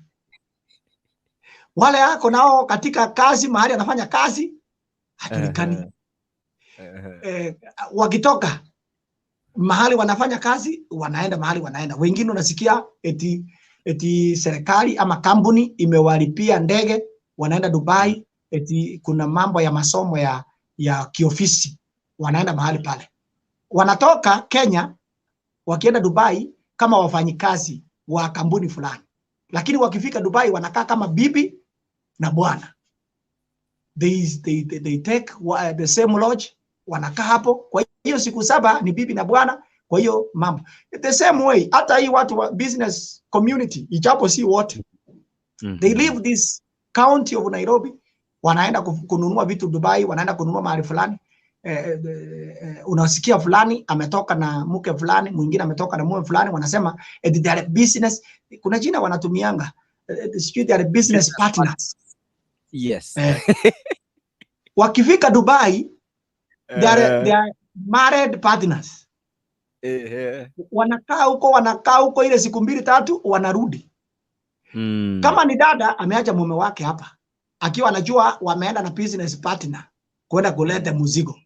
Wale ako nao katika kazi, mahali anafanya kazi hajulikani. Wakitoka mahali wanafanya kazi wanaenda mahali wanaenda. Wengine unasikia eti serikali ama kampuni imewalipia ndege wanaenda Dubai, eti kuna mambo ya masomo ya kiofisi wanaenda mahali pale. Wanatoka Kenya wakienda Dubai kama wafanyikazi wa kampuni fulani, lakini wakifika Dubai wanakaa kama bibi na bwana. They take the same lodge, wanakaa hapo. Kwa hiyo siku 7 ni bibi na bwana. Kwa hiyo mambo the same way, hata hii watu wa business community, ijapo si wote, they leave this county of Nairobi, wanaenda kununua vitu Dubai, wanaenda kununua mahali fulani. unasikia fulani ametoka na mke fulani, mwingine ametoka na mume fulani, wanasema eti they are business, kuna jina wanatumianga, sijui they are business partners. Wakifika Dubai they are married partners. Wanakaa huko ile siku mbili tatu, wanarudi. Kama ni dada ameacha mume wake hapa akiwa anajua wameenda na business partner kwenda kuleta mzigo.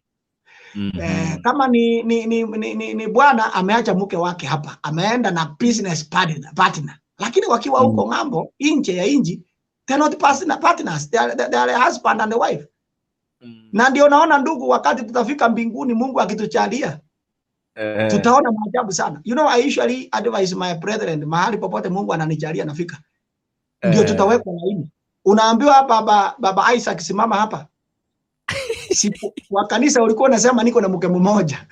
Kama ni bwana ameacha mke wake hapa, ameenda na business partner. Lakini wakiwa huko ng'ambo nje ya nchi, they're not partners, they are husband and wife. Na ndio naona, ndugu, wakati tutafika mbinguni, Mungu akitujalia, tutaona maajabu sana. I usually advise my brethren, mahali popote Mungu ananijalia nafika, ndio tutawekwa laini. Unaambiwa, Baba Isaac, simama hapa. Si kwa kanisa ulikuwa unasema niko na mke mmoja?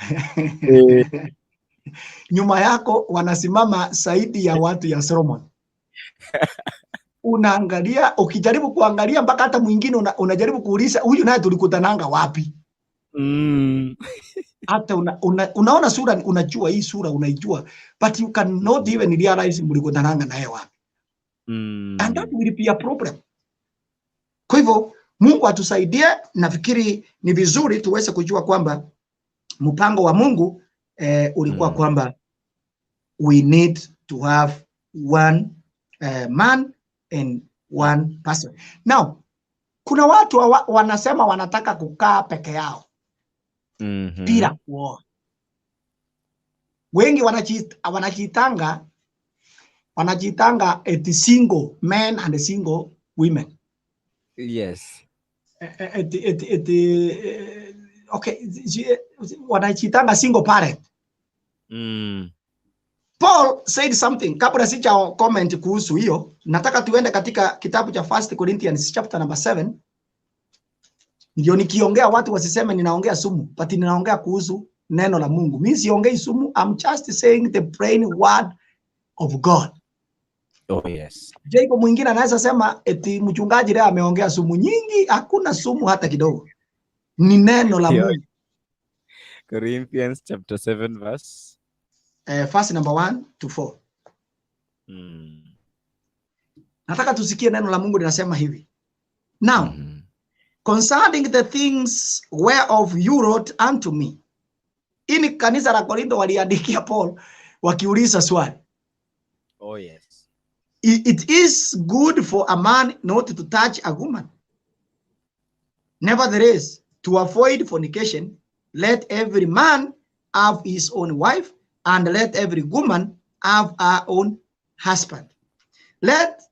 Nyuma yako wanasimama zaidi ya watu ya Solomon. Unaangalia, ukijaribu kuangalia mpaka hata mwingine unajaribu kuuliza, huyu naye tulikutananga wapi? Hata unaona sura, unajua hii sura unaijua, but you cannot even realize mlikutananga naye wapi. And that will be a problem. Kwa hivyo Mungu atusaidie. Nafikiri ni vizuri tuweze kujua kwamba mpango wa Mungu ulikuwa kwamba we need to have one man and one person. Now, kuna watu wanasema wanataka kukaa peke yao bila kuoa. Wengi wanajitanga eti single men and single women. Eti, okay, wanajitanga single parent. Paul said something. Kabla sija comment kuhusu hiyo, nataka tuende katika kitabu cha First Corinthians chapter number 7. Ndio nikiongea watu wasiseme ninaongea sumu, but ninaongea kuhusu neno la Mungu. Mimi siongei sumu, I'm just saying the plain word of God. Oh yes. Jacob mwingine anaweza sema eti mchungaji leo ameongea sumu nyingi. Hakuna sumu hata kidogo, ni neno la Mungu. Corinthians chapter 7 verse Verse number 1 to 4. Nataka tusikie neno la Mungu linasema hivi. Now, concerning the things whereof you wrote unto me. Hii ni kanisa la Korintho waliandikia Paul wakiuliza swali. Oh yes. It is good for a man not to touch a woman. Nevertheless, to avoid fornication, let every man have his own wife, and let every woman have her own husband. Let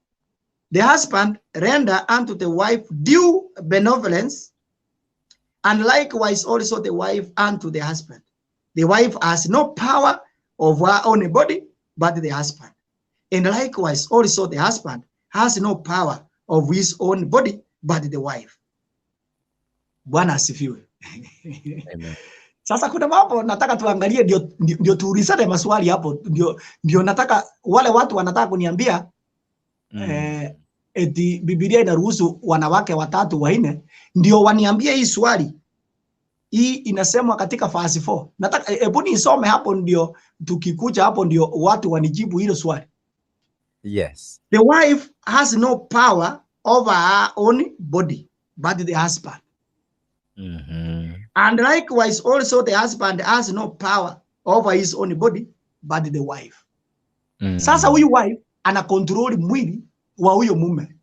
the husband render unto the wife due benevolence, and likewise also the wife unto the husband. The wife has no power over her own body, but the husband. And likewise also the husband has no power of his own body, but the wife. Bwana asifiwe. Amen. Sasa kuna mambo nataka tuangalie, ndio tuulizane maswali hapo, ndio nataka wale watu wanataka kuniambia eti Biblia inaruhusu wanawake watatu, wanne, ndio waniambie hii swali. Hii inasemwa katika verse 4. Nataka hebu nisome hapo, ndio tukikuja hapo ndio watu wanijibu hilo swali. The wife has no power over her own body, but the husband. And likewise also the husband has no power over his own body, but the wife. Sasa huyu wife ana control mwili wa huyo mume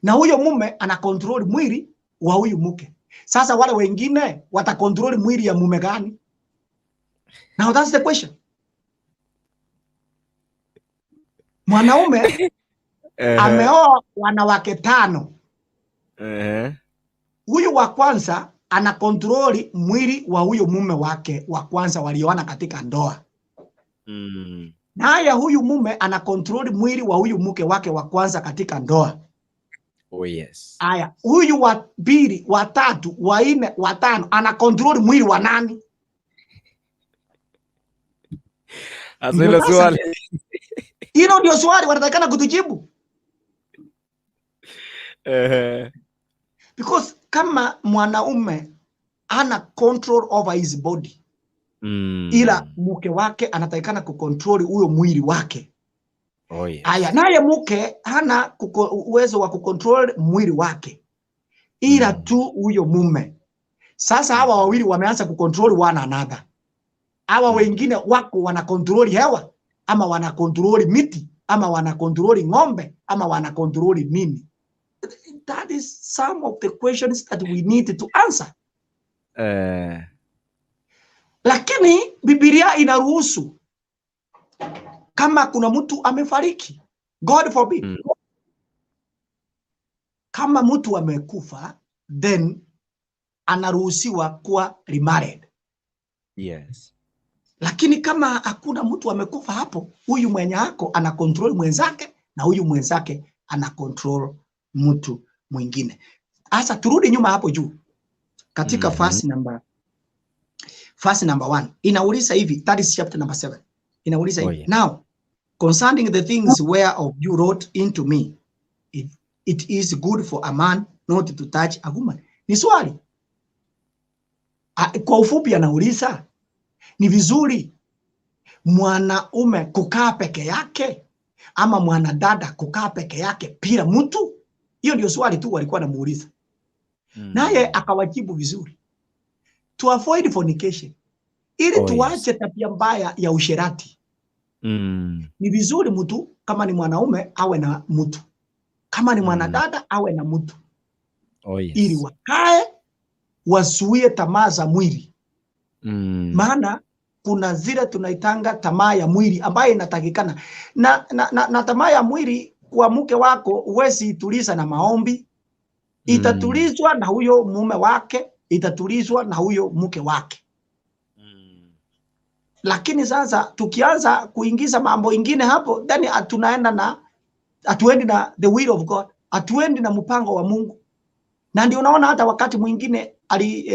na huyo mume ana control mwili wa huyu mke. Sasa wale wengine wata control mwili ya mume gani? Now that's the question. Mwanaume ameoa wanawake tano. Huyu wa kwanza ana control mwili wa huyo mume wake wa kwanza walioana katika ndoa. Naye huyu mume ana control mwili wa huyu mke wake wa kwanza katika ndoa. Oh yes. Aya, huyu wa pili, wa tatu, wa nne, wa tano ana control mwili wa nani? Sasa Ndio hilo sasa swali. Hilo ndio swali wanatakana kutujibu. Because kama mwanaume ana control over his body, ila mke wake anatakikana kucontrol huyo mwili wake. Oh, yes. Aya, naye mke hana uwezo wa kucontrol mwili wake, ila tu huyo mume. Sasa hawa wawili wameanza kucontrol one another. Hawa wengine wako wanakontroli hewa ama wanakontroli miti ama wanakontroli ng'ombe ama wanakontroli nini? That is some of the questions that we need to answer. Lakini Biblia inaruhusu kama kuna mtu amefariki, God forbid, kama mtu amekufa, then anaruhusiwa kuwa remarried. Lakini kama hakuna mtu amekufa hapo, huyu mwenye ako ana control mwenzake na huyu mwenzake ana control mtu mwingine. Sasa turudi nyuma hapo juu katika verse number 1 inauliza hivi, that is chapter number 7, inauliza hivi, "Now concerning the things whereof you wrote into me, it is good for a man not to touch a woman." Ni swali. Kwa ufupi anauliza, ni vizuri mwanaume kukaa peke yake ama mwanadada kukaa peke yake bila mtu? Hiyo ndio swali tu walikuwa wanamuuliza. Naye akawajibu vizuri, to avoid fornication, ili tuache tabia mbaya ya usherati. Ni vizuri mtu kama ni mwanaume awe na mtu, kama ni mwanadada awe na mtu, ili wakae wazuie tamaa za mwili. Maana kuna zile tunaitanga tamaa ya mwili ambayo inatakikana na tamaa ya mwili kwa mke wako huwezi ituliza na maombi, itatulizwa na huyo mume wake, itatulizwa na huyo mke wake. Lakini sasa tukianza kuingiza mambo ingine hapo, then tunaenda na hatuendi na the will of God, hatuendi na mpango wa Mungu. Na ndio unaona hata wakati mwingine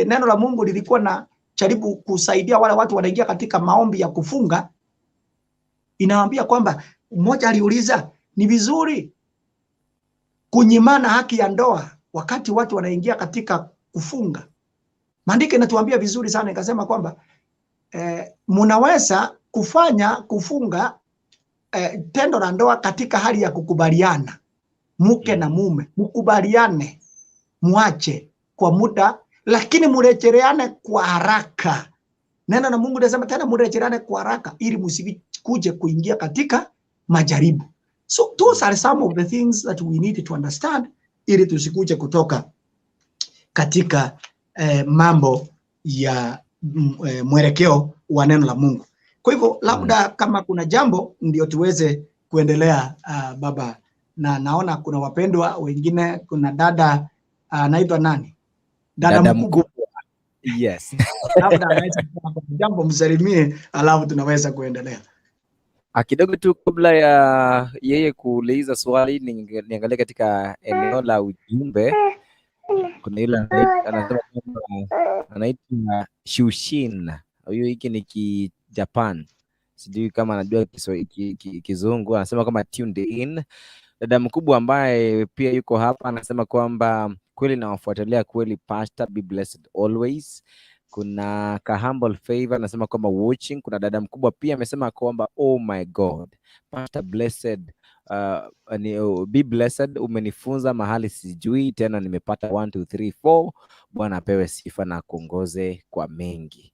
neno la Mungu lilikuwa na jaribu kusaidia wale watu wanaingia katika maombi ya kufunga, inawaambia kwamba mmoja aliuliza, ni vizuri kunyimana haki ya ndoa wakati watu wanaingia katika kufunga? Maandiko inatuambia vizuri sana, ikasema kwamba munaweza kufanya kufunga tendo la ndoa katika hali ya kukubaliana, mke na mume mkubaliane, muache kwa muda, lakini murejeleane kwa haraka. Neno la Mungu linasema tena murejeleane kwa haraka ili msikuje kuingia katika majaribu. So those are some of the things that we need to understand ili tusikuje kutoka katika mambo ya mwelekeo wa neno la Mungu. Kwa hivyo labda kama kuna jambo ndio tuweze kuendelea, baba, na naona kuna wapendwa wengine, kuna dada anaitwa nani? Dada, Dada mkubwa. Mkubwa. Yes. Labda anaweza kuwa kuna jambo, msalimie, alafu tunaweza kuendelea. Kidogo tu kabla ya yeye kuuliza swali, niangalie katika eneo la ujumbe. Kuna yule anasema kwamba anaitwa Shushin. Huyu hiki ni ki Japan, sijui kama anajua Kizungu. Anasema kama tuned in. Dada mkubwa ambaye pia yuko hapa anasema kwamba kweli nawafuatilia kweli, pastor, be blessed always. Kuna ka humble favor anasema kwamba watching. Kuna dada mkubwa pia amesema kwamba, "Oh my God, pastor blessed, oh, be blessed, umenifunza mahali sijui tena, nimepata 1 2 3 4. Bwana apewe sifa na kuongoze kwa mengi."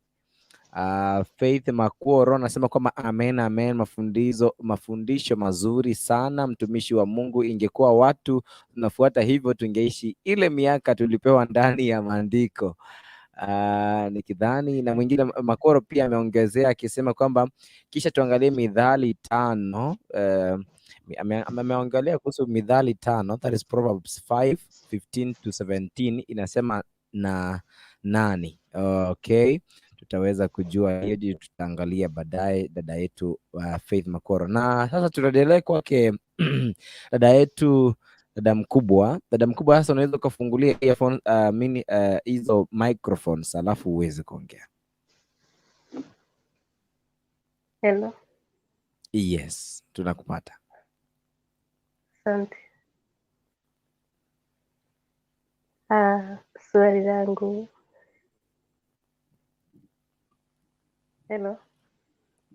Faith Makuoro anasema kwamba amen, amen, mafundisho mazuri sana mtumishi wa Mungu. Ingekuwa watu tunafuata hivyo tungeishi ile miaka tulipewa ndani ya maandiko. Nikidhani na mwingine Makoro pia ameongezea akisema kwamba kisha tuangalie Mithali 5, ameongelea kuhusu Mithali 5, that is Proverbs 5:15 to 17, inasema na nani? Okay, tutaweza kujua hiyo, tutaangalia baadaye dada yetu Faith Makoro. Na sasa tutaendelea kwake dada yetu, dada mkubwa. Dada mkubwa, sasa unaweza ukafungulia earphone, mini hizo microphones alafu uweze kuongea. Hello. Yes, tunakupata. Asante. Swali langu Hello.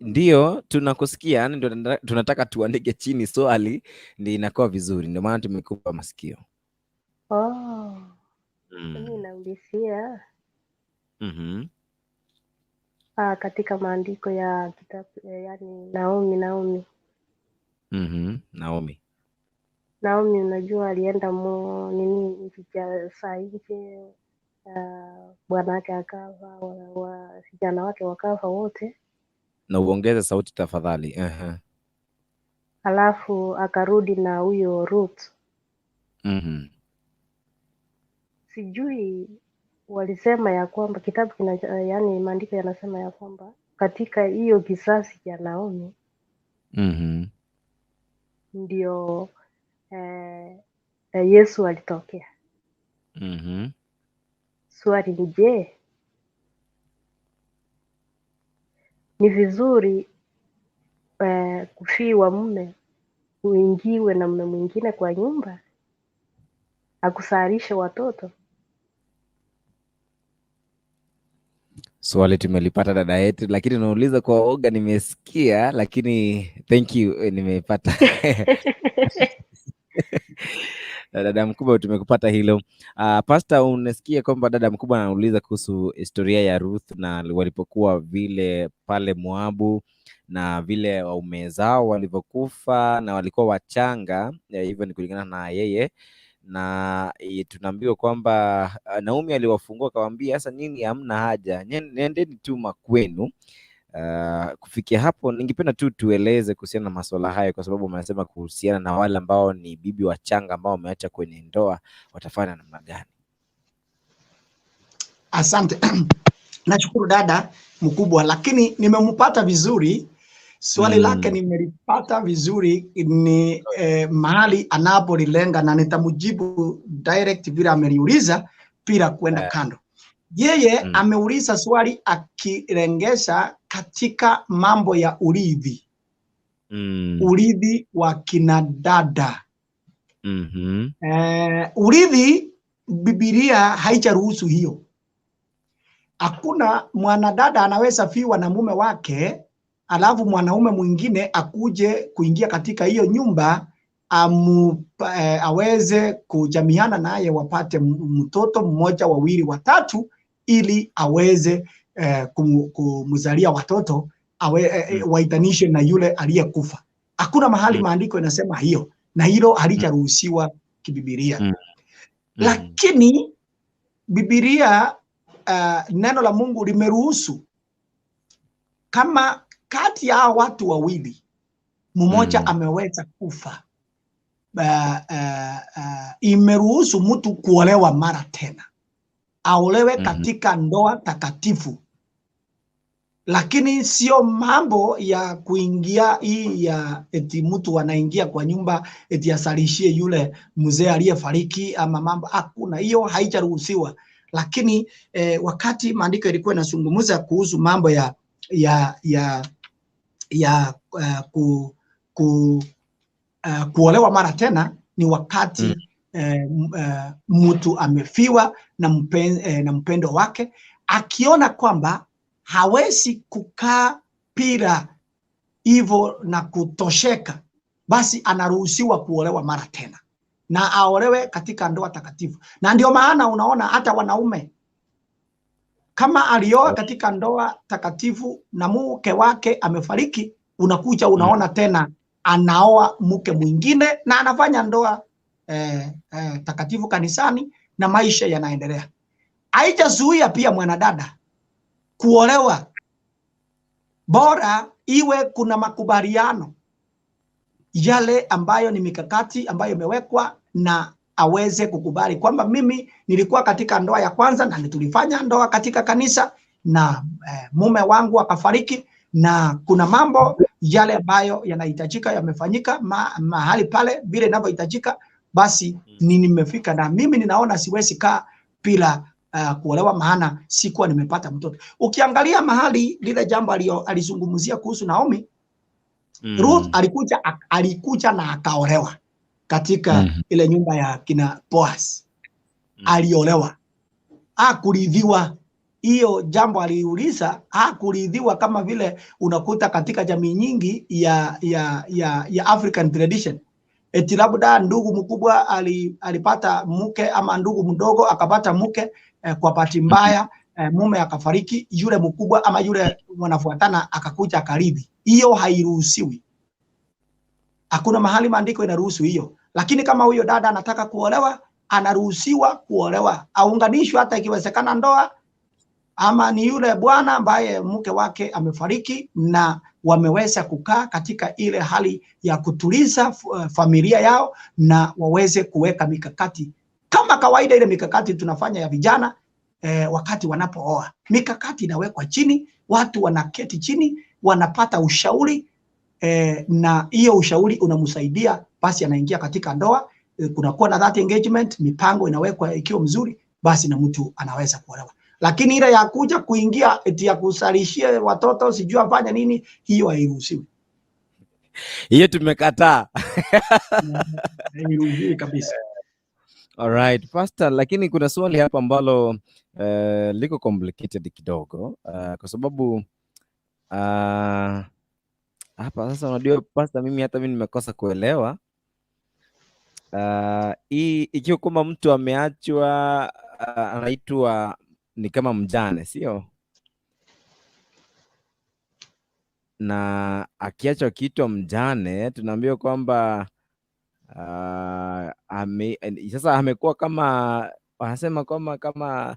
Ndio, tunakusikia, yani ndio tunataka tuandike chini swali, ndio inakuwa vizuri, ndio maana tumekupa masikio. Oh, mimi naulizia katika maandiko ya kitabu yani Naomi. Naomi. Naomi unajua alienda nini nchi za nje, bwana wake akafa, vijana wake wakafa wote. Na uongeze sauti tafadhali. Alafu akarudi na huyo Ruth. Sijui walisema ya kwamba kitabu kina, yani maandiko yanasema ya kwamba katika hiyo kizazi cha Naomi ndio Yesu alitokea. Swali ni je, ni vizuri kufiwa mume uingiwe na mume mwingine kwa nyumba akusarishe watoto? Swali tumelipata dada yetu, lakini unauliza kwa oga, nimesikia, lakini thank you, nimepata. Dada mkubwa, tumekupata hilo. Pastor, unasikia kwamba dada mkubwa anauliza kuhusu historia ya Ruth na walipokuwa vile pale Moabu na vile waume zao walivyokufa na walikuwa wachanga, hivyo ni kulingana na yeye, na tunaambiwa kwamba Naomi aliwafungua akawaambia, sasa nyinyi hamna haja, nendeni tu makwenu. Kufikia hapo ningependa tu tueleze kuhusiana na masuala hayo, kwa sababu umesema kuhusiana na wale ambao ni bibi wachanga ambao wameacha kwenye ndoa watafanya namna gani? Asante. Nashukuru dada mkubwa, lakini nimempata vizuri swali lake, nimelipata vizuri ni mahali anapolilenga, na nitamjibu direct vile ameliuliza bila kwenda kando. Yeye ameuliza swali akilengesha katika mambo ya urithi. Urithi wa kina dada. Urithi, Biblia haijaruhusu hiyo. Hakuna mwanadada anaweza fiwa na mume wake alafu mwanaume mwingine akuje kuingia katika hiyo nyumba aweze kujamiana naye wapate mtoto mmoja, wawili, watatu, ili aweze kumzalia watoto waitanishe na yule aliyekufa. Hakuna mahali maandiko inasema hiyo, na hilo halijaruhusiwa kibibilia. Lakini Biblia, neno la Mungu limeruhusu kama kati ya watu wawili mmoja ameweza kufa, imeruhusu mtu kuolewa mara tena, aolewe katika ndoa takatifu, lakini sio mambo ya kuingia hii ya eti mtu anaingia kwa nyumba eti asalishie yule mzee aliyefariki ama mambo, hakuna hiyo, haijaruhusiwa. Lakini wakati maandiko yalikuwa yanazungumza kuhusu mambo ya ya ya ya kuolewa mara tena, ni wakati mtu amefiwa na mpendo wake, akiona kwamba hawezi kukaa bila hivyo na kutosheka, basi anaruhusiwa kuolewa mara tena na aolewe katika ndoa takatifu. Na ndio maana unaona hata wanaume kama alioa katika ndoa takatifu na mke wake amefariki, unakuja unaona tena anaoa mke mwingine na anafanya ndoa takatifu kanisani na maisha yanaendelea. Haijazuia pia mwanadada kuolewa, bora iwe kuna makubaliano yale ambayo ni mikakati ambayo imewekwa, na aweze kukubali kwamba mimi nilikuwa katika ndoa ya kwanza na tulifanya ndoa katika kanisa na mume wangu akafariki, na kuna mambo yale ambayo yanahitajika yamefanyika mahali pale vile inavyohitajika, basi nimefika na mimi ninaona siwezi kaa bila kuolewa, maana sikuwa nimepata mtoto. Ukiangalia mahali lile jambo alizungumzia kuhusu Naomi, Ruth alikuja na akaolewa katika ile nyumba ya kina Boaz. Aliolewa, hakurithiwa. Hiyo jambo aliuliza hakuridhiwa, kama vile unakuta katika jamii nyingi ya African tradition, eti labda ndugu mkubwa alipata mke ama ndugu mdogo akapata mke kwa bahati mbaya mume akafariki, yule mkubwa ama yule wanafuatana akakuja akaridhi. Hiyo hairuhusiwi. Hakuna mahali maandiko inaruhusu hiyo. Lakini kama huyo dada anataka kuolewa, anaruhusiwa kuolewa, aunganishwe hata ikiwezekana ndoa, ama ni yule bwana ambaye mke wake amefariki na wameweza kukaa katika ile hali ya kutuliza familia yao na waweze kuweka mikakati kama kawaida, ile mikakati tunafanya ya vijana wakati wanapooa. Mikakati inawekwa chini, watu wanaketi chini, wanapata ushauri na hiyo ushauri unamsaidia, basi anaingia katika ndoa. Kunakuwa na that engagement, mipango inawekwa ikiwa mzuri, basi na mtu anaweza kuolewa. Lakini ile ya kuja kuingia eti ya kusalishia watoto sijui afanya nini, hiyo hairuhusiwi. Hiyo tumekataa. Hairuhusiwi kabisa. Alright, Pastor, lakini kuna swali hapa ambalo liko complicated kidogo kwa sababu hapa sasa, unajua Pastor, mimi hata mimi nimekosa kuelewa hii ikiwa kwamba mtu ameachwa anaitwa ni kama mjane, sio? Na akiachwa akiitwa mjane, tunaambiwa kwamba sasa amekuwa kama wanasema kwamba kama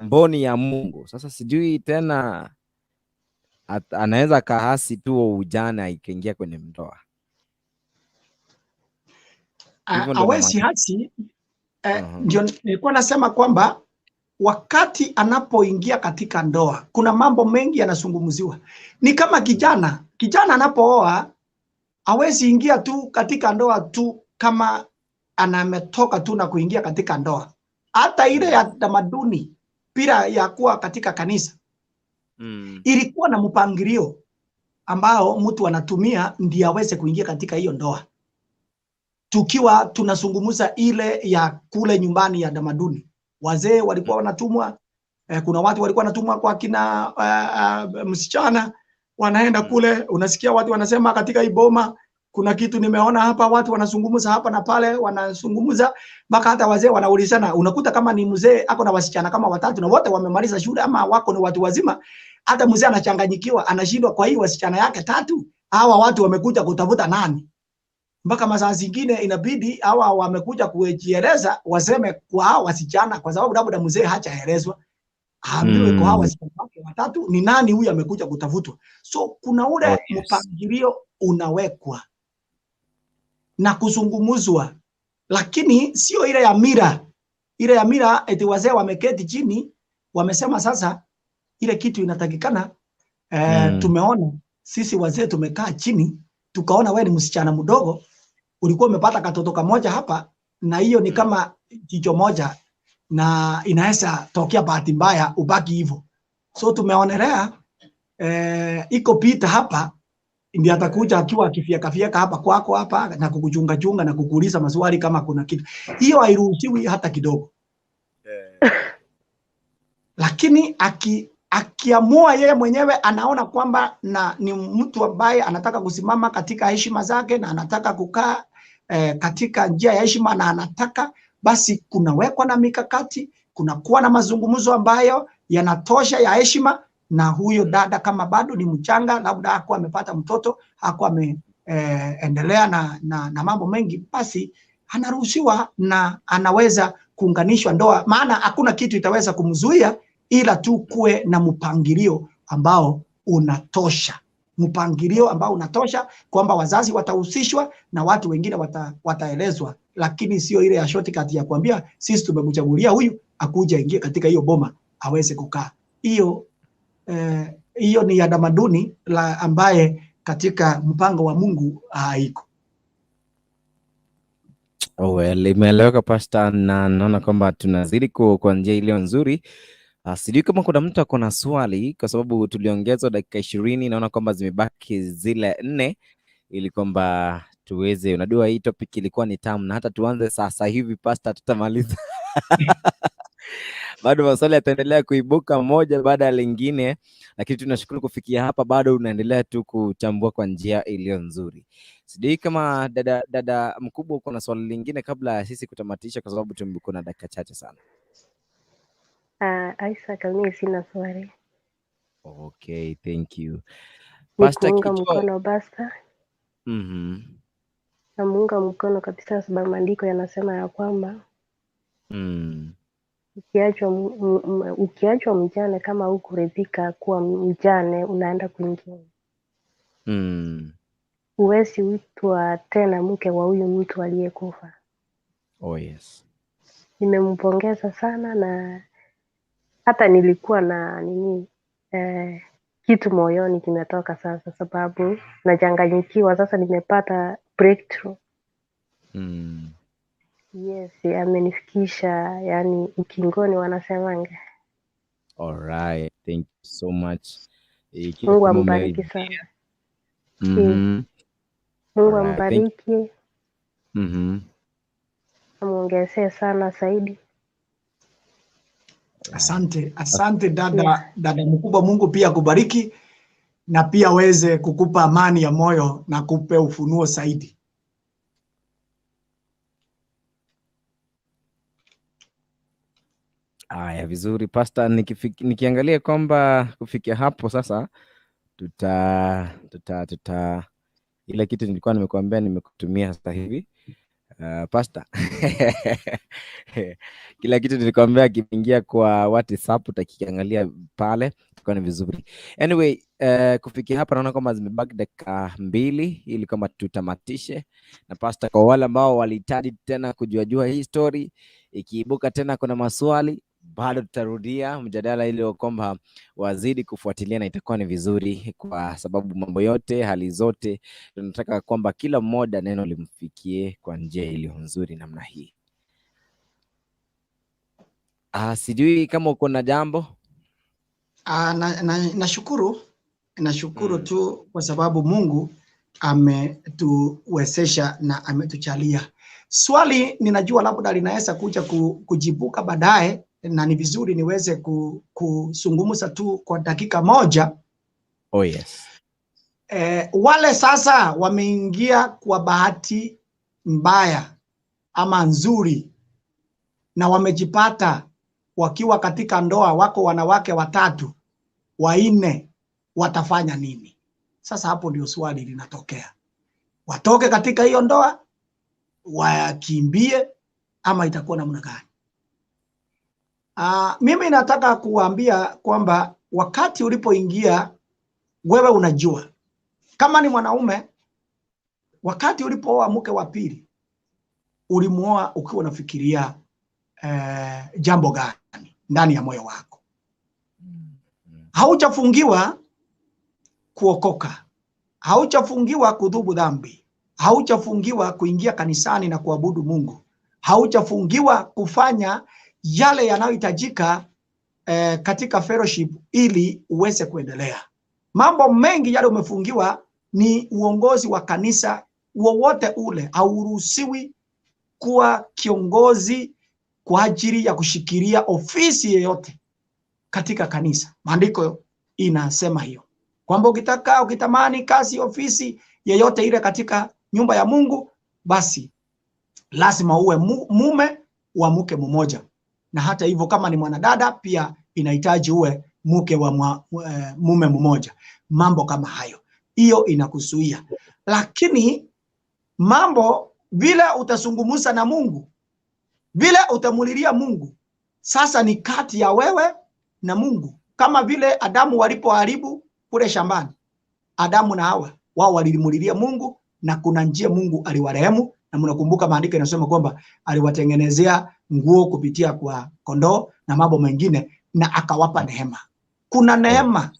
mboni ya Mungu. Sasa sijui tena anaweza kahasi tu ujane ikaingia kwenye ndoa. Hivyo ndio Hawezi hasi ndio nilikuwa nasema kwamba wakati anapoingia katika ndoa kuna mambo mengi yanazungumziwa. Ni kama kijana anapooa hawezi ingia tu katika ndoa tu kama anametoka tu na kuingia katika ndoa, hata ile ya tamaduni bila ya kuwa katika kanisa ilikuwa na mpangilio ambao mtu anatumia ndiye aweze kuingia katika hiyo ndoa. Tukiwa tunazungumza ile ya kule nyumbani ya tamaduni, wazee walikuwa wanatumwa kuna watu walikuwa wanatumwa kwa kina msichana, wanaenda kule, unasikia watu wanasema katika hii boma kuna kitu nimeona hapa, watu wanazungumza hapa na pale, wanazungumza mpaka hata wazee wanaulizana. Unakuta kama ni mzee ako na wasichana kama watatu na wote wamemaliza shule ama wako ni watu wazima, hata mzee anachanganyikiwa, anashindwa kwa hii wasichana yake tatu, hawa watu wamekuja kutafuta nani? Mpaka masaa zingine inabidi hawa wamekuja kujieleza, waseme kwa hawa wasichana, kwa sababu labda mzee hajaelezwa, aambiwe kwa hawa wasichana wake watatu ni nani huyu amekuja kutafutwa. So kuna ule mpangilio unawekwa na kuzungumzwa, lakini sio ile ya mira. Ile ya mira eti wazee wameketi chini wamesema sasa ile kitu inatakikana. Tumeona sisi wazee tumekaa chini tukaona wewe ni msichana mdogo, ulikuwa umepata katoto kamoja hapa, na hiyo ni kama jicho moja, na inaweza tokea bahati mbaya ubaki hivyo. So tumeonelea iko Pita hapa ndiye atakuja akiwa akifieka fieka hapa kwako hapa na kukuchunga chunga na kukuuliza maswali kama kuna kitu. Hiyo hairuhusiwi hata kidogo. Lakini akiamua yeye mwenyewe anaona kwamba na ni mtu ambaye anataka kusimama katika heshima zake na anataka kukaa katika njia ya heshima na anataka basi, kunawekwa na mikakati, kunakuwa na mazungumzo ambayo yanatosha ya heshima, na huyo dada kama bado ni mchanga, labda hakuwa amepata mtoto, hakuwa ameendelea na mambo mengi, basi anaruhusiwa na anaweza kuunganishwa ndoa, maana hakuna kitu itaweza kumzuia ila tu kuwe na mpangilio ambao unatosha, mpangilio ambao unatosha kwamba wazazi watahusishwa na watu wengine wataelezwa, lakini sio ile ya shortcut ya kuambia sisi tumekuchagulia huyu akuja ingie katika hiyo boma aweze kukaa. Hiyo hiyo ni ya tamaduni la ambaye katika mpango wa Mungu haiko. Oh, well, imeeleweka Pastor, na naona kwamba tunazidi kwa njia iliyo nzuri. Sijui kama kuna mtu ako na swali kwa sababu tuliongezwa dakika 20, naona kwamba zimebaki zile 4 ili kwamba tuweze, unajua hii topic ilikuwa ni tamu na hata tuanze sasa hivi Pastor tutamaliza. Bado maswali yataendelea kuibuka moja baada ya lingine, lakini tunashukuru kufikia hapa, bado unaendelea tu kuchambua kwa njia iliyo nzuri. Sijui kama dada mkubwa uko na swali lingine kabla ya sisi kutamatisha, kwa sababu tumekuwa na dakika chache sana. Isaac, mimi sina swali. Okay, thank you. Ni Pastor kuunga Kichwa. mkono Pastor. Namuunga mkono kabisa, sababu maandiko yanasema ya kwamba ukiachwa mjane kama hukuridhika kuwa mjane, unaenda kwingine. Huwezi uitwa tena mke wa huyu mtu aliyekufa. Oh yes. Nimempongeza sana, na hata nilikuwa na nini kitu moyoni kimetoka sasa, sababu nachanganyikiwa sasa, nimepata breakthrough. Yes, amenifikisha yani ukingoni wanasemanga. All right, thank you so much. Ikiwa Mungu kama ambariki umeridhia. sana. Mungu All right, thank ambariki, amuongezee sana zaidi. Asante, asante dada mkubwa. Mungu pia akubariki na pia aweze kukupa amani ya moyo na kupe ufunuo zaidi. Aya, vizuri Pastor, nikiangalia kwamba kufikia hapo sasa tuta ile kitu nilikuwa nimekuambia nimekutumia sasa hivi. Pastor, kila kitu nilikwambia kimeingia kwa WhatsApp, utakiangalia pale, itakuwa ni vizuri. Anyway, kufikia hapa naona kwamba zimebaki dakika 2 ili kama tutamatishe. Na Pastor, kwa wale ambao walihitaji tena kujuajua hii story, ikiibuka tena kuna maswali bado tutarudia mjadala ili kwamba wazidi kufuatilia, na itakuwa ni vizuri kwa sababu mambo yote, hali zote, tunataka kwamba kila mmoja neno limfikie kwa njia iliyo nzuri namna hii. Sijui kama uko na jambo. Nashukuru tu kwa sababu Mungu ametuwezesha na ametuchalia. Swali ninajua labda linaweza kuja kujibuka baadaye, na ni vizuri niweze kuzungumza tu kwa dakika moja. Oh yes. Wale sasa wameingia kwa bahati mbaya ama nzuri na wamejipata wakiwa katika ndoa, wako wanawake 3, 4, watafanya nini? Sasa hapo ndio swali linatokea. Watoke katika hiyo ndoa, wakimbie, ama itakuwa namna gani? Mimi nataka kuambia kwamba wakati ulipoingia wewe unajua. Kama ni mwanaume, wakati ulipooa mke wa pili, ulimuoa ukiwa unafikiria jambo gani ndani ya moyo wako? Haujafungiwa kuokoka, haujafungiwa kudhubu dhambi, haujafungiwa kuingia kanisani na kuabudu Mungu, haujafungiwa kufanya yale yanayohitajika katika fellowship ili uweze kuendelea. Mambo mengi yale umefungiwa ni uongozi wa kanisa wowote ule. Hauruhusiwi kuwa kiongozi kwa ajili ya kushikilia ofisi yeyote katika kanisa. Maandiko inasema hiyo, kwamba ukitaka, ukitamani kazi ofisi yeyote ile katika nyumba ya Mungu, basi lazima uwe mume wa mke mmoja. Na hata hivyo kama ni mwanadada pia inahitaji uwe mke wa mume mmoja. Mambo kama hayo, hiyo inakuzuia. Lakini mambo vile utazungumza na Mungu, vile utamulilia Mungu, sasa ni kati ya wewe na Mungu. Kama vile Adamu walipoharibu kule shambani, Adamu na Hawa wao walimulilia Mungu, na kuna njia Mungu aliwarehemu. Na mnakumbuka maandiko yanasema kwamba aliwatengenezea nguo kupitia kwa kondoo na mambo mengine, na akawapa neema. Kuna neema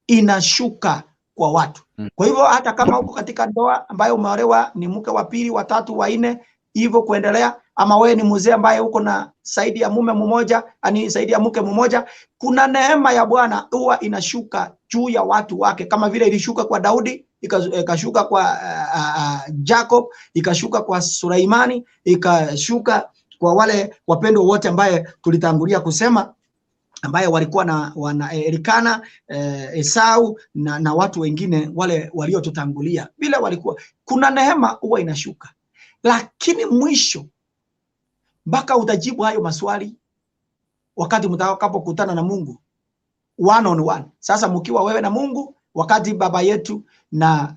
inashuka kwa watu. Kwa hivyo hata kama uko katika ndoa ambayo umeolewa ni mke wa pili, wa tatu, wa nne, hivyo kuendelea, ama wewe ni mzee ambaye uko na zaidi ya mume mmoja, ani zaidi ya mke mmoja, kuna neema ya Bwana huwa inashuka juu ya watu wake, kama vile ilishuka kwa Daudi, ikashuka kwa Jacob, ikashuka kwa Suleimani, ikashuka kwa wale wapendwa wote ambaye tulitangulia kusema, ambaye walikuwa na wana Elikana, Esau na watu wengine wale waliotutangulia, vile walikuwa, kuna neema huwa inashuka, lakini mwisho mpaka utajibu hayo maswali wakati mtakapokutana na Mungu one on one. Sasa mkiwa wewe na Mungu, wakati baba yetu na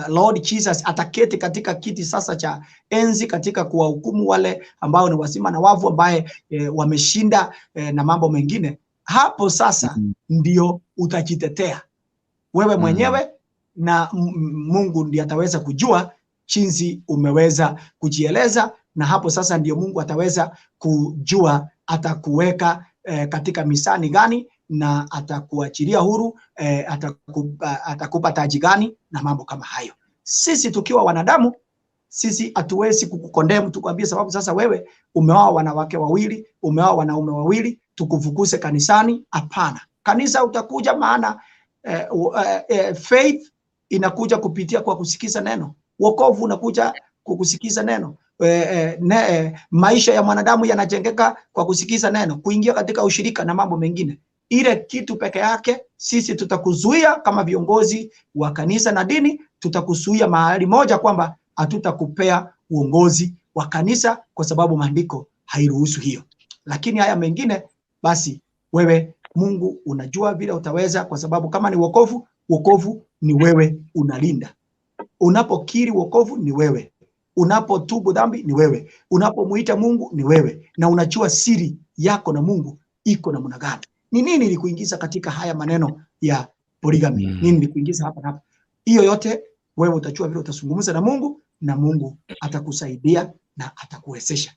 Lord Jesus ataketi katika kiti sasa cha enzi katika kuwahukumu wale ambao ni wazima na wavu ambaye wameshinda na mambo mengine, hapo sasa ndio utajitetea wewe mwenyewe na Mungu ndiye ataweza kujua jinsi umeweza kujieleza, na hapo sasa ndio Mungu ataweza kujua atakuweka katika misani gani na atakuachilia huru, atakupa taji gani na mambo kama hayo. Sisi tukiwa wanadamu, sisi hatuwezi kukukondemu tukwambie sababu sasa wewe umeoa wanawake wawili, umeoa wanaume wawili, tukufukuse kanisani. Hapana, kanisa utakuja, maana faith inakuja kupitia kwa kusikiza neno, wokovu unakuja kwa kusikiza neno. Maisha ya mwanadamu yanajengeka kwa kusikiza neno, kuingia katika ushirika na mambo mengine. Ile kitu peke yake sisi tutakuzuia kama viongozi wa kanisa na dini, tutakuzuia mahali moja kwamba hatutakupea uongozi wa kanisa kwa sababu maandiko hairuhusu hiyo. Lakini haya mengine basi wewe Mungu unajua vile utaweza, kwa sababu kama ni wokovu, wokovu ni wewe unalinda. Unapokiri wokovu ni wewe, unapotubu dhambi ni wewe, unapomuita Mungu ni wewe, na unajua siri yako na Mungu iko namna gani. Ni nini ilikuingiza katika haya maneno ya polygamy? Nini ilikuingiza hapa na hapa? Hiyo yote wewe utajua vile utazungumza na Mungu, na Mungu atakusaidia na atakuwezesha.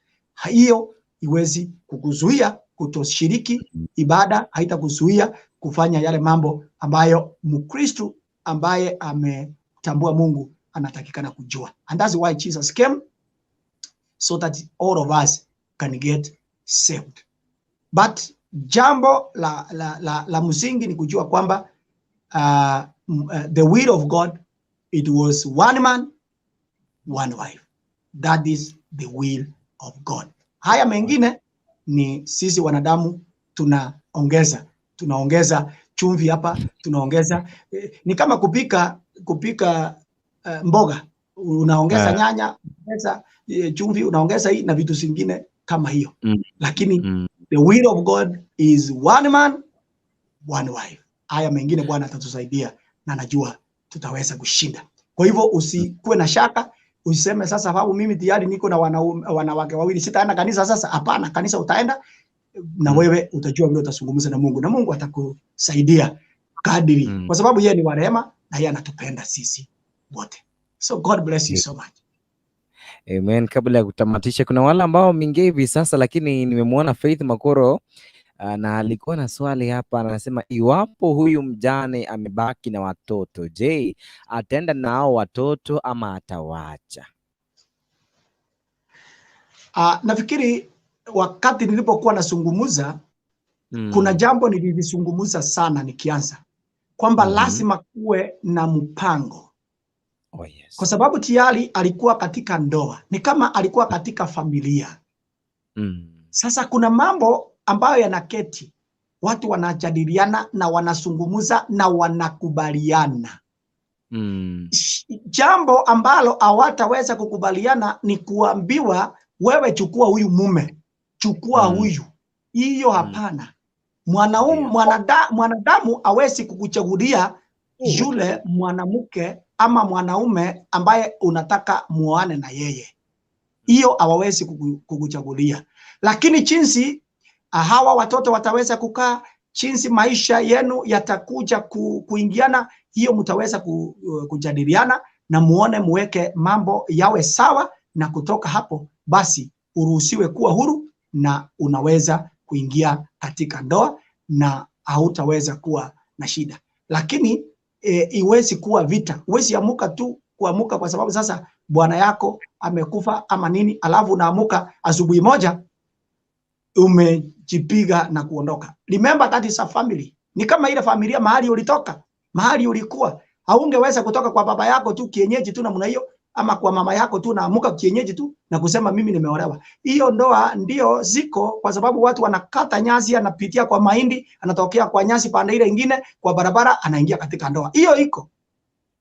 Hiyo iwezi kukuzuia kutoshiriki ibada, haitakuzuia kufanya yale mambo ambayo Mkristo ambaye ametambua Mungu anatakikana kujua. And that's why Jesus came, so that all of us can get saved. But jambo la msingi ni kujua kwamba the will of God, it was one man, one wife. That is the will of God. Haya mengine ni sisi wanadamu tunaongeza chumvi hapa, tunaongeza ni kama kupika mboga, unaongeza nyanya, unaongeza chumvi, unaongeza hii na vitu zingine kama hiyo. Lakini the will of God is one man, one wife. Haya mengine Bwana atatusaidia na najua tutaweza kushinda. Kwa hivyo usikuwe na shaka, usiseme sasa sababu mimi tayari niko na wanawake wawili sitaenda kanisa sasa. Hapana, kanisa utaenda na wewe utajua vile utazungumza na Mungu, na Mungu atakusaidia kadiri, kwa sababu yeye ni wa rehema na yeye anatupenda sisi wote. So God bless you so much. Amen. Kabla ya kutamatisha, kuna wale ambao wameingia hivi sasa, lakini nimemwona Faith Makoro na alikuwa na swali hapa, anasema iwapo huyu mjane amebaki na watoto, je, ataenda nao watoto ama atawacha? Nafikiri wakati nilipokuwa nazungumza, kuna jambo nililizungumza sana nikianza kwamba lazima kuwe na mpango. Oh, yes. Kwa sababu tayari alikuwa katika ndoa, ni kama alikuwa katika familia. Sasa kuna mambo ambayo yanaketi, watu wanajadiliana na wanazungumza na wanakubaliana. Jambo ambalo hawataweza kukubaliana ni kuambiwa wewe chukua huyu mume, chukua huyu. Hiyo hapana. Mwanadamu hawezi kukuchagulia yule mwanamke ama mwanaume ambaye unataka muoane na yeye. Hiyo hawawezi kukuchagulia. Lakini jinsi hawa watoto wataweza kukaa, jinsi maisha yenu yatakuja kuingiana, hiyo mtaweza kujadiliana na muone, muweke mambo yawe sawa, na kutoka hapo basi uruhusiwe kuwa huru na unaweza kuingia katika ndoa na hautaweza kuwa na shida. Lakini iwezi kuwa vita. Huwezi amuka tu kuamuka kwa sababu sasa bwana yako amekufa ama nini, alafu unaamuka asubuhi moja umejipiga na kuondoka. Remember that is a family. Ni kama ile familia mahali ulitoka, mahali ulikuwa. Haungeweza kutoka kwa baba yako tu kienyeji tu namna hiyo, ama kwa mama yako tu, naamuka kienyeji tu na kusema mimi nimeolewa. Hiyo ndoa ndio ziko, kwa sababu watu wanakata nyasi, anapitia kwa mahindi, anatokea kwa nyasi pande ile ingine, kwa barabara, anaingia katika ndoa. Hiyo iko.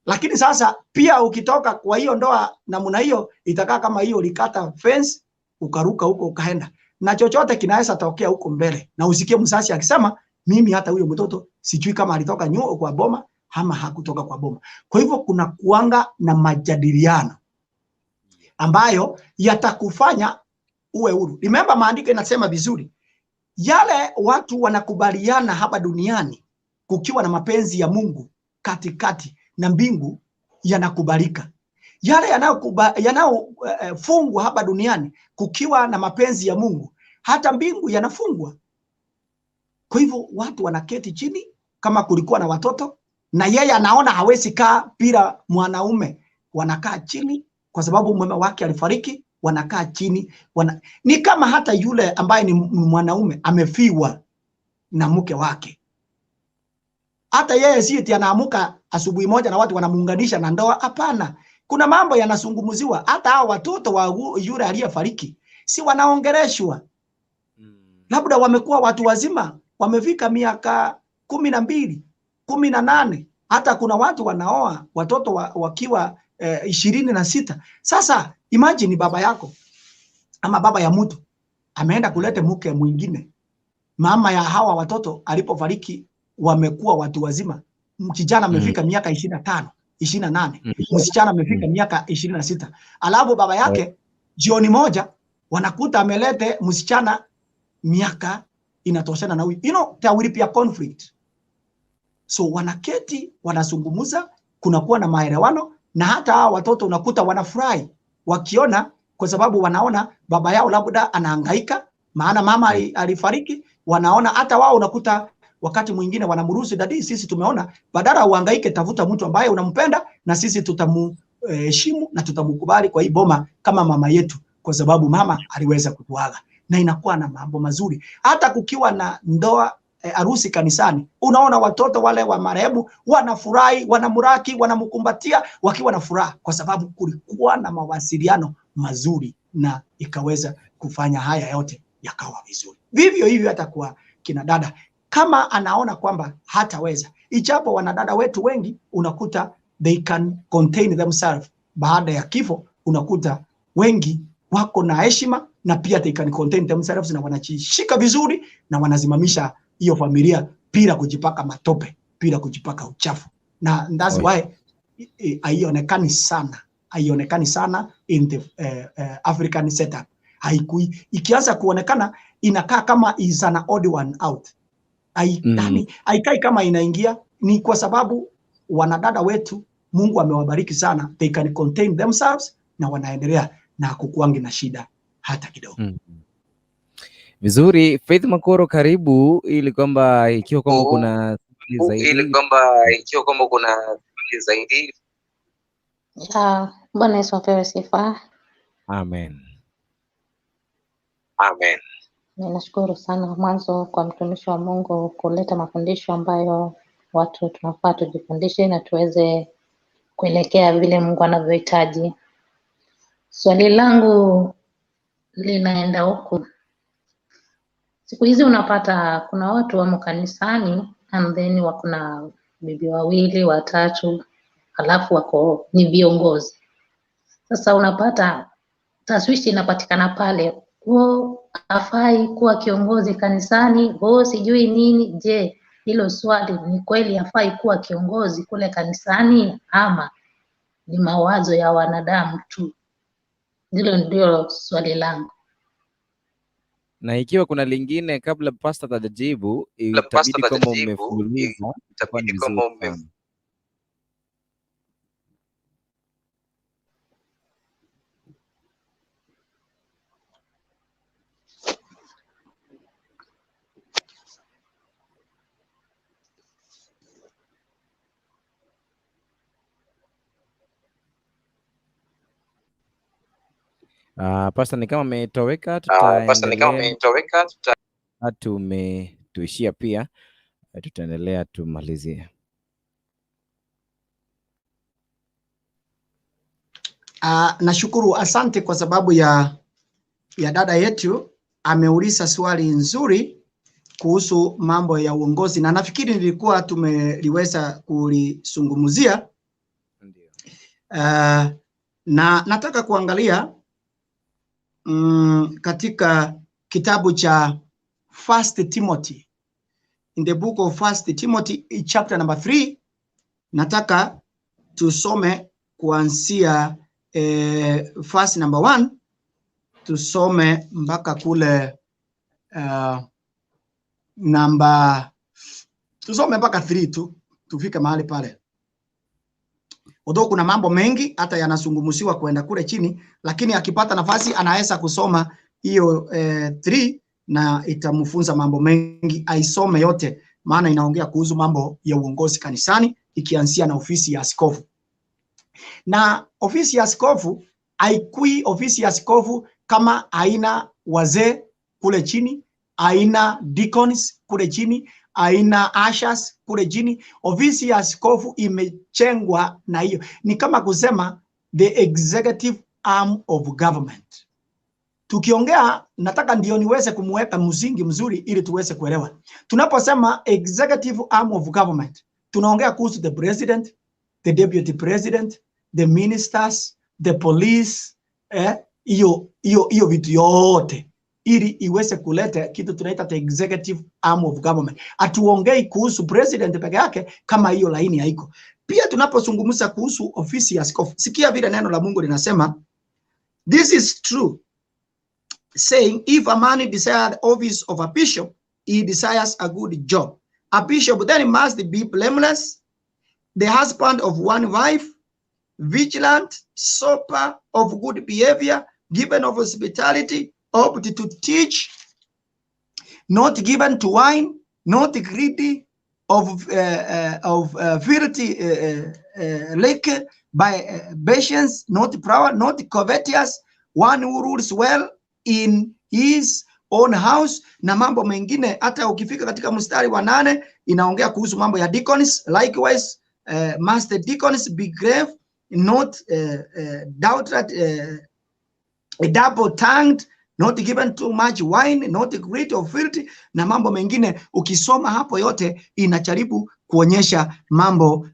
Lakini sasa pia ukitoka kwa hiyo ndoa namna hiyo, itakaa kama hiyo ulikata fence ukaruka huko ukaenda, na chochote kinaweza tokea huko mbele, na usikie mzazi akisema mimi hata huyo mtoto sijui kama alitoka nyuo kwa boma ama hakutoka kwa boma. Kwa hivyo kuna kuanga na majadiliano ambayo yatakufanya uwe huru. Remember, maandiko inasema vizuri, yale watu wanakubaliana hapa duniani kukiwa na mapenzi ya Mungu katikati na mbingu yanakubalika. Yale yanayofungwa hapa duniani kukiwa na mapenzi ya Mungu, hata mbingu yanafungwa. Kwa hivyo watu wanaketi chini, kama kulikuwa na watoto na yeye anaona hawezi kaa bila mwanaume, wanakaa chini kwa sababu mume wake alifariki, wanakaa chini ni kama hata yule ambaye ni mwanaume amefiwa na mke wake, hata yeye si eti anaamuka asubuhi moja na watu wanamuunganisha na ndoa. Hapana, kuna mambo yanazungumziwa. Hata hao watoto wa yule aliyefariki si wanaongeleshwa, labda wamekuwa watu wazima, wamefika miaka 12, 18. Hata kuna watu wanaoa watoto wakiwa 26. Sasa imagine baba yako ama baba ya mtu ameenda kulete mke mwingine, mama ya hawa watoto alipofariki wamekuwa watu wazima. Kijana amefika miaka 25, 28, msichana amefika miaka 26. Alafu baba yake jioni moja wanakuta amelete msichana miaka inatoshana na huyu. You know, there will be a conflict. So wanaketi, wanazungumza, kunakuwa na maelewano, na hata hawa watoto unakuta wanafurahi wakiona, kwa sababu wanaona baba yao labda anahangaika, maana mama alifariki. Wanaona hata wao unakuta wakati mwingine wanamruhusu, dadi, sisi tumeona badala uhangaike, tafuta mtu ambaye unampenda na sisi tutamuheshimu na tutamkubali kwa hii boma kama mama yetu, kwa sababu mama aliweza kutuaga. Na inakuwa na mambo mazuri. Hata kukiwa na ndoa harusi kanisani, unaona watoto wale wa marehemu wanafurahi, wanamuraki, wanamkumbatia wakiwa na furaha, kwa sababu kulikuwa na mawasiliano mazuri na ikaweza kufanya haya yote yakawa vizuri. Vivyo hivyo hata kwa kina dada, kama anaona kwamba hataweza, ijapo wanadada wetu wengi unakuta they can contain themselves baada ya kifo, unakuta wengi wako na heshima na pia they can contain themselves na wanajishika vizuri na wanasimamisha hiyo familia bila kujipaka matope, bila kujipaka uchafu. Na that's why haionekani sana, haionekani sana in the African setup. Haikui, ikianza kuonekana inakaa kama is an odd one out. Haikai kama inaingia. Ni kwa sababu wanadada wetu Mungu amewabariki sana, they can contain themselves na wanaendelea na kukuangi na shida hata kidogo. Vizuri, Faith Makoro, karibu, ili kwamba ikiwa kwamba kuna swali zaidi. Bwana Yesu apewe sifa. Amen. Amen. Ninashukuru sana mwanzo kwa mtumishi wa Mungu kuleta mafundisho ambayo watu tunafaa tujifundishe na tuweze kuelekea vile Mungu anavyohitaji. Swali langu linaenda huku. Siku hizi unapata kuna watu wamo kanisani and then wako na bibi wawili watatu, alafu wako ni viongozi. Sasa unapata taswishi inapatikana pale, huo hafai kuwa kiongozi kanisani, huo sijui nini. Je, hilo swali ni kweli hafai kuwa kiongozi kule kanisani ama ni mawazo ya wanadamu tu? Hilo ndio swali langu. Na ikiwa kuna lingine kabla pastor hajajibu, itabidi kama umefululiza, itakuwa ni vizuri sana. Pastor ni kama ametoweka, tutaendelea tumetuishia pia, tutaendelea tumalizie. Nashukuru, asante kwa sababu ya dada yetu ameuliza swali nzuri kuhusu mambo ya uongozi, na nafikiri nilikuwa tumeliweza kulizungumzia. Ndio. Na nataka kuangalia katika kitabu cha First Timothy, in the book of First Timothy chapter number 3, nataka tusome kuanzia verse number 1 tusome mpaka kule namba, tusome mpaka 3 tu tufike mahali pale. Although kuna mambo mengi hata yanazungumziwa kwenda kule chini, lakini akipata nafasi anaweza kusoma hiyo 3 na itamfunza mambo mengi, aisome yote, maana inaongea kuhusu mambo ya uongozi kanisani ikianzia na ofisi ya askofu. Na ofisi ya askofu haikui ofisi ya askofu kama haina wazee kule chini, haina deacons kule chini, haina ushers kule chini. Ofisi ya askofu imechengwa na hiyo, ni kama kusema the executive arm of government. Tukiongea, nataka ndio niweze kumweka msingi mzuri ili tuweze kuelewa. Tunaposema executive arm of government, tunaongea kuhusu the president, the deputy president, the ministers, the police, hiyo vitu yote ili iweze kuleta kitu tunaita the executive arm of government. Hatuongei kuhusu president peke yake kama hiyo laini haiko. Pia tunapozungumza kuhusu ofisi ya askofu, sikia vile neno la Mungu linasema, this is true, saying if a man desire the office of a bishop, he desires a good job. A bishop then must be blameless, the husband of one wife, vigilant, sober, of good behavior, given of hospitality, opt to teach, not given to wine, not greedy, of filthy liquor, by patience, not proud, not covetous, one who rules well in his own house, na mambo mengine. Hata ukifika katika mstari wa 8 inaongea kuhusu mambo ya deacons. Likewise, must the deacons be grave, not doubted, double-tongued, not given too much wine, not greedy or filthy, na mambo mengine. Ukisoma hapo yote inajaribu kuonyesha mambo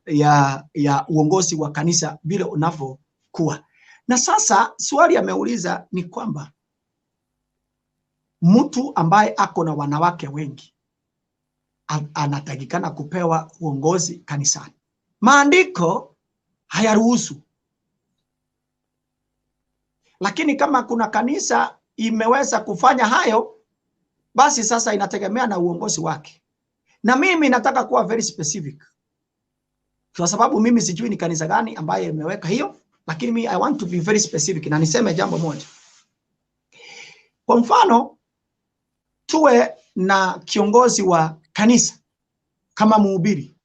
ya uongozi wa kanisa vile unavyokuwa. Na sasa swali ameuliza ni kwamba mtu ambaye ako na wanawake wengi anatakikana kupewa uongozi kanisani. Maandiko hayaruhusu. Lakini kama kuna kanisa imeweza kufanya hayo, basi sasa inategemea na uongozi wake. Na mimi nataka kuwa very specific, kwa sababu mimi sijui ni kanisa gani ambaye imeweka hiyo, lakini mimi I want to be very specific na niseme jambo moja. Kwa mfano, tuwe na kiongozi wa kanisa kama mhubiri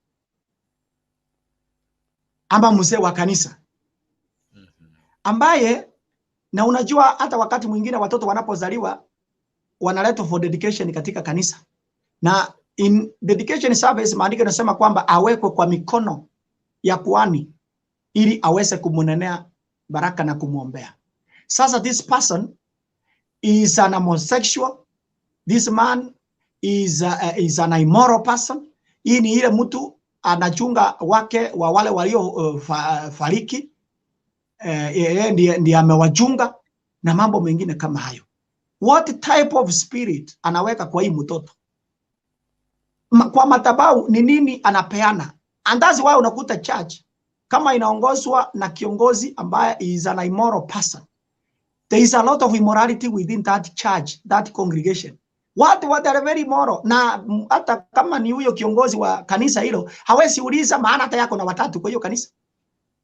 ama mzee wa kanisa ambaye, na unajua hata wakati mwingine watoto wanapozaliwa wanaletwa for dedication katika kanisa, na in dedication service maandiko yanasema kwamba awekwe kwa mikono ya kuhani ili aweze kumunenea baraka na kumuombea. Sasa this person is an homosexual, this man is an immoral person. Hii ni ile mtu anachunga wake wa wale walio fariki, yeye ndiye amewachunga na mambo mengine kama hayo. What type of spirit anaweka kwa hii mtoto? Kwa madhabahu ni nini anapeana? And that's why unakuta church kama inaongozwa na kiongozi ambaye is an immoral person, there is a lot of immorality within that church, that congregation. Watu are very immoral. Na hata kama ni huyo kiongozi wa kanisa hilo, hawezi uliza, maana hata yako na watatu kwa hiyo kanisa.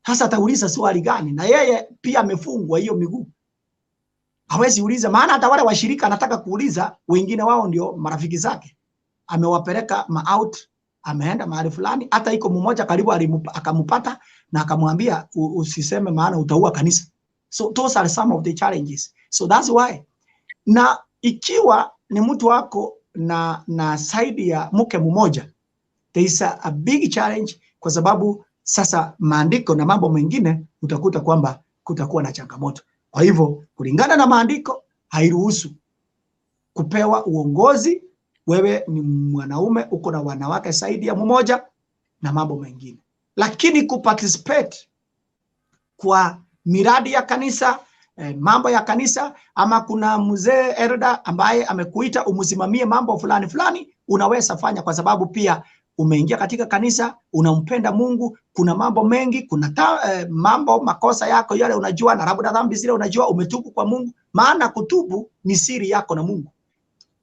Sasa atauliza swali gani? Na yeye pia amefungwa hiyo miguu. Hawezi uliza, maana hata wale washirika anataka kuuliza, wengine wao ndio marafiki zake. Amewapeleka ma out, ameenda mahali fulani, hata iko mmoja karibu akampata na akamwambia usiseme maana utaua kanisa. So those are some of the challenges. So that's why. Na ikiwa ni mtu wako na side ya mke mmoja, there is a big challenge, kwa sababu sasa maandiko na mambo mengine utakuta kwamba kutakuwa na changamoto. Kwa hivyo kulingana na maandiko hairuhusu kupewa uongozi. Wewe ni mwanaume, uko na wanawake zaidi ya mmoja na mambo mengine, lakini kuparticipate kwa miradi ya kanisa, mambo ya kanisa, ama kuna mzee elder ambaye amekuita umsimamie mambo fulani fulani, unaweza fanya, kwa sababu pia umeingia katika kanisa, unampenda Mungu. Kuna mambo mengi, kuna mambo makosa yako yale unajua, na labda dhambi zile unajua, umetubu kwa Mungu. Maana kutubu ni siri yako na Mungu,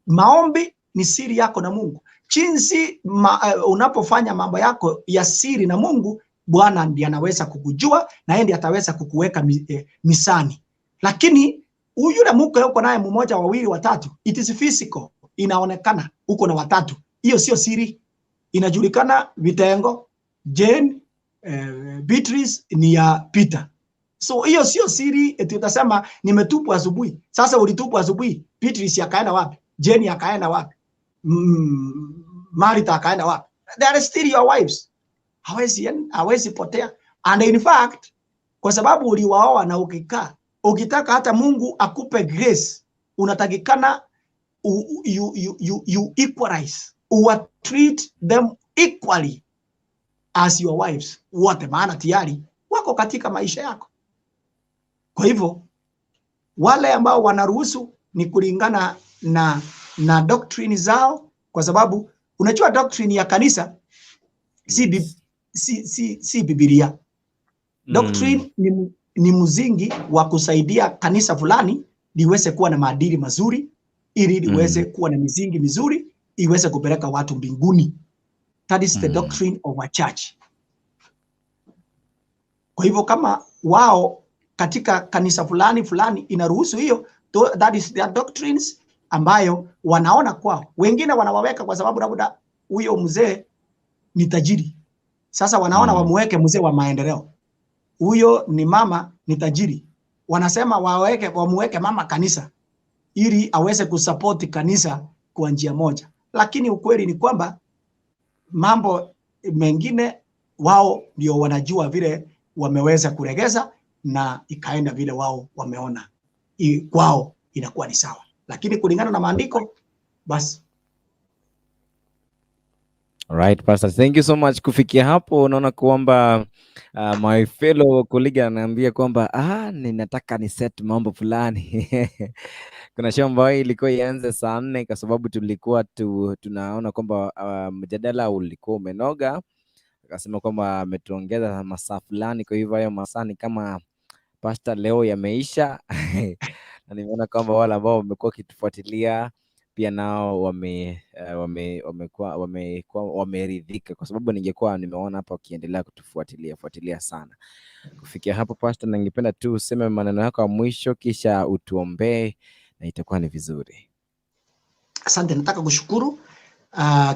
maombi ni siri yako na Mungu. Jinsi unapofanya mambo yako ya siri na Mungu, Bwana ndiye anaweza kukujua na yeye ndiye ataweza kukuweka misani. Lakini yule mke uko naye mmoja, wawili, watatu, it is physical, inaonekana uko na watatu, hiyo sio siri, inajulikana. Vitengo Jane, Beatrice ni ya Peter, so hiyo sio siri eti utasema nimetupwa asubuhi. Sasa ulitupwa asubuhi, Beatrice akaenda wapi? Jane akaenda wapi? Martha akaenda wapi? They are still your wives. Hawezi potea. And in fact, kwa sababu uliwaoa na ukikaa, ukitaka hata Mungu akupe grace, unatakikana you equalize, you treat them equally as your wives wote, maana tayari wako katika maisha yako. Kwa hivyo wale ambao wanaruhusu ni kulingana na doctrine zao, kwa sababu unajua doctrine ya kanisa si Biblia. Doctrine ni mzingi wa kusaidia kanisa fulani liweze kuwa na maadili mazuri, ili liweze kuwa na misingi mizuri, iweze kupeleka watu mbinguni. That is the doctrine of a church. Kwa hivyo kama wao katika kanisa fulani fulani inaruhusu hiyo, that is their doctrines ambayo wanaona kwao. Wengine wanawaweka kwa sababu labda huyo mzee ni tajiri. Sasa wanaona wamuweke mzee wa maendeleo. Huyo ni mama ni tajiri. Wanasema wamuweke mama kanisa ili aweze kusupport kanisa kwa njia moja. Lakini ukweli ni kwamba mambo mengine wao ndio wanajua vile wameweza kuregeza na ikaenda vile wao wameona kwao inakuwa ni sawa. Lakini kulingana na maandiko basi. Right, Pastor, thank you so much. Kufikia hapo unaona kwamba my fellow colleague ananiambia kwamba ninataka ni set mambo fulani. Kuna show ambayo ilikuwa ianze saa 4 kwa sababu tulikuwa tunaona kwamba mjadala ulikuwa umenoga. Akasema kwamba ametuongeza masaa fulani, kwa hivyo hayo masaa ni kama Pastor leo yameisha. Na nimeona kwamba wale ambao wamekuwa wakitufuatilia pia nao wameridhika, kwa sababu ningekuwa nimeona hapa wakiendelea kutufuatilia fuatilia sana. Kufikia hapo Pastor, ningependa tu useme maneno yako ya mwisho kisha utuombee na itakuwa ni vizuri. Asante, nataka kushukuru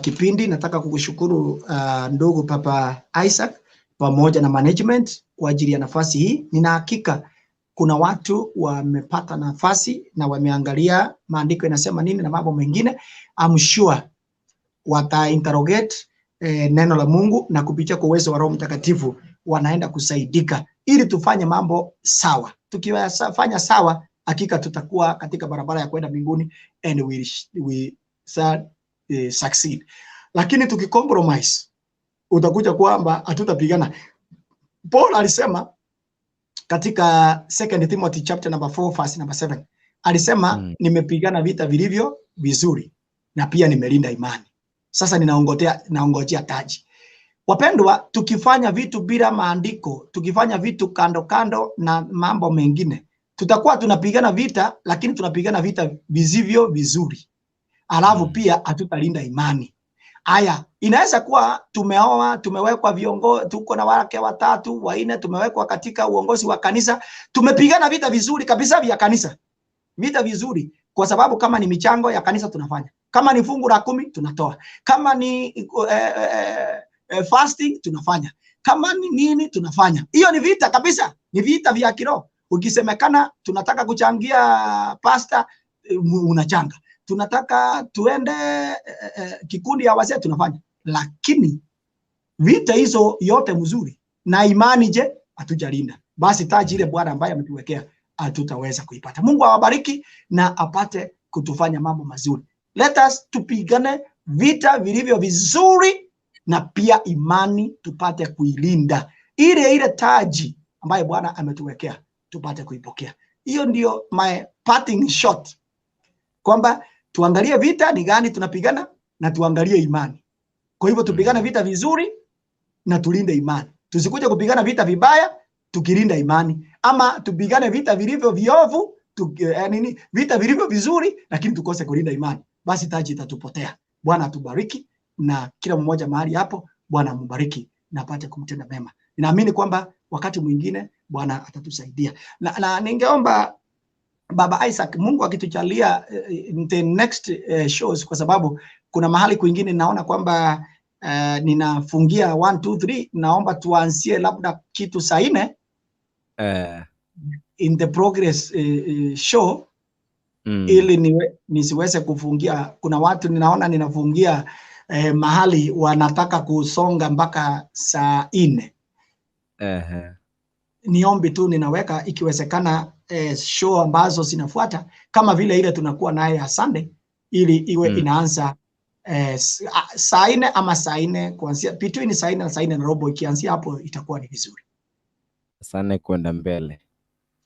kipindi, nataka kukushukuru ndugu Papa Isaac pamoja na management kwa ajili ya nafasi hii. Nina hakika kuna watu wamepata nafasi na wameangalia maandiko inasema nini na mambo mengine. I'm sure wata interrogate neno la Mungu na kupitia kwa uwezo wa Roho Mtakatifu wanaenda kusaidika ili tufanye mambo sawa. Tukiwafanya sawa, hakika tutakuwa katika barabara ya kwenda mbinguni and we shall succeed. Lakini tukicompromise, utakuja kwamba hatutapigana. Paul alisema katika 2 Timothy chapter number 4 verse number 7 alisema nimepigana vita vilivyo vizuri na pia nimelinda imani. Sasa ninaongojea taji. Wapendwa, tukifanya vitu bila maandiko, tukifanya vitu kando kando na mambo mengine, tutakuwa tunapigana vita, lakini tunapigana vita visivyo vizuri. Alafu pia hatutalinda imani. Aya, inaweza kuwa tumeoa, tumewekwa viongozi, tuko na wake watatu, wanne, tumewekwa katika uongozi wa kanisa, tumepigana vita vizuri kabisa vya kanisa. Vita vizuri kwa sababu kama ni michango ya kanisa tunafanya. Kama ni fungu la 10 tunatoa. Kama ni fasting tunafanya. Kama ni nini tunafanya. Hiyo ni vita kabisa, ni vita vya kiroho. Ukisemekana tunataka kuchangia pastor, unachanga. Tunataka tuende kikundi ya wazee tunafanya. Lakini vita hizo yote mzuri na imani je, hatujalinda. basi taji ile Bwana ambaye ametuwekea hatutaweza kuipata. Mungu awabariki na apate kutufanya mambo mazuri. Let us tupigane vita vilivyo vizuri, na pia imani tupate kuilinda, ile ile taji ambayo Bwana ametuwekea tupate kuipokea. Hiyo ndio my parting shot, kwamba tuangalie vita ni gani tunapigana na tuangalie imani. Kwa hivyo tupigane vita vizuri na tulinde imani. Tusikuje kupigana vita vibaya tukilinda imani, ama tupigane vita vilivyo viovu vita vilivyo vizuri lakini tukose kulinda imani, basi taji itatupotea. Bwana atubariki na kila mmoja mahali hapo, Bwana amubariki na apate kumtenda mema. Ninaamini kwamba wakati mwingine Bwana atatusaidia. Na ningeomba Baba Isaac, Mungu akitujalia in the next shows, kwa sababu kuna mahali kwingine naona kwamba ninafungia 1 2 3, naomba tuanzie labda kitu saa 4 in the progress show ili nisiweze kufungia. Kuna watu ninaona ninafungia mahali wanataka kusonga mpaka saa 4. Niombi tu ninaweka ikiwezekana show ambazo zinafuata kama vile ile tunakuwa naye ya Sunday, ili iwe inaanza saa 4 ama saa 4 kuanzia between saa 4 na saa 4:15, ikianzia hapo itakuwa ni vizuri. Saa 4 kwenda mbele.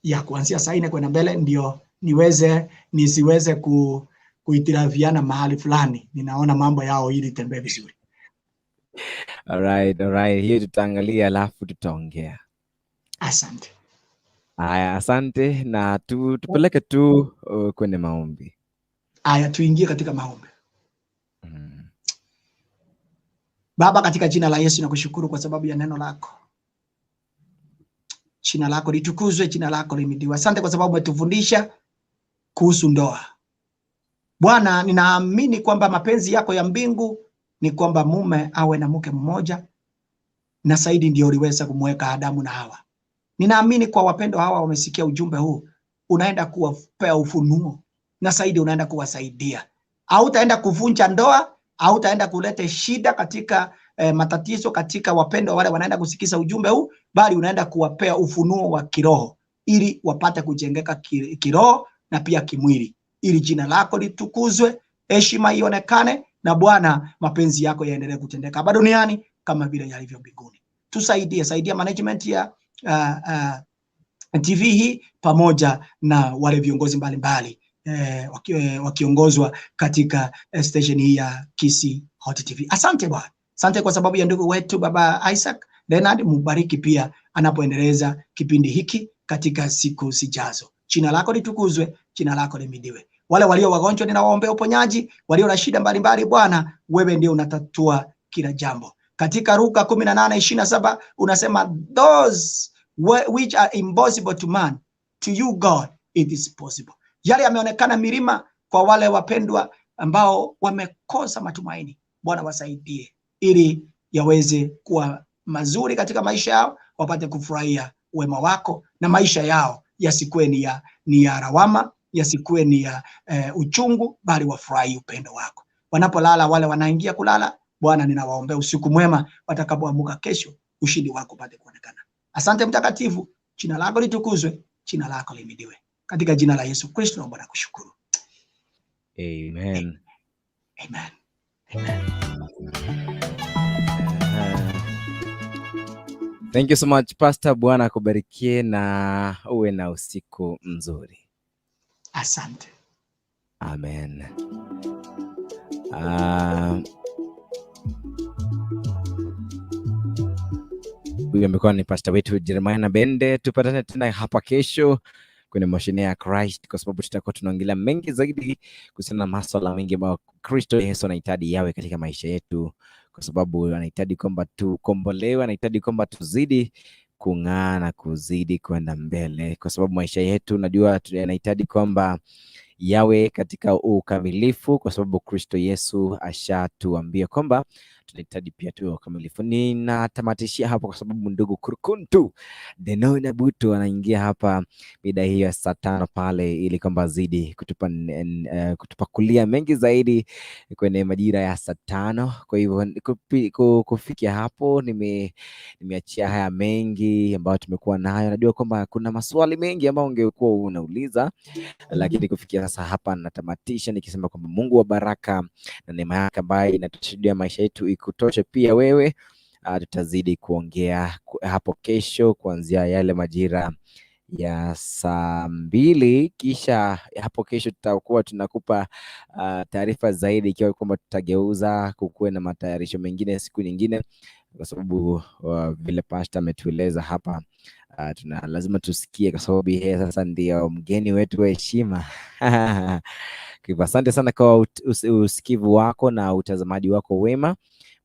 Ya kuanzia saa 4 kwenda mbele ndio nisiweze kuitiraviana mahali fulani. Ninaona mambo yao ili tembee vizuri. All right. Hiyo tutaangalia alafu tutaongea. Asante. Haya, asante na tupeleke tu kwenye maombi. Haya, tuingie katika maombi. Baba, katika jina la Yesu nakushukuru kwa sababu ya neno lako. Jina lako litukuzwe, jina lako lihimidiwe. Asante kwa sababu umetufundisha kuhusu ndoa. Bwana, ninaamini kwamba mapenzi yako ya mbingu ni kwamba mume awe na mke mmoja, na zaidi ndio uliweza kumweka Adamu na Hawa. Ninaamini kwa wapendo hawa wamesikia ujumbe huu, unaenda kuwapea ufunuo na zaidi unaenda kuwasaidia. Hautaenda kuvunja ndoa, hautaenda kuleta shida katika matatizo katika wapendo wale wanaenda kusikiza ujumbe huu, bali unaenda kuwapea ufunuo wa kiroho ili wapate kujengeka kiroho na pia kimwili, ili jina lako litukuzwe, heshima ionekane, na Bwana mapenzi yako yaendelee kutendeka hapa duniani kama vile yalivyo mbinguni. Tusaidie, saidia management ya TV hii pamoja na wale viongozi mbalimbali wakiongozwa katika station hii ya Kisii Hot TV. Asante Bwana. Asante kwa sababu ya ndugu wetu Baba Isaac Leonard, mubariki pia anapoendeleza kipindi hiki katika siku zijazo. Jina lako litukuzwe, jina lako lihimidiwe. Wale walio wagonjwa ninawaombea uponyaji, walio na shida mbalimbali Bwana, wewe ndio unatatua kila jambo. Katika Luka 18:27 unasema those which are impossible to man, to you God it is possible. Yale yameonekana milima kwa wale wapendwa ambao wamekosa matumaini, Bwana wasaidie ili yaweze kuwa mazuri katika maisha yao, wapate kufurahia wema wako na maisha yao yasikuwe ni ya lawama, yasikuwe ni ya uchungu, bali wafurahi upendo wako. Wanapolala wale wanaingia kulala, Bwana ninawaombea usiku mwema, watakapoamka kesho ushindi wako upate kuonekana. Asante Mtakatifu, jina lako litukuzwe, jina lako lihimidiwe. Katika jina la Yesu Kristo naomba na kushukuru. Amen. Amen. Amen. Thank you so much Pastor. Bwana akubarikie na uwe na usiku mzuri. Asante. Amen. Huyu amekuwa ni pastor wetu Jeremiah Nabende. Tupatane tena hapa kesho kwenye Mashine ya Christ, kwa sababu tutakuwa tunaongelea mengi zaidi kuhusiana na masuala mengi ambayo Kristo Yesu anahitaji yawe katika maisha yetu, kwa sababu anahitaji kwamba tukombolewe, anahitaji kwamba tuzidi kung'aa na kuzidi kwenda mbele, kwa sababu maisha yetu najua yanahitaji kwamba yawe katika ukamilifu, kwa sababu Kristo Yesu ashatuambia kwamba Tunahitaji pia tuwe wakamilifu. Ninatamatishia hapo kwa sababu ndugu Kurkuntu Denona Butu anaingia hapa mida hiyo ya saa 5 pale, ili kwamba azidi kutupakulia mengi zaidi kwenye majira ya saa 5. Kwa hivyo kufikia hapo nimeachia haya mengi ambayo tumekuwa nayo. Najua kwamba kuna maswali mengi ambayo ungekuwa unauliza, lakini kufikia sasa hapa natamatisha nikisema kwamba Mungu wa baraka na neema yake ambayo inatushuhudia maisha yetu ikutoshe pia wewe. Tutazidi kuongea hapo kesho kuanzia yale majira ya saa 2, kisha hapo kesho tutakuwa tunakupa taarifa zaidi, ikiwa kwamba tutageuza kukuwe na matayarisho mengine siku nyingine, kwa sababu vile pastor ametueleza hapa, tuna lazima tusikie, kwa sababu yeye sasa ndio mgeni wetu wa heshima. Kwa hivyo asante sana kwa usikivu wako na utazamaji wako wema.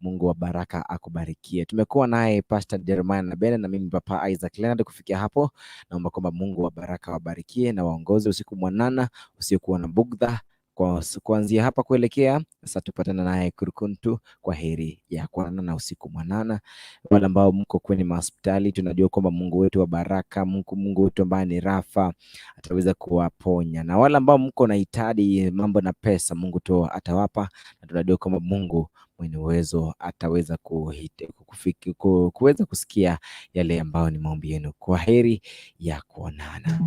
Mungu wa baraka akubarikie. Tumekuwa naye Pastor Jeremiah Nabena na mimi Papa Isaac Leonard. Kufikia hapo, naomba kwamba Mungu wa baraka wabarikie na waongoze usiku mwanana usiokuwa na bugdha. Kuanzia hapa kuelekea sasa, tupatana naye Kurkuntu. Kwa heri ya kuonana na usiku mwanana. Wale ambao mko kwenye mahospitali, tunajua kwamba Mungu wetu wa baraka, Mungu wetu ambaye ni Rafa ataweza kuwaponya, na wale ambao mko na hitaji mambo na pesa, Mungu tu atawapa, na tunajua kwamba Mungu mwenye uwezo ataweza kuweza kusikia yale ambayo ni maombi yenu. Kwa heri ya kuonana.